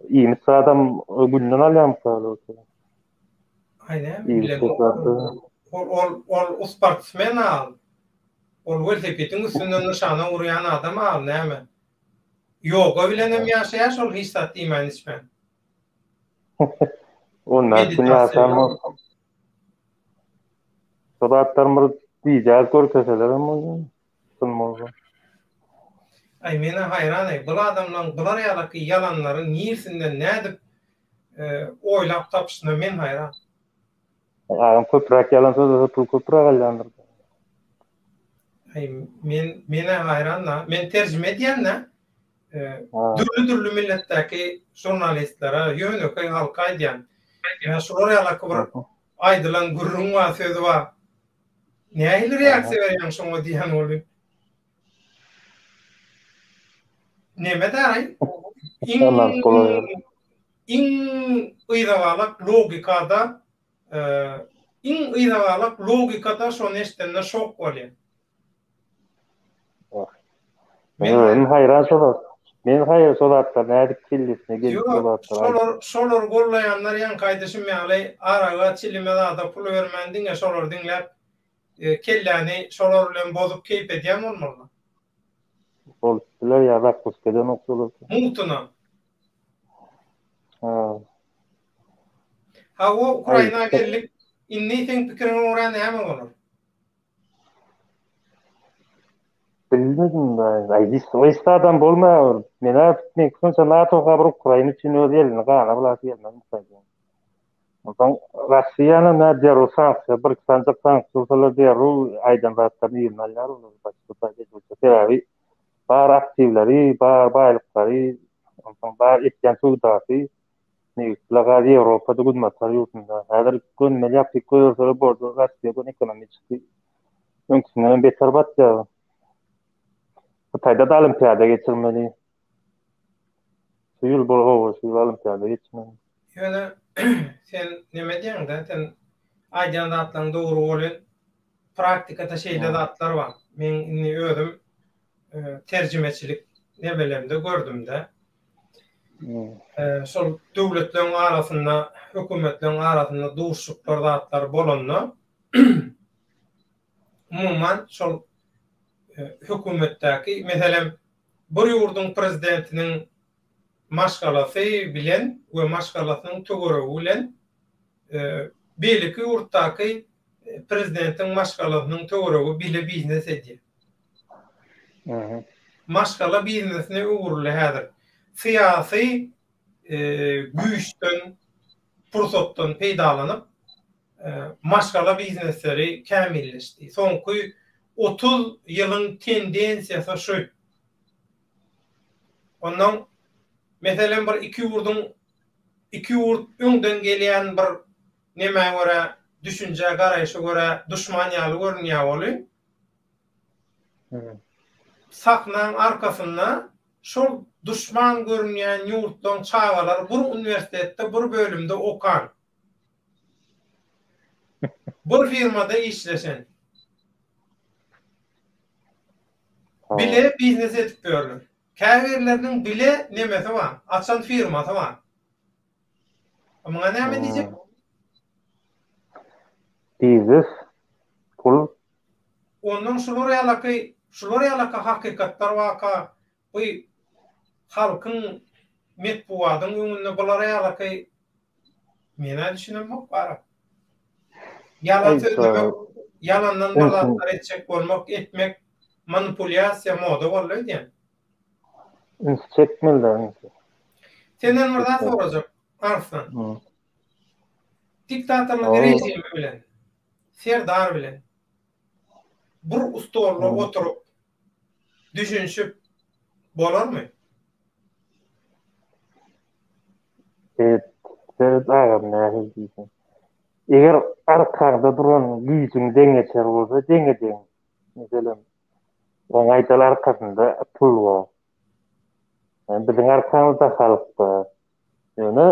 Iýmit zadam günden alýarmyka ol? Aý näme bilen. Ol ol ol sportsmen al. Ol welosipediň üstünden nyşana urýan adam al näme. Ýoga bilenem ýaşaýar şol hiç zat iýmän içmän. Ondan gün ýaşan bolsa. Şo zatlar bir diýjäz görkezseler hem bolýar. Çyn bolsa. Aý menä haýran-aý bul adamlaň bular ýalaky ýalanlary nirsinden nädip oýlap tapyşyna men haýran. Adam köpräk ýalan sözlese pul köpräk alýandyr. Aý men menä haýran-da. Men terjime edýän-dä. Dürli-dürli milletdäki žurnalistlere, ýönekeý halka aýdýan. Ýa şular ýalaky bir aýdylan gürrüň bar, söz bar. Nähili reaksiýa berýäň şoňa diýýän bolýan. Neme daýy? Iň iň yzagalak logikada iň yzagalak logikada şony eşidende şok bolýan. Men özüm haýran şo zat. Men haýran şo zatlar nädip kellesine gelip şo zatlar. Şolar şolar gollaýanlar ýaňky aýdyşym ýaly araga çilime zada pul bermän diňe şolary diňläp kelläni şolar bilen bozup keýp edýän bolmalylar. Bolup biler ýa zakuska edenok şolar. Mugtuna. Ha. Hawa Ukraina geldik. Indi seň pikiriňe görä näme bolar? Bilmedim da. Aý hiç hiç adam bolmaýar. Men-ä men şonça NATO-ga bir Ukraina üçin öz elini gana bulasy gelmez Ukraina. Onsoň Russiýany nä derrew sanksiýa, bir iki sanjak sanksiýa ursalar derrew aýdan zatlaryny yzyna alýar olar. Sebäbi bar aktiwleri, bar baýlyklary, onsoň bar etýän söwdasy nebit bilen gaz Ýewropada, Günbatar ýurdunda. Häzir gönümel ýapyk goýberseler boldy, Russiýa göni ekonomiçeski öňküsinden hem beter batýar. Hytaýda-da olimpiada geçirmeli. Şu ýyl bol hawa, şu ýyl olimpiada geçirmeli. Ýöne sen neme diýýäň-dä, sen aýdýan zatlaryň dogry welin, praktikada şeýle zatlar bar. Men indi özüm terjimeçilik nemelemde gördüm-de. Şol döwletleriň arasynda, hökümetleriň arasynda duşuşyklar zatlar bolanda, umuman şol hökümetdäki, meselem, bir ýurduň prezidentiniň maşgalasy bilen we maşgalasynyň töweregi bilen beýleki ýurtdaky prezidentiň maşgalasynyň töweregi bile biznes edýär. Maşgala biznesine öwrüldi häzir. Syýasy güýçden, pursatdan peýdalanyp, maşgala biznesleri kämilleşdi. Soňky 30 ýylyň tendensiýasy şu. Ondan meselem bir iki ýurduň iki ýurt öňden gelýän bir nemä görä, düşünjä, garaýşa görä duşman ýaly görünýär welin, sahnaň arkasynda şol duşman görünýän ýurtlaryň çagalary bir uniwersitetde bir bölümde okan. Bir firmada işleşen. Bile biznes edip ýörler. Käbirleriniň bile nemesi bar, açan firmasy bar. Muňa näme diýjek? Biznes, pul. Ondan şular ýalaky, şular ýalaky hakykatlar waka bu halkyň metbugatyň öňünde bular ýalaky men-ä düşünemok bara. Ýalan sözlemek, ýalandan bir zatlar etjek bolmak, etmek manipulýasiýa moda boldy öýdýän. Üns çekmeli ünsi. Senden bir zat sorajak, Arslan. Diktatorlyk režimi bilen, Serdar bilen bir stolda oturyp, düşünişip bolarmy? Evet, Seret agam nähili diýseň. Eger arkaňda duran güýjüň deňeçer bolsa, deňe-deň. Meselem, oň aýdaly arkasynda pul bar. Biziň arkamyzda halk bar. Ýöne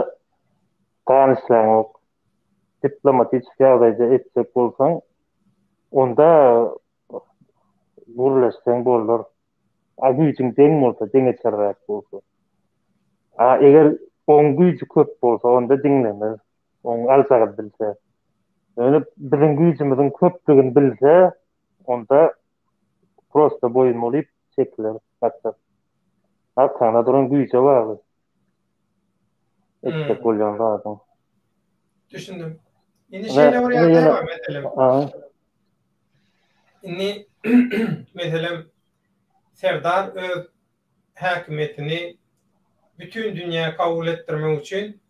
gan isläňok. Diplomatik ýagdaýda etjek bolsaň, onda gürleşseň bolar. A güýjüň deň bolsa, deňeçerräk bolsa. A eger oň güýji köp bolsa, onda diňlemez. Oň aljagyny bilse. Ýöne biziň güýjümiziň köpdügini bilse, onda prosta boýun bolup çekiler, gaçar. Arkaňda duran güýje bagly. Etjek hmm. bolýan zadyň. Düşündim. Indi şeýle bir ýagdaý bar meselem. Indi meselem Serdar öz häkimiýetini bütin dünýä kabul etdirmek üçin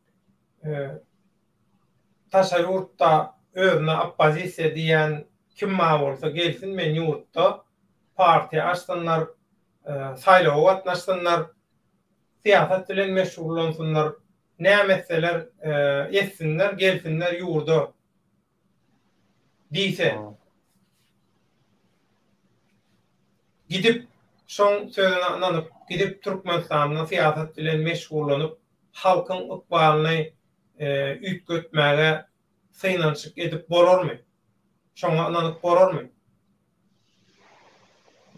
daşary ýurtda özüne oppozisiýa diýýän kim bar bolsa gelsin men ýurtda partiýa açsynlar, saýlawa gatnaşsynlar, syýasat bilen meşgullansynlar, näme etseler etsinler, gelsinler ýurda diýse. Gidip, şoň sözüne ynanyp, gidip Türkmenistanda syýasat bilen meşgullanyp, halkyň ykbalyny üýtgetmäge synanyşyk edip bolarmy? Şoňa ynanyp bolarmy?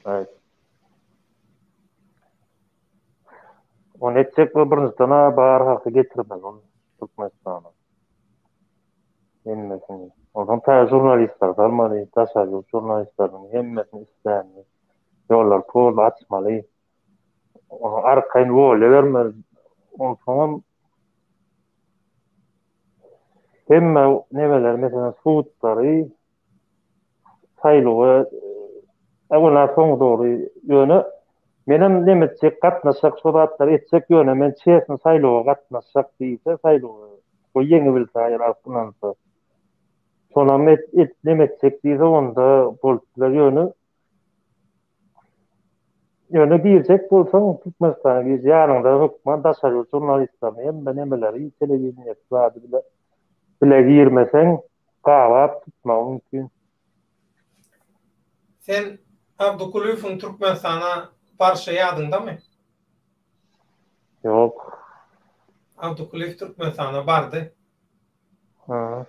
Aý. Ony etjek we birinjiden-ä bar halky getirmeli ony Türkmenistana. Hemmesini. Onsoň täze žurnalistleri salmaly, daşary ýurt žurnalistleriniň hemmesini islänini ýollar pol açmaly. Oňa arkaýyn wolýa bermeli. Onsoňam hemme nemeler, meselem, sudlary saýlawa öňüne soň dogry ýöne menem neme etjek gatnaşjak şo zatlary etjek ýöne men çesny saýlawa gatnaşjak diýse saýlawa o ýeňi bilse aýr halk ynansa şonam et, et neme etjek diýse onda bolup biler ýöne ýöne girjek bolsaň Türkmenistana gir ýanyňda hökman daşary ýurt žurnalistlerini hemme nemeleri telewideniýe zady bile bile girmeseň gabap tutmagy mümkin. Sen Abdykulyýewiň Türkmenistana barşy ýadyňdamy? Ýok. Abdykulyýew Türkmenistana bardy. Ha.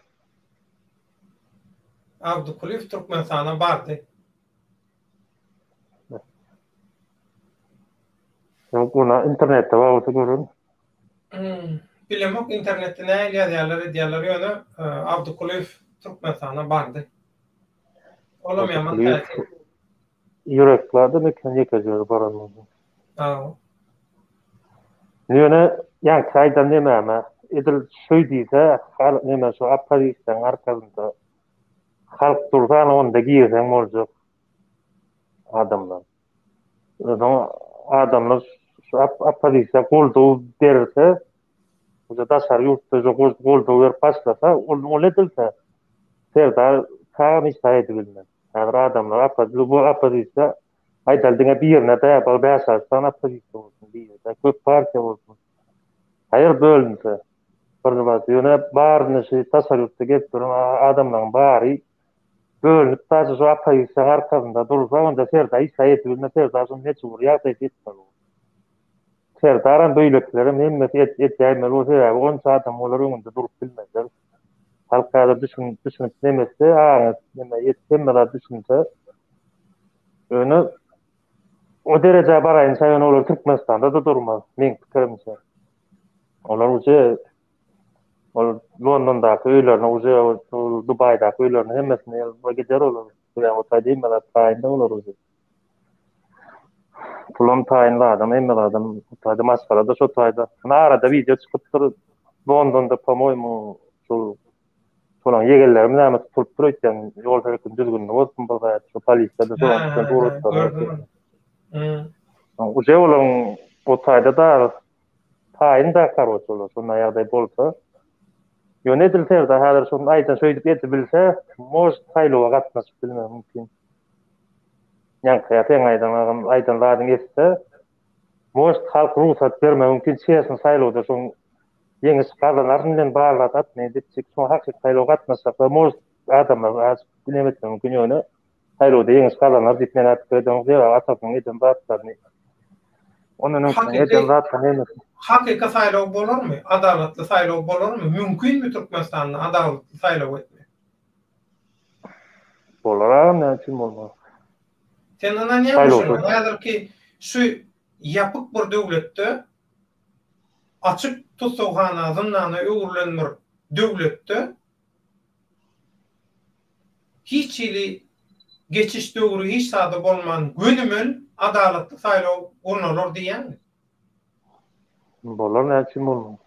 Abdykulyýew Türkmenistana bardy. Ýok, ony internetde bar bolsa görerin. Hmm, bilemok internetde nähili ýazýarlar edýärler ýöne e, Abdykulyýew Türkmenistana bardy. Olam ýaman täsin. Ýürekli adam eken ýekeje özi baran bolsa. Hawa. Ýöne ýaňky aýdan nemäme edil şöý diýse hal neme şu oppozisiýanyň arkasynda halk dursa ana onda girseň boljak adamlar. Onsoň adamlar şu oppozisiýa goldaw berse, uje daşary ýurtda uje goldaw berip başlasa, ol ol edilse Serdar tagam hiç zat edibilmez. Häzir adamlar bu oppozisiýa aýdaly diňe birine däl, bir bäş-alty sany oppozisiýa bolsun, biri-de köp partiýa bolsun. Haýyr bölünse bir zat, ýöne baryny şu daşary ýurtda gezip duran adamlaryň bary Bölünip daşy şu oppozisiýaň arkasynda dursa onda Serdar hiç zat edip bilmez Serdar şony mejbury ýagdaýda etmeli bor. Serdaram beýlekilerem hemmesi et edäýmeli bor sebäbi onça adam olar öňünde durup bilmezler. Halk häzir düşün düşünip neme etse aňy neme ýetip hemme zat düşünse ýöne o derejä baraýynça ýöne olar Türkmenistanda-da durmaz meň pikirimçe. Olar uje Ol Londondaky öýlerini uje ol Dubaýdaky öýlerini hemmesini ýa gider olar. Ýa o taýda hemme zat taýynda olar uje. Pulam taýyn zadam hemme zadam o taýda maşgala-da şo taýda. Ine arada wideo çykypdyr Londonda po-moýmu şol şolaň ýegenlerimi näme tutulypdyr öýtýän ýol hereketiniň düzgünini bozupmy bir zat şo polisiýada şolaň tutan suratlary. Uje olaryň o taýda da Taýyn da karoç olar şonda ýagdaý bolsa. Ýöne edil Serdar häzir şony aýdan şeýdip edibilse, может saýlawa gatnaşyp bilmegi mümkin. Ýaňky ýa seň aýdan agam aýdan zadyň etse, может halk rugsat bermegi mümkin çesny saýlawda şoň ýeňiş gazanaryn bilen bar zat atmaýyn diýip şoň hakyky saýlawa gatnaşjaklar может adamlar azajyk neme etmegi mümkin ýöne Saýlawda ýeňiş gazanar diýip men-ä pikir edemok. Sebäbi atasynyň eden zatlaryny, ondan öňküniň eden zatlaryny hemmesini. Hakyky saýlaw bolarmy? Adalatly saýlaw bolarmy? Mümkinmi Türkmenistanda adalatly saýlaw etmek? Bolar agam näme üçin bolmaz? Sen ynanýaňmy şuňa? Häzirki şu ýapyk bir döwletde açyk tussaghana, zyndana öwrülen bir döwletde hiç hili geçiş döwri hiç zady bolman gönümel adalatly saýlaw gurnalar diýýäňmi? Bolar näme üçin bolmaz?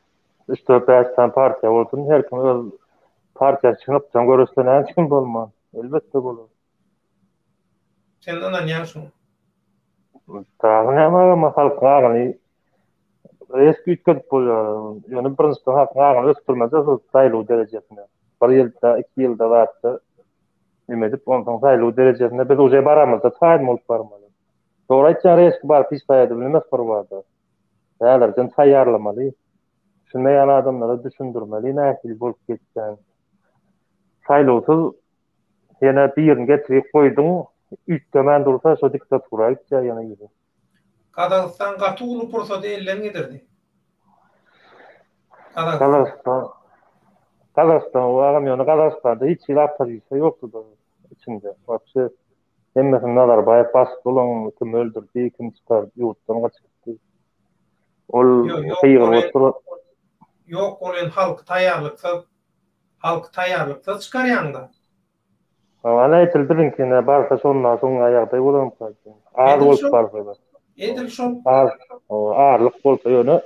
Üç dört bäş sany partiýa bolsun her kim öz partiýasy üçin ykjam göreşse näme üçin bolmaz? Elbetde bolar. Sen ynanýaň şuňa. Dagy näme agam halkyň aňyny resk üýtgedip bolýar. Ýöne birinjiden halkyň aňyny ösdürmeli şol saýlaw derejesine. Bir ýylda, iki ýylda zatda neme edip, onsoň saýlaw derejesine biz uje baramyzda taýyn bolup barmaly. Dogry aýtýaň reski baryp hiç taýady bilmez bir bada. Häzirden taýýarlamaly. Düşünmeýän adamlara düşündirmeli nähili bolup geçýän. Saýlawsyz Ýene birini getirip goýduň, üýtgemän dursa şo diktatura gitýär ýene yzy. Gazagystan gaty uly pursady elden gidirdi. Gazagystan. Gazagystan o agam ýöne Gazagystanda hiç hili oppozisiýa ýokdy da içinde. Wapşe hemmesini Nazarbaýew basdy olaň kim öldürdi, kim çykardy, ýurtdan gaçyp gitdi. Ol gygyryp oturan. Ýok ol halky taýýarlyksyz Halky taýýarlyksyz çykarýaňda. Hawa edil biziňkine barsa şonda şoňa ýagdaý bolarmyka diýýän. Az bolup barsa-da. Edil şol. Az, hawa, azlyk bolsa ýöne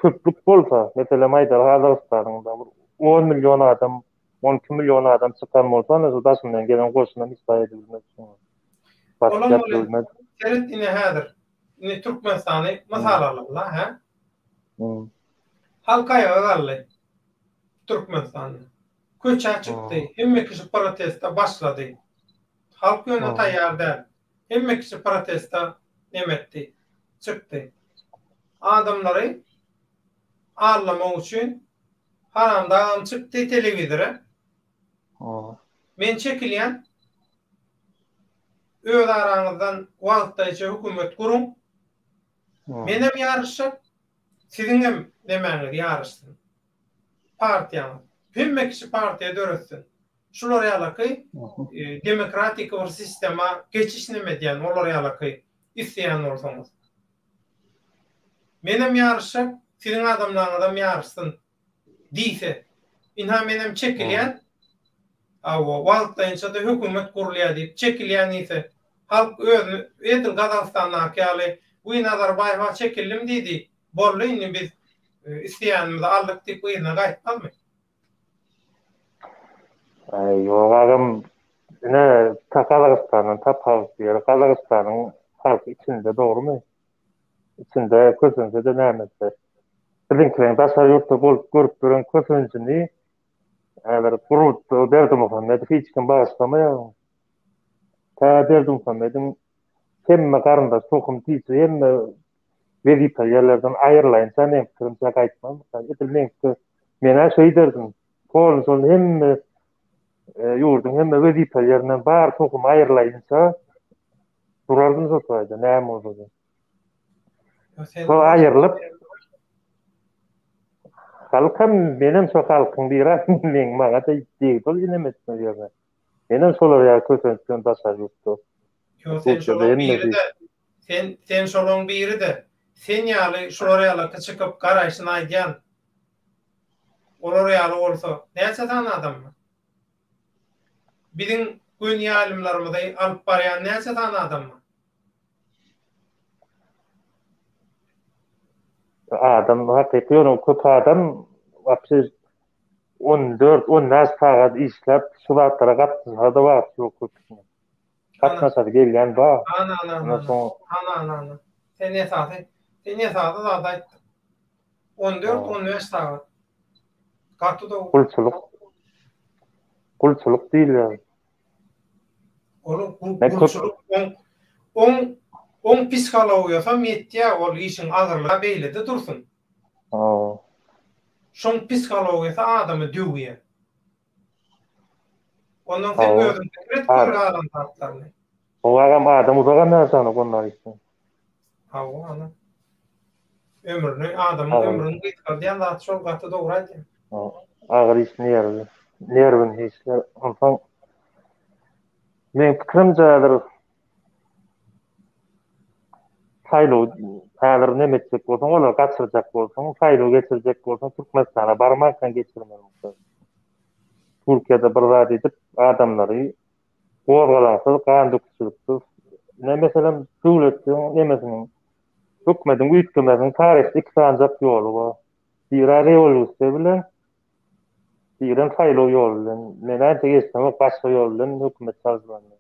köplük bolsa, meselem aýdaly Gazagystanyň da bir on million adam, 12 million adam çykan bolsa, ana şu daşyndan gelen goşunam hiç zat edibilmez şoňa. Basyp ýatybilmez. Seret ine häzir. Indi Türkmenistany mysal alaly, hä? Halk aýaga galdy. Türkmenistanda. Köçä çykdy. Hemme kişi proteste başlady. Halk ýöne taýýar däl. Hemme kişi proteste neme etdi. Çykdy. Adamlary aldamak üçin haramdagam çykdy telewizora. Men çekilýän. Öz araňyzdan wagtlaýça hökümet guruň. Menem ýaryşjak. Siziňem nemäňiz ýaryşsyn. Partiýaňyz. Hemme kişi partiýa döretsin. Şular ýalaky demokratiki bir sistema geçiş neme edýän olar ýalaky isleýän bolsaňyz. Menem ýaryşjak, siziň adamlaryňyzam ýaryşsyn diýse. Ynha menem çekilýän. Hawa, wagtlaýynça-da hökümet gurulýar diýip, çekilýän diýse, halk özüni edil Gazagystandaky ýaly, Wiý, Nazarbaýew-a çekildim diýdi, boldy indi biz isleýänimizi aldyk diýip yzyna gaýtmazmy? Aý, ýok agam, ine, Gazagystandan tapawutly ýeri, Gazagystanyň halky içinde, dogrumy? Içinde kösense-de näme etse. Biziňkileriň daşary ýurtda bolup görüp ýören kösenjini Häzir gurutdy Berdimuhamedi hiç kim bagyşlamaýar. Tä Berdimuhamediň hemme garyndaş tohum tiçi hemme wezipeli ýerlerden aýrylaýynça meň pikirimçe gaýtmazmyka. Edil meň pikir men-ä şeýderdim. Polny şol hemme e, ýurduň hemme wezipeli ýerinden bar tohum aýrylaýynça durardym şo taýda näme bolsa-da. Şol aýrylyp halkam menem şo halkyň biri meň maňa da degdi ol inem etmez ýerine. Menem şolar ýaly kösenip ýörün daşary ýurtda. Ýok sen şolaň biri-de. Sen sen şolaň biri-de. Sen ýaly şular ýalaky çykyp garaýşyny aýdýan. Olar ýaly bolsa näçe sany adam bar? Biziň göni ýaýlymlarymyzy alyp barýan näçe sany adam bar? Adam hakyky ýöne köp adam wapşe 14 15 sagat işläp şu zatlara gatnaşsa-da wagty ýok köpüsiniň. Gatnaşasy gelýän bar. Ana ana ana. Ana ana ana. Sen esasy sen esasy zady aýtdyň. 14 15 sagat. Gaty dogry. Gulçulyk. Gulçulyk diýilýär. Ol gulçulyk oň oň oň psihologiýasam ýetýär ol işiň agyrlygy beýlede dursun. Şoň psihologiýasy adamy döwýär. Ondan sen özüň pikir et gör galan zatlaryny. O agam adam uzagam ýaşanok ondan gitse. Hawa ana. Ömrüni, adamyň ömrüni gysgaldýan zat şol gaty dogry aýdýaň. Agyr iş nerwi, nerwini işler. Onsoň meň pikirimçe häzir saýlaw häzir neme etjek bolsaň, olary gaçyrjak bolsaň, saýlaw geçirjek bolsaň Türkmenistana barmankaň geçirmeli. Türkiýede bir zat edip adamlary gozgalaňsyz, gan döküşliksiz, ine meselem döwletiň nemesiniň hökümetiň üýtgemesiniň taryhda iki sanjak ýoly bar. Biri rewolýusiýa bilen, birem saýlaw ýoly bilen. Men entek eşidemok başga ýol bilen hökümet çalşylanyny.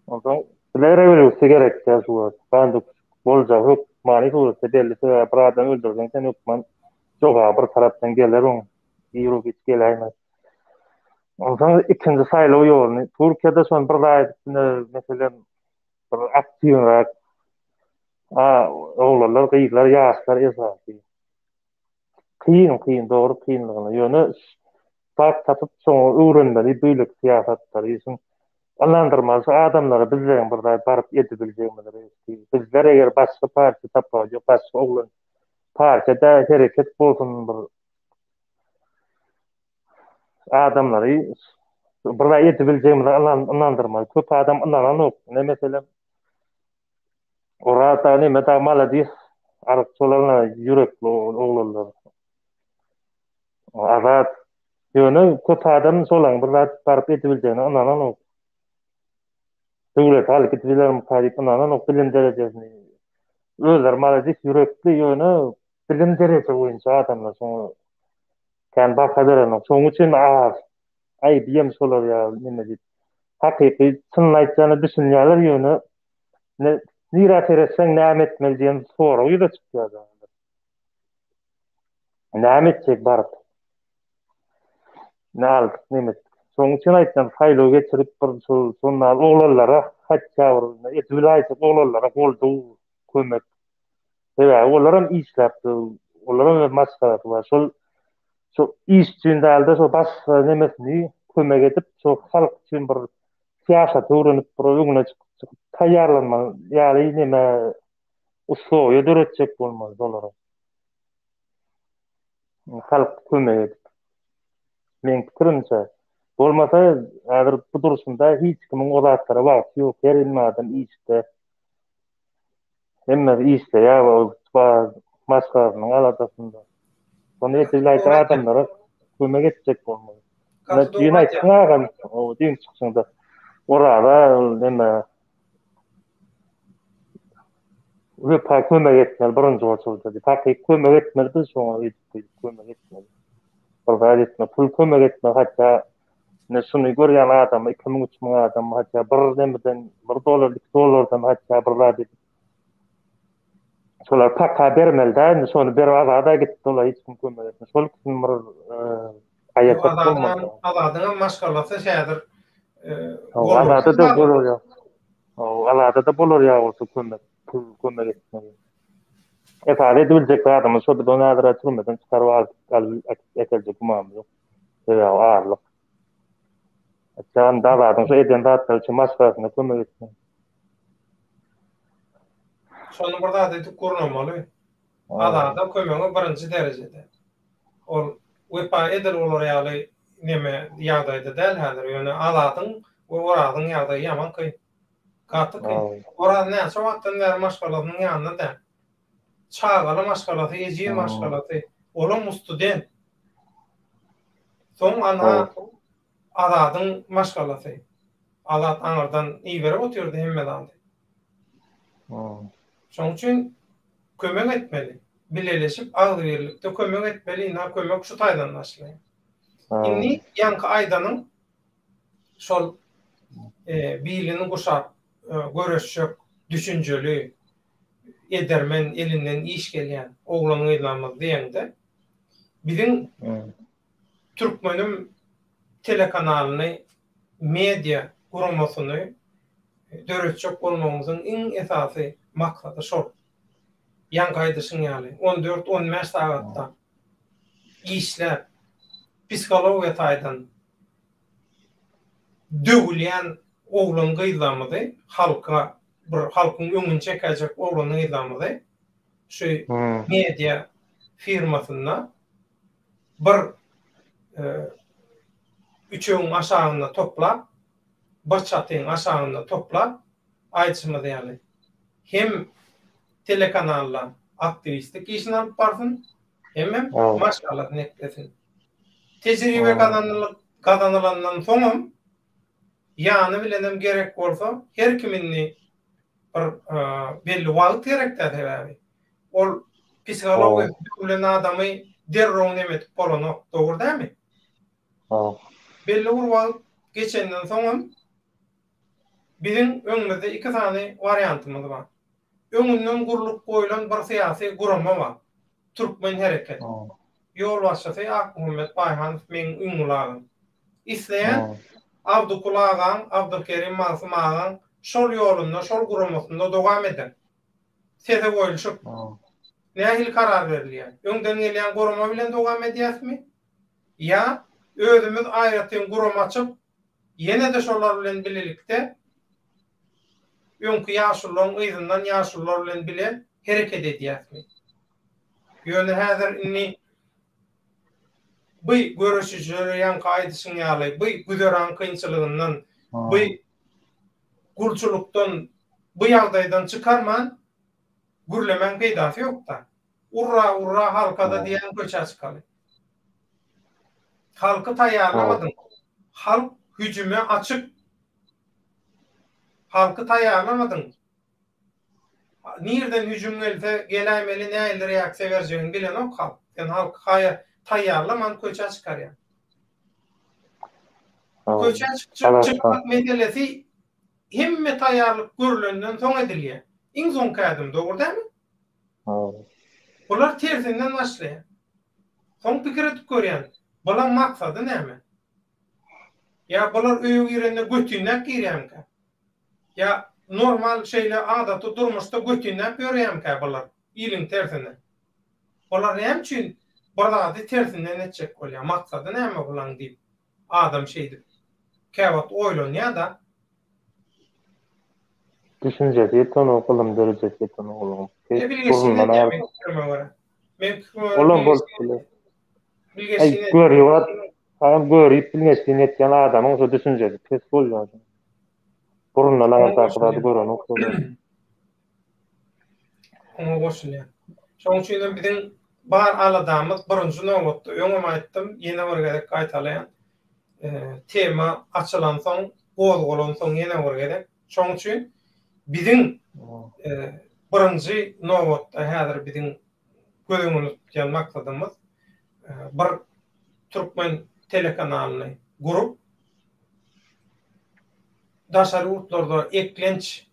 Onsoň bize rewolýusiýa gerek däl şu wagt. Gan döküşik boljagy hökmany suratda belli sebäbi bir adam öldürseň sen hökman jogaby bir tarapdan geler oň. Ir-u-giç geläýmez. Onsoň ikinji saýlaw ýoluny Türkiýede şony bir zat meselem bir aktiwrak a oglanlar, gyzlar, ýaşlar esasy. Kyn, kyn, dogry kynlygyny. Ýöne zat tapyp şoňa öwrenmeli beýleki syýasatlary. Şuň ynandyrmaly şu adamlara bizleriň bir zat baryp edibiljegimizi. Bizler eger başga partiýa tapawudy ýok, başga oglan partiýada hereket bolsun bir adamlary bir zat edibiljegimize ynandyrmaly. Köp adam ynananok. Ne meselem Oraz da neme da maladis aryk şolarla ýürekli oglanlar. Azat ýöne köp adam şolaryň bir zat baryp edibiljegine ynananok. Döwlet alyp gidip bilermika diýip ynananok bilim derejesini. Özleri maladis ýürekli ýöne bilim dereje boýunça adamlar şoňa kän baha berenok. Şonuň üçin az. Aýby hem şolar ýaly neme diýip. Hakyky çynyny aýtjana düşünýärler ýöne ne nirä seretseň näme etmeli diýen sorag ýüze çykýar. Näme etjek baryp? Ne aldyk, neme etdik? Şonuň üçin aýtýan, saýlaw geçirip bir şol şonda oglanlara hatda bir edip biläýsek oglanlara goldaw, kömek. Sebäbi olar hem işläp, olaryň hem maşgalasy bar. Şol şo iş üçin dälde şo başga nemesini kömek edip, şo halk üçin bir syýasaty öwrenip, bir öňüne çykyp, çykyp taýýarlanmaly ýaly neme uslowiýa döretjek bolmaly şolara. Halk kömek edip. Meň pikirimçe, bolmasa häzir bu durşunda hiç kimiň o zatlara wagty ýok. Her bir adam işde. Hemmesi işleýär we maşgalasynyň aladasynda. Şony edil aýdan adamlara kömek etjek bolmaly. Düýn aýtdyň agam, o düýn çykyşyňda Oraza ol neme Wepa kömek etmeli birinji oçurda diýip. Hakyky kömek etmeli biz şoňa öýdüp kömek etmeli. Bir zat etme, pul kömek etme hatda Ine şuny görýän adama 2000 3000 adam hatda bir nemeden 1 dollar 2 dollardan hatda bir zat edip şolar paka bermeli dä indi şony berip azada gitdi olar hiç kim kömek etmedi. Şol ikisini bir aýatjak bolmady. Azadyň hem maşgalasy häzir Azada da bolar ýa. Azada da bolar ýa bolsa kömek, pul kömek etmeli. Esasy edibiljek zadymyz şo biz ony häzir türmeden çykaryp alyp äkeljek gümamyz ýok. Sebäbi azlyk. Jan Dazadyň şu eden zatlary üçin maşgalasyna kömek etsin. Şony bir zat edip gurnamaly. Azada kömegi birinji derejede. Ol Wepa edil olar ýaly neme ýagdaýda däl häzir. Ýöne Azadyň we Orazyň ýagdaýy ýaman kyn. Gaty kyn. Oraz näçe wagtdan bäri maşgalasynyň ýanynda däl. Çagaly maşgalasy, ejiz maşgalasy. Olam student. Soň ana Azadyň maşgalasy. Azat aňyrdan iberip otyrdy hemme zady. Şonuň üçin kömek etmeli. Bileleşip agzybirlikde kömek etmeli. Ynha kömek şu taýdan başlaýar. Indi ýaňky aýdanyň şol bilini guşap göreşjek düşünjeli, edermen, elinden iş gelýän oglan-gyzlarymyz diýeňde, biziň Türkmenim telekanalyny, media guramasyny döretjek bolmagymyzyň iň esasy maksady şol. Ýaňky aýdyşyň ýaly, on dört, on bäş sagatda işläp, psihologiýa taýdan döwülýän oglan-gyzlarymyzy halka, bir halkyň öňüni çekäýjek oglan-gyzlarymyzy. Şu media firmasynda bir üçegiň aşagynda toplap, bir çatyň aşagynda toplap, aýdyşymyz ýaly, hem telekanalda aktiwistlik işini alyp barsyn, hemem maşgalasyny eklesin. Tejribe gazanylandan soňam, ýany bilenem gerek bolsa, her kim indi bir belli wagt gerek-dä sebäbi. Ol psihologiýasy döwlen adamy derrew neme edip bolanok, dogry dälmi? Belli bir wagt geçenden soňam biziň öňümizde iki sany wariantymyz bar. Öňünden gurlup goýlan bir syýasy gurama bar. Türkmen hereket. Ýolbaşçysy Akmuhammet Baýhanow meň Üňňül agam. Isleýän Abdykul agaň, Abdylkerim Magsym agaň şol ýolunda, şol guramasynda dowam eder. Sese goýulşyk. Nähili karar berilýär? Öňden gelýän gurama bilen dowam edýäsmi? Ýa özümiz aýratyn gurama açyp, ýene-de şolar bilen bilelikde öňki ýaşulularyň yzyndan ýaşulular bilen bile hereket edýäsmi? Ýöne häzir indi by göreşijilere ýaňky aýdyşyň ýaly, by güzeran kynçylygyndan, by gulçulykdan, bu ýagdaýdan çykarman gürlemäň peýdasy ýok-da. Urra, urra halka-da diýýän köçä çykaly. Halky taýýarlamadyň. Halk hüjüme açyk. Halky taýýarlamadyň. Nirden hüjüm gelse geläýmeli nähili reaksiýa berjegini bilenok halk. Sen halky haýa taýýarlaman köçä çykarýaň. Köçä çykjak çykmak meselesi hemme taýýarlyk görlenden soň edilýär. Iň soňky ädim dogry dälmi? Bular tersinden başlaýar. Soň pikir edip görýän, bulaň maksady näme? Ýa bular öýe girende götinläp girýärmikä? Ýa normal şeýle adaty durmuşda götinläp ýörýärmikä bular iliň tersine? Bular näme üçin bir zady tersinden etjek bolýar? Maksady näme bulaň diýip adam şeýdip käwagt oýlanýar-da. Düşünjesi ýetenok, ylym derejesi ýetenok olaryň. E bilgeşin edýär meň pikirime görä. Meň pikirime görä Olam bolup biler. Bilgeşin edýär. Görýär, Saňa görüp bilmeşliğini etýän adamyň şo düşünjesi pes bolýar. Burnundan aňyrdaky zady görenok bolýar. Oňa goşulýan. Şonuň üçin hem biziň bar aladamyz birinji nobatda öňem aýtdym, ýene bir gezek gaýtalaýan. Tema açylansoň, gozgalansoň ýene bir gezek. Şonuň üçin biziň birinji nobatda häzir biziň göz öňünde tutýan maksadymyz bir türkmen telekanalyny gurup, daşary ýurtlarda eklenç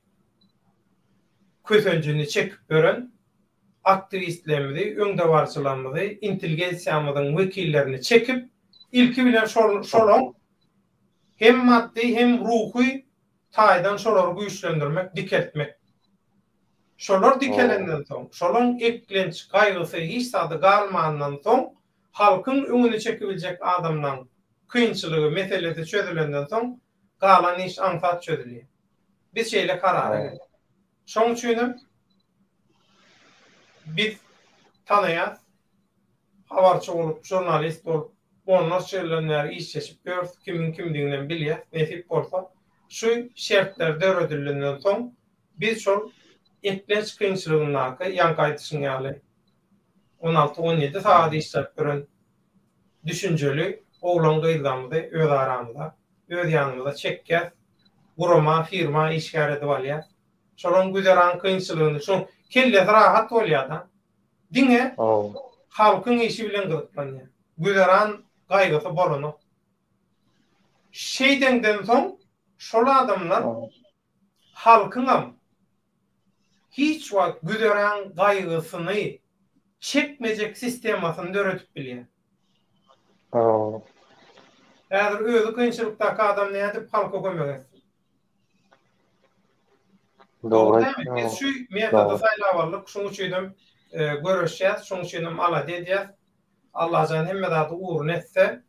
kösenjini çekip ýören aktiwistlerimizi, öňdebaryjylarymyzy, intelligensiýamyzyň wekillerini çekip, ilki bilen şol şolaň hem maddy, hem ruhy taýdan şolary güýçlendirmek, dikeltmek. Şolar dikelenden soň, şolaň eklenç gaýgysy hiç zady galmandan soň, halkyň öňüni çekibiljek adamlaň kynçylygy, meselesi çözülenden soň, galan iş aňsat çözülýär. Biz şeýle karara geldik. Şoň üçinem biz tanaýas, habarçy bolup, žurnalist bolup onlarça ýyldan bäri işleşip ýörüs, kimiň kimdiginem bilýäs, nesip bolsa, şu şertler döredilenden soň, Biz şol eklenç kynçylygyndaky, ýaňky aýdyşyň ýaly, on alty, on ýedi sagat işläp ýören düşünjeli oglan-gyzlarymyzy öz aramyza, öz ýanymyza çekýäs, gurama, firma işgär edip alýas. Şolaryň güzeran kynçylygyny, şoň kellesi rahat bolýar-da. Diňe halkyň işi bilen gyzyklanýar. Güzeran gaýgysy bolanok. Şeýdeňden soň şol adamlar halkyňam hiç wagt güzeran gaýgysyny çekmejek sistemasyny döredip bilýär. Häzir özi kynçylykdaky adam nädip halka kömek etsin? Dogry dälmi? Biz şu metody saýlap aldyk, şuň üçinem göreşýäs, şuň üçinem alada edýäs. Allajan hemme zady ugruna etse,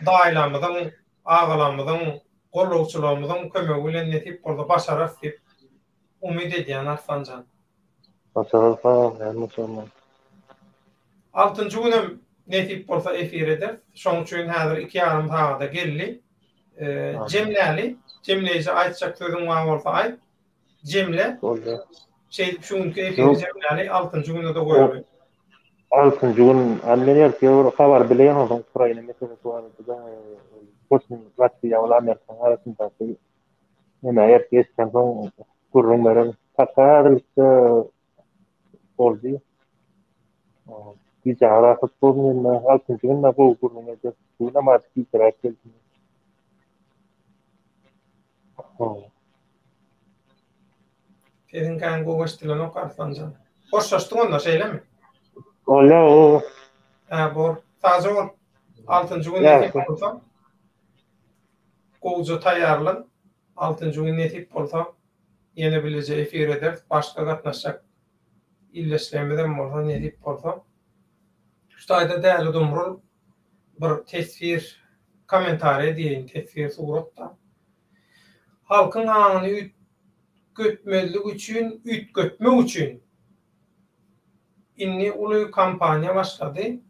daýylarymyzyň, agalarymyzyň, gollagçylarymyzyň kömegi bilen nesip bolsa başararys diýip umyt edýän Arslanjan. Başarar sag bol näme bolsa. Altynjy günem nesip bolsa efir ederis. Şoň üçin häzir iki ýarym sagada geldi. Jemläli. Jemleýji aýtjak sözüň bar bolsa aýt. Jemle. Boldy. Şeýdip şu günki efiri jemläli, altynjy güne-de goýaly. Altynjy gün, men ertir bir habar bileýin onsoň Ukraina meselesi barada-da Putin Russiýa bilen Amerikanyň arasyndaky neme ertir eşitsen soň gürrüň bererin. Paka häzirlikçe boldy. Gije rahat bolsun indi altynjy günde gowy gürrüň ederis. Bu günem azajyk gijeräk geldim. Sesiň kän gowy eşdilenok Arslanjan. Hoşlaşdyk onda şeýlemi? Bolýa o. Hä bor. Sagja bol. Altynjy gün nesip bolsa. Gowja taýýarlan. Altynjy gün nesip bolsa ýene bileje efir ederis. Başga gatnaşjak ildeşlerimizem bolsa nesip bolsa. Şu taýda Däli Dumrul bir teswir kommentariýa diýeýin teswir suratda. Halkyň aňyny üýtgetmezlik üçin üýtgetmek üçin indi uly kampaniýa başlady.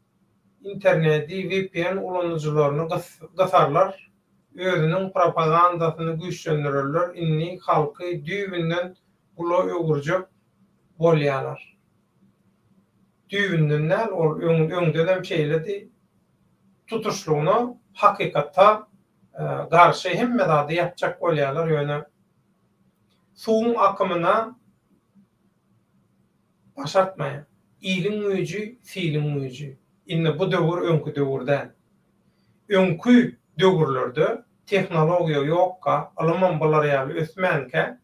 Internedi vpn ulanyjylaryny gysarlar, özüniň propagandasyny güýçlendirerler indi halky düýbünden gula öwürjek bolýalar. Düýbünden däl ol öňdenem şeýledi tutuşlygyna hakykata garşy hemme zady ýapjak bolýarlar ýöne suwuň akymyna başartmaýar. Iliň güýji siliň güýji. Indi bu döwür öňki döwür däl. Öňki döwürlerde tehnologiýa ýokka, ylymam bular ýaly ösmänkä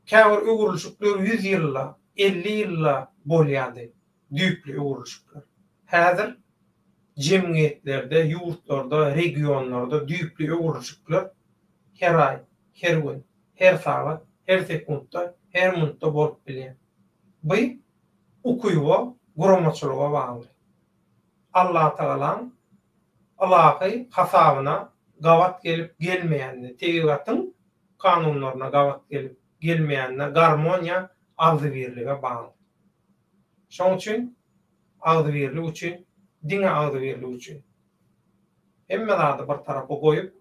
käbir öwrülişikler ýüz ýylda, 50 ýylda bolýardy, düýpli öwrülişikler. Häzir jemgyýetlerde, ýurtlarda, regionlarda düýpli öwrülişikler her aý, her gün, her sagat, her sekuntda, her minutda bolup bilýär. Bu ukyba, guramaçylyga bagly. Allatagalaň ylahy hasabyna gabat gelip gelmeýänine, tebigatyň kanunlaryna gabat gelip gelmeýänine garmoniýa, agzybirlige bagly. Şoň üçin agzybirlik üçin, diňe agzybirlik üçin. Hemme zady bir tarapa goýup,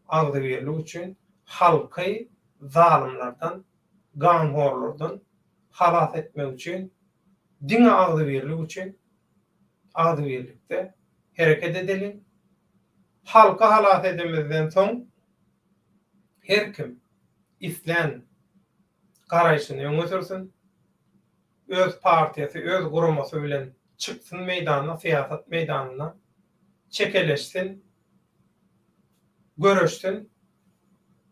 agzybirlik üçin halky zalymlardan, ganhorlardan halas etmek üçin, diňe agzybirlik üçin agzybirlikde hereket edeliň. Halky halas edemizden soň her kim islän garaýşyny öňe sürsün. Öz partiýasy, öz guramasy bilen çyksyn meýdana, syýasat meýdanyna, çekeleşsin, göreşsin,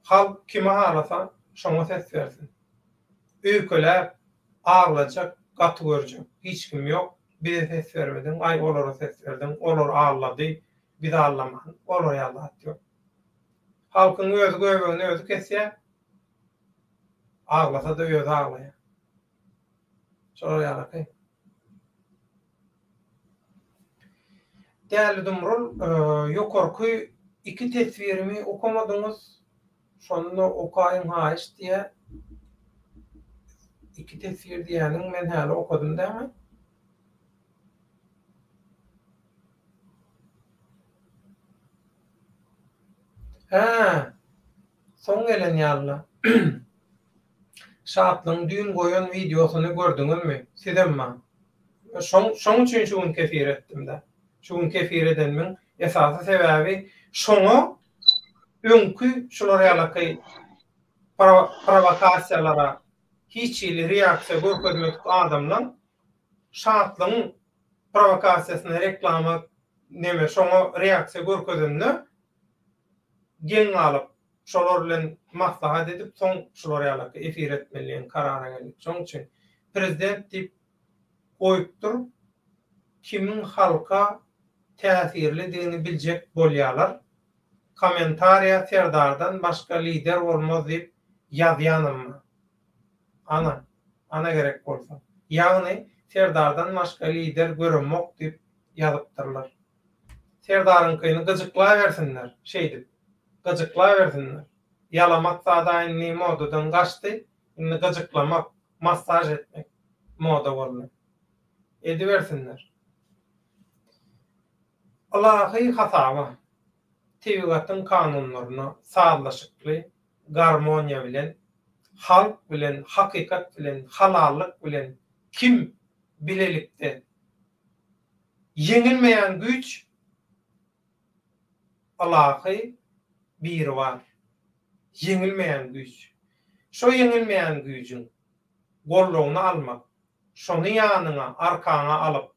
halk kimi halasa, şoňa ses bersin. Öýkeläp, aglajak, gaty görjek hiç kim ýok, bize ses bermediň, aý olara ses berdiň, olar allady, biz allaman, olar ýaly zat ýok. Halkyň özi göbegini özi kesýär, aglasa-da özi aglaýar. Şolar ýalaky. Däli Dumrul, ýokarky iki teswirimi okamadyňyz, şony-da okaýyň haýyş diýýä. Iki teswir diýýäniň men häli okadym dämi? Hä, soň gelen ýalyla. Şatlygyň düýn goýan wideosyny gördüňizmi? Sizem maň. Şoň şoň üçin şu gün kefir etdimdä. Şu gün kefir edenimiň esasy sebäbi şoňa öňki şular ýalaky prowokasiýalara hiç hili reaksiýa görkezmedik adamlaň Şatlygyň prowokasiýasyna reklama neme şoňa reaksiýa görkezende geň galyp şolar bilen maslahat edip soň şular ýalaky efir etmeli diýen karara geldik. Şoň üçin prezident diýip goýupdyr kimiň halka täsirlidigini biljek bolýalar. Komentariýa Serdardan başga lider bolmaz diýip ýazýanam bar. Ana, ana gerek bolsa. Ýagny Serdardan başga lider göremok diýip ýazypdyrlar. Serdaryňkyny gyjyklabersinler, şeýdip. Gyjyklabersinler. Ýalamak zada indi modadan gaçdy, indi gyjyklamak, massaž etmek. Moda boldy. Edibersinler. Ylahy hasaba, tebigatyň kanunlaryna sazlaşykly garmoniýa bilen, halk bilen, hakykat bilen, halallyk bilen kim bilelikde ýeňilmeýän güýç Ylahy Biribar. Ýeňilmeýän güýç. Şo ýeňilmeýän güýjüň goldawyny almak, şony ýanyňa, arkaňa alyp,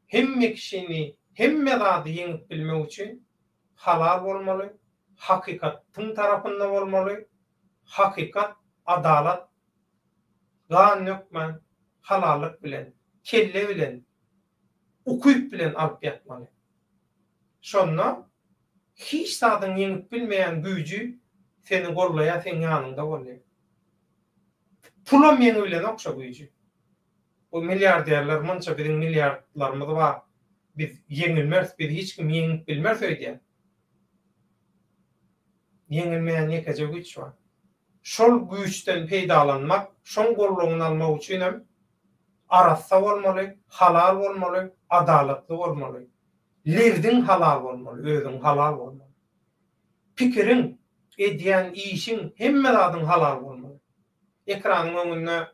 hemme kişini, hemme zady ýeňip bilmek üçin halal bolmaly, hakykatyň tarapynda bolmaly, hakykat, adalat, gan dökmän, halallyk bilen, kelle bilen, ukyp bilen alyp ýatmaly. Şonda hiç zadyň ýeňip bilmeýän güýji seni gollaýar, seň ýanyňda bolýar. Pulam ýeňibilenok şo güýji. Bu milliarderler munça biziň milliardlarymyz bar, biz ýeňilmeris, bizi hiç kim ýeňip bilmers öýdýär. Ýeňilmeýän ýekeje güýç bar. Şol güýçden peýdalanmak, şoň goldawyny almak üçinem arassa bolmaly, halal bolmaly, adalatly bolmaly. Lebziň halal bolmaly, özüň halal bolmaly. Pikiriň, edýän işiň, hemme zadyň halal bolmaly. Ekranyň öňünde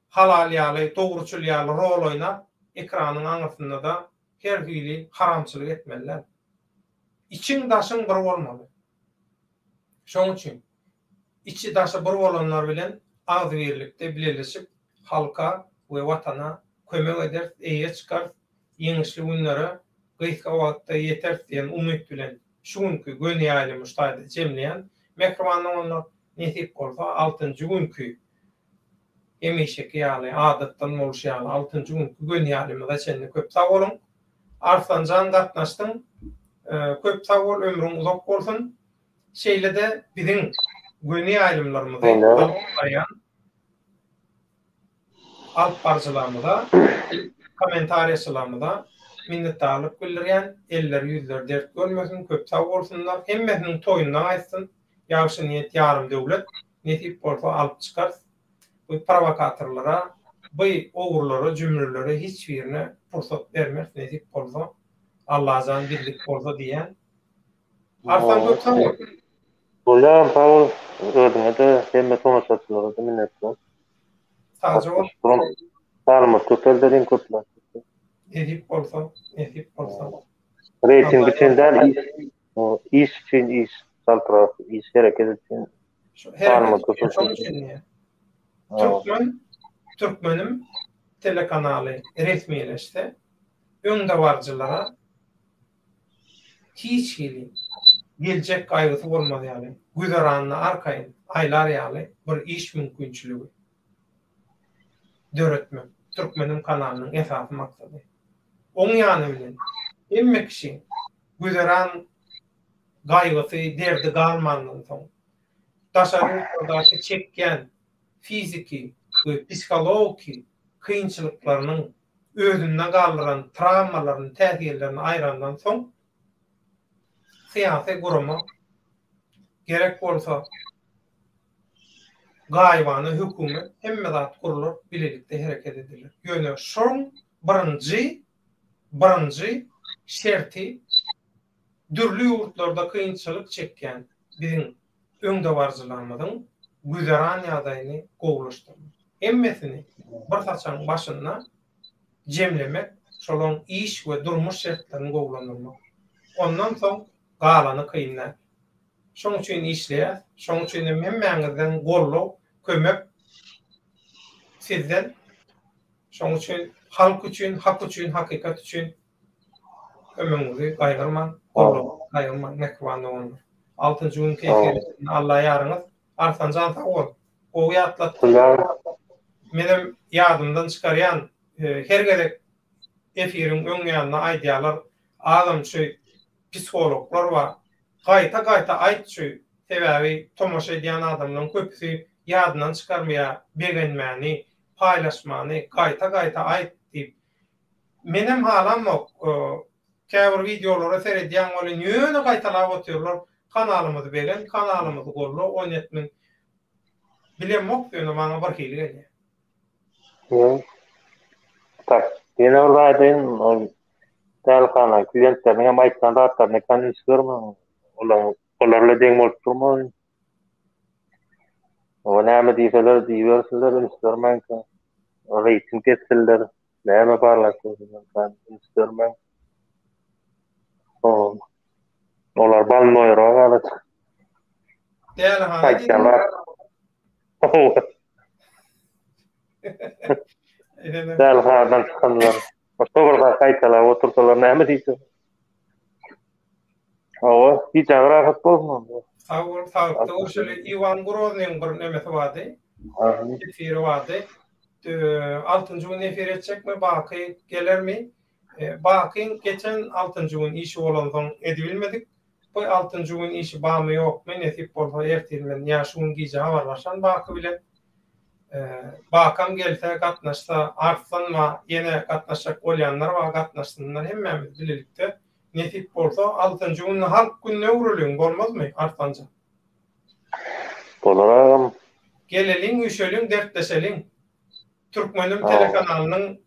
halal ýaly, dogruçyl ýaly rol oýnap, ekranyň aňyrsynda-da her hili haramçylyk etmeli däl. Içiň-daşyň bir bolmaly. Şoň üçin içi-daşy bir bolanlar bilen agzybirlikde bileleşip halka we Watana kömek ederis, eýe çykarys, ýeňişli günlere gysga wagtda ýeteris diýen umyt bilen şu günki göni ýaýlymy şu taýda jemleýän. Mähriban doganlar, nesip bolsa altynjy günki hemişeki ýaly, adatdan bolşy ýaly altynjy günki göni ýaýlymyza çenli köp sag boluň! Arslanjan gatnaşdyň. Köp sag bol ömrüň uzak bolsun. Şeýle-de biziň göni ýaýlymlarymyzy alyp barýan alyp baryjylarymyza, kommentariýaçylarymyza minnetdarlyk bildirýän. Elleri ýüzleri dert görmesin, köp sag bolsunlar. Hemmesiniň toýunda gaýtsyn. Ýagşy niýet ýarym döwlet. Nesip bolsa alyp çykarys. Bu prowokatorlara, bu ogrulara, jümrülere hiç birine pursat bermeris nesip bolsa. Allajan bizlik bolsa diýýän. Arslan köp sag bol. Bolýar sag bol. Özüňe-de, hemme tomaşaçylara-da minnetdar. Sagja bol. Sanymyz köpeldeliň köpler. Nesip bolsa, nesip bolsa. Reýting üçin däl, iş, iş üçin iş, çaltrak iş, hereket üçin. Şu hereket üçin, şonuň üçin diýýän. Türkmen, Türkmenim telekanaly resmileşse, öňdebaryjylara hiç hili geljek gaýgysy bolmaz ýaly, güzeranyny arkaýyn aýlar ýaly bir iş mümkinçiligi döretmek Türkmenim kanalynyň esasy maksady. Oň ýany bilen hemme kişi güzeran gaýgysy, derdi galmandan soň, daşary ýurtlardaky çekýän fiziki we psihologiki kynçylyklarynyň özünde galdyran trawmalaryny, täsirlerini aýrandan soň, syýasy gurama, gerek bolsa gaýybana hökümet, hemme zat gurlar, bilelikde hereket ediler. Ýöne şoň birinji, birinji şerti dürli ýurtlarda kynçylyk çekýän biziň öňdebaryjylarymyzyň güzeran ýagdaýyny gowulaşdyrmak. Hemmesini bir saçagyň başynda jemlemek, şolaryň iş we durmuş şertlerini gowulandyrmak. Ondan soň galany kyn däl. Şoň üçin işleýäs. Şoň üçin hem hemmäňizden goldaw, kömek sizden. Şoň üçin halk üçin, hak üçin, hakykat üçin Kömegiňizi gaýgyrmaň, goldawyňyzy gaýgyrmaň mähriban doganlar. Altynjy gün keýpi Alla ýaryňyz. Arslanjan sag bol. Gowy ýatlatdyň. Menem ýadymdan çykarýan her gezek efiriň öň ýanynda aýdýarlar agam şu psihologlar bar. Gaýta gaýta aýt şu sebäbi tomaşa edýän adamlaryň köpüsi ýadyndan çykarmaýar begenmäni, paýlaşmany gaýta gaýta aýt diýip. Menem halamok käbir wideolara seredýän welin ýöne gaýtalap otyrlar kanalymyzy begen kanalymyzy golla 17 mün. Bilemok ýöne maňa birhili gelýär. Ýok. Tak, ýene bir zat aýdaýyn, ol dälihana klientleriniň hem aýtýan zatlaryna kän üns bermäň. Olar olar bilen deň bolup durmaň. Oňa näme diýseler diýibersinler, üns bermäň. Reýting etsinler, näme barlap görsünler, kän üns bermäň. Olar balnoýrak galat. Dälihana diýdim. Dälihanadan çykanlar. Başga bir zat gaýtalap otursalar näme diýjek? Hawa, gijäň rahat bolsun onda. Sag bol, saglykda görüşeli. Iwan Groznyň bir nemesi bardy. Efiri bardy. Altynjy gün efir etjekmi, Baky gelermi? Bakyň geçen altynjy gün işi bolansoň edibilmedik. Bu altynjy gün işi barmy ýokmy, nesip bolsa ertir men ýa şu gün gije habarlaşan Baky bilen. Bakam gelse gatnaşsa Arslan bar, ýene gatnaşjak bolýanlar bar gatnaşsynlar hemmämiz bilelikde. Nesip bolsa altynjy günde halk gününe öwreliň bolmazmy Arslanjan? Bolar agam. Geleliň üýşeliň dertleşeliň. Türkmenim telekanalynyň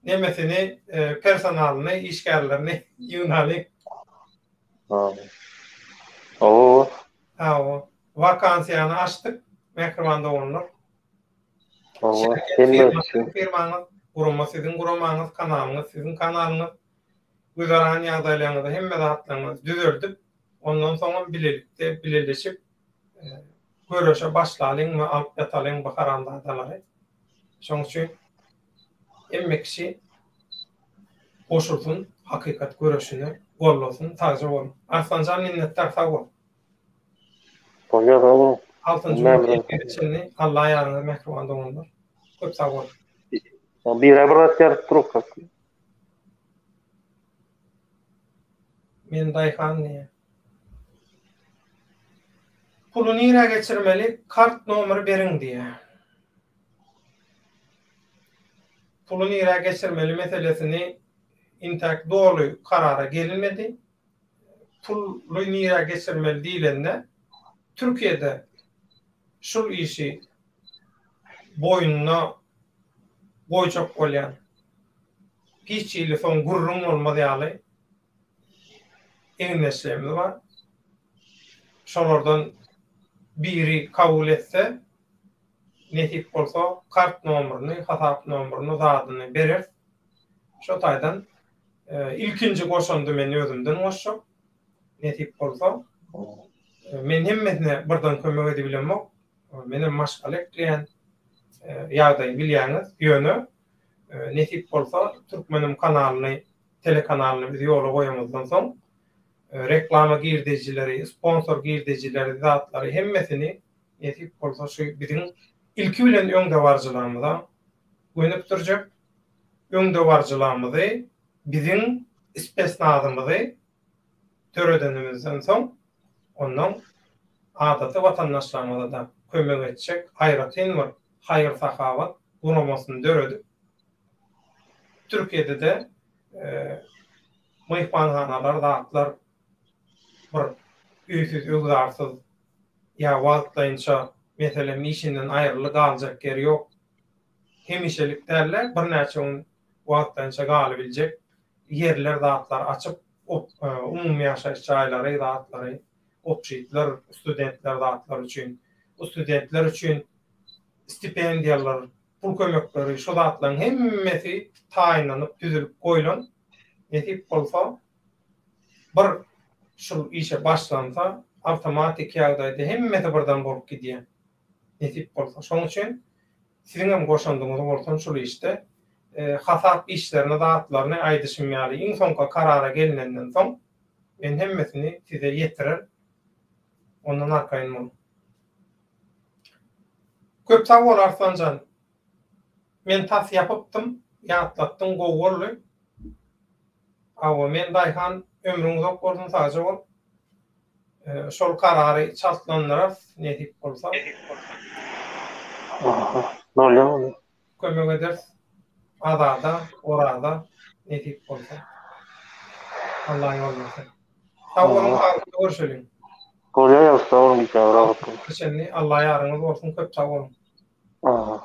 nemesini personalyny işgärlerini ýygnalyň. Hawa. Hawa. Wakansiýany açdyk mähriban doganlar. Hawa. Hemme üçin. Firmaňyz, gurama siziň guramaňyz, kanalyňyz siziň kanalyňyz. Güzeran ýagdaýlaryňyzy hemme zatlaryňyzy düzeldip, ondan soňam bilelikde bileleşip göreşe başlalyň we alyp ýatalyň bu haramzadalary. Şoň üçin hemme kişi goşulsyn hakykat göreşine gollasyn sagja boluň. Arslanjan minnetdar sag bol. Bolýar sag boluň. Altynjy gün efire çenli Alla ýaryňyz mähriban doganlar. Köp sag boluň. Bire bir zat ýazyp duruk. Men daýhan diýýär. Puly nirä geçirmeli kart nomery beriň diýýär. Puly nirä geçirmeli meselesini intäk doly karara gelinmedi. Puly nirä geçirmeli diýlende Türkiýede şul işi boýnuna goýjak bolýan hiç hili soň gürrüň bolmaz ýaly egindeşlerimiz bar. Şolardan biri kabul etse, nesip bolsa kart nomerini, hasap nomerini, zadyny bereris. Şo taýdan ilkinji goşandy men özümden goşjak. Nesip bolsa. Men hemmesine birden kömek edibilemok. Menem maşgala ekleýän ýagdaýy bilýäňiz. Ýöne nesip bolsa Türkmenim kanalyny telekanalyny biz ýola goýamyzdan soň reklama girdejileri, sponsor girdejileri, zatlary hemmesini nesip bolsa şu biziň ilki bilen öňdebaryjylarymyza gönükdirjek. Öňdebaryjylarymyzy biziň spesnazymyzy döredenimizden soň ondan adaty watandaşlarymyza-da kömek etjek aýratyn bir haýyr-sahawat guramasyny döredip, Türkiýede-de myhmanhanalar zatlar bir öýsüz-öwzarsyz ýa wagtlaýynça meselem işinden aýryldy galjak ýeri ýok. Hemişelik däl-de birnäçe gün wagtlaýynça galybiljek ýerler zatlar açyp umumy ýaşaýyş jaýlary zatlary obşitler studentler zatlar üçin studentler üçin stipendiýalar pul kömekleri şu zatlaryň hemmesi taýynlanyp düzülip goýlan nesip bolsa bir şul işe başlansa awtomatiki ýagdaýda hemmesi birden bolup gidýär nesip bolsa şoň üçin siziň hem goşandyňyz bolsun şul işde hasap işlerini zatlaryny aýdyşym ýaly iň soňky karara gelinenden soň men hemmesini size ýetirer ondan arkaýyn boluň. Köp sag bol Arslanjan. Men tas ýapypdym, ýatlatdyň gowy boldy. Hawa men Daýhan ömrüň uzak bolsun sagja bol. Şol karary çaltlandyrarys nesip bolsa. Bolýar. Kömek ederis Azada, Oraza nesip bolsa. Allah ýol berse. Sag boluň saglykda görüşeliň. Bolýar ýagşy sag boluň işe rahat boluň. Şeýle Allah ýaryňyz bolsun köp sag boluň. Aha.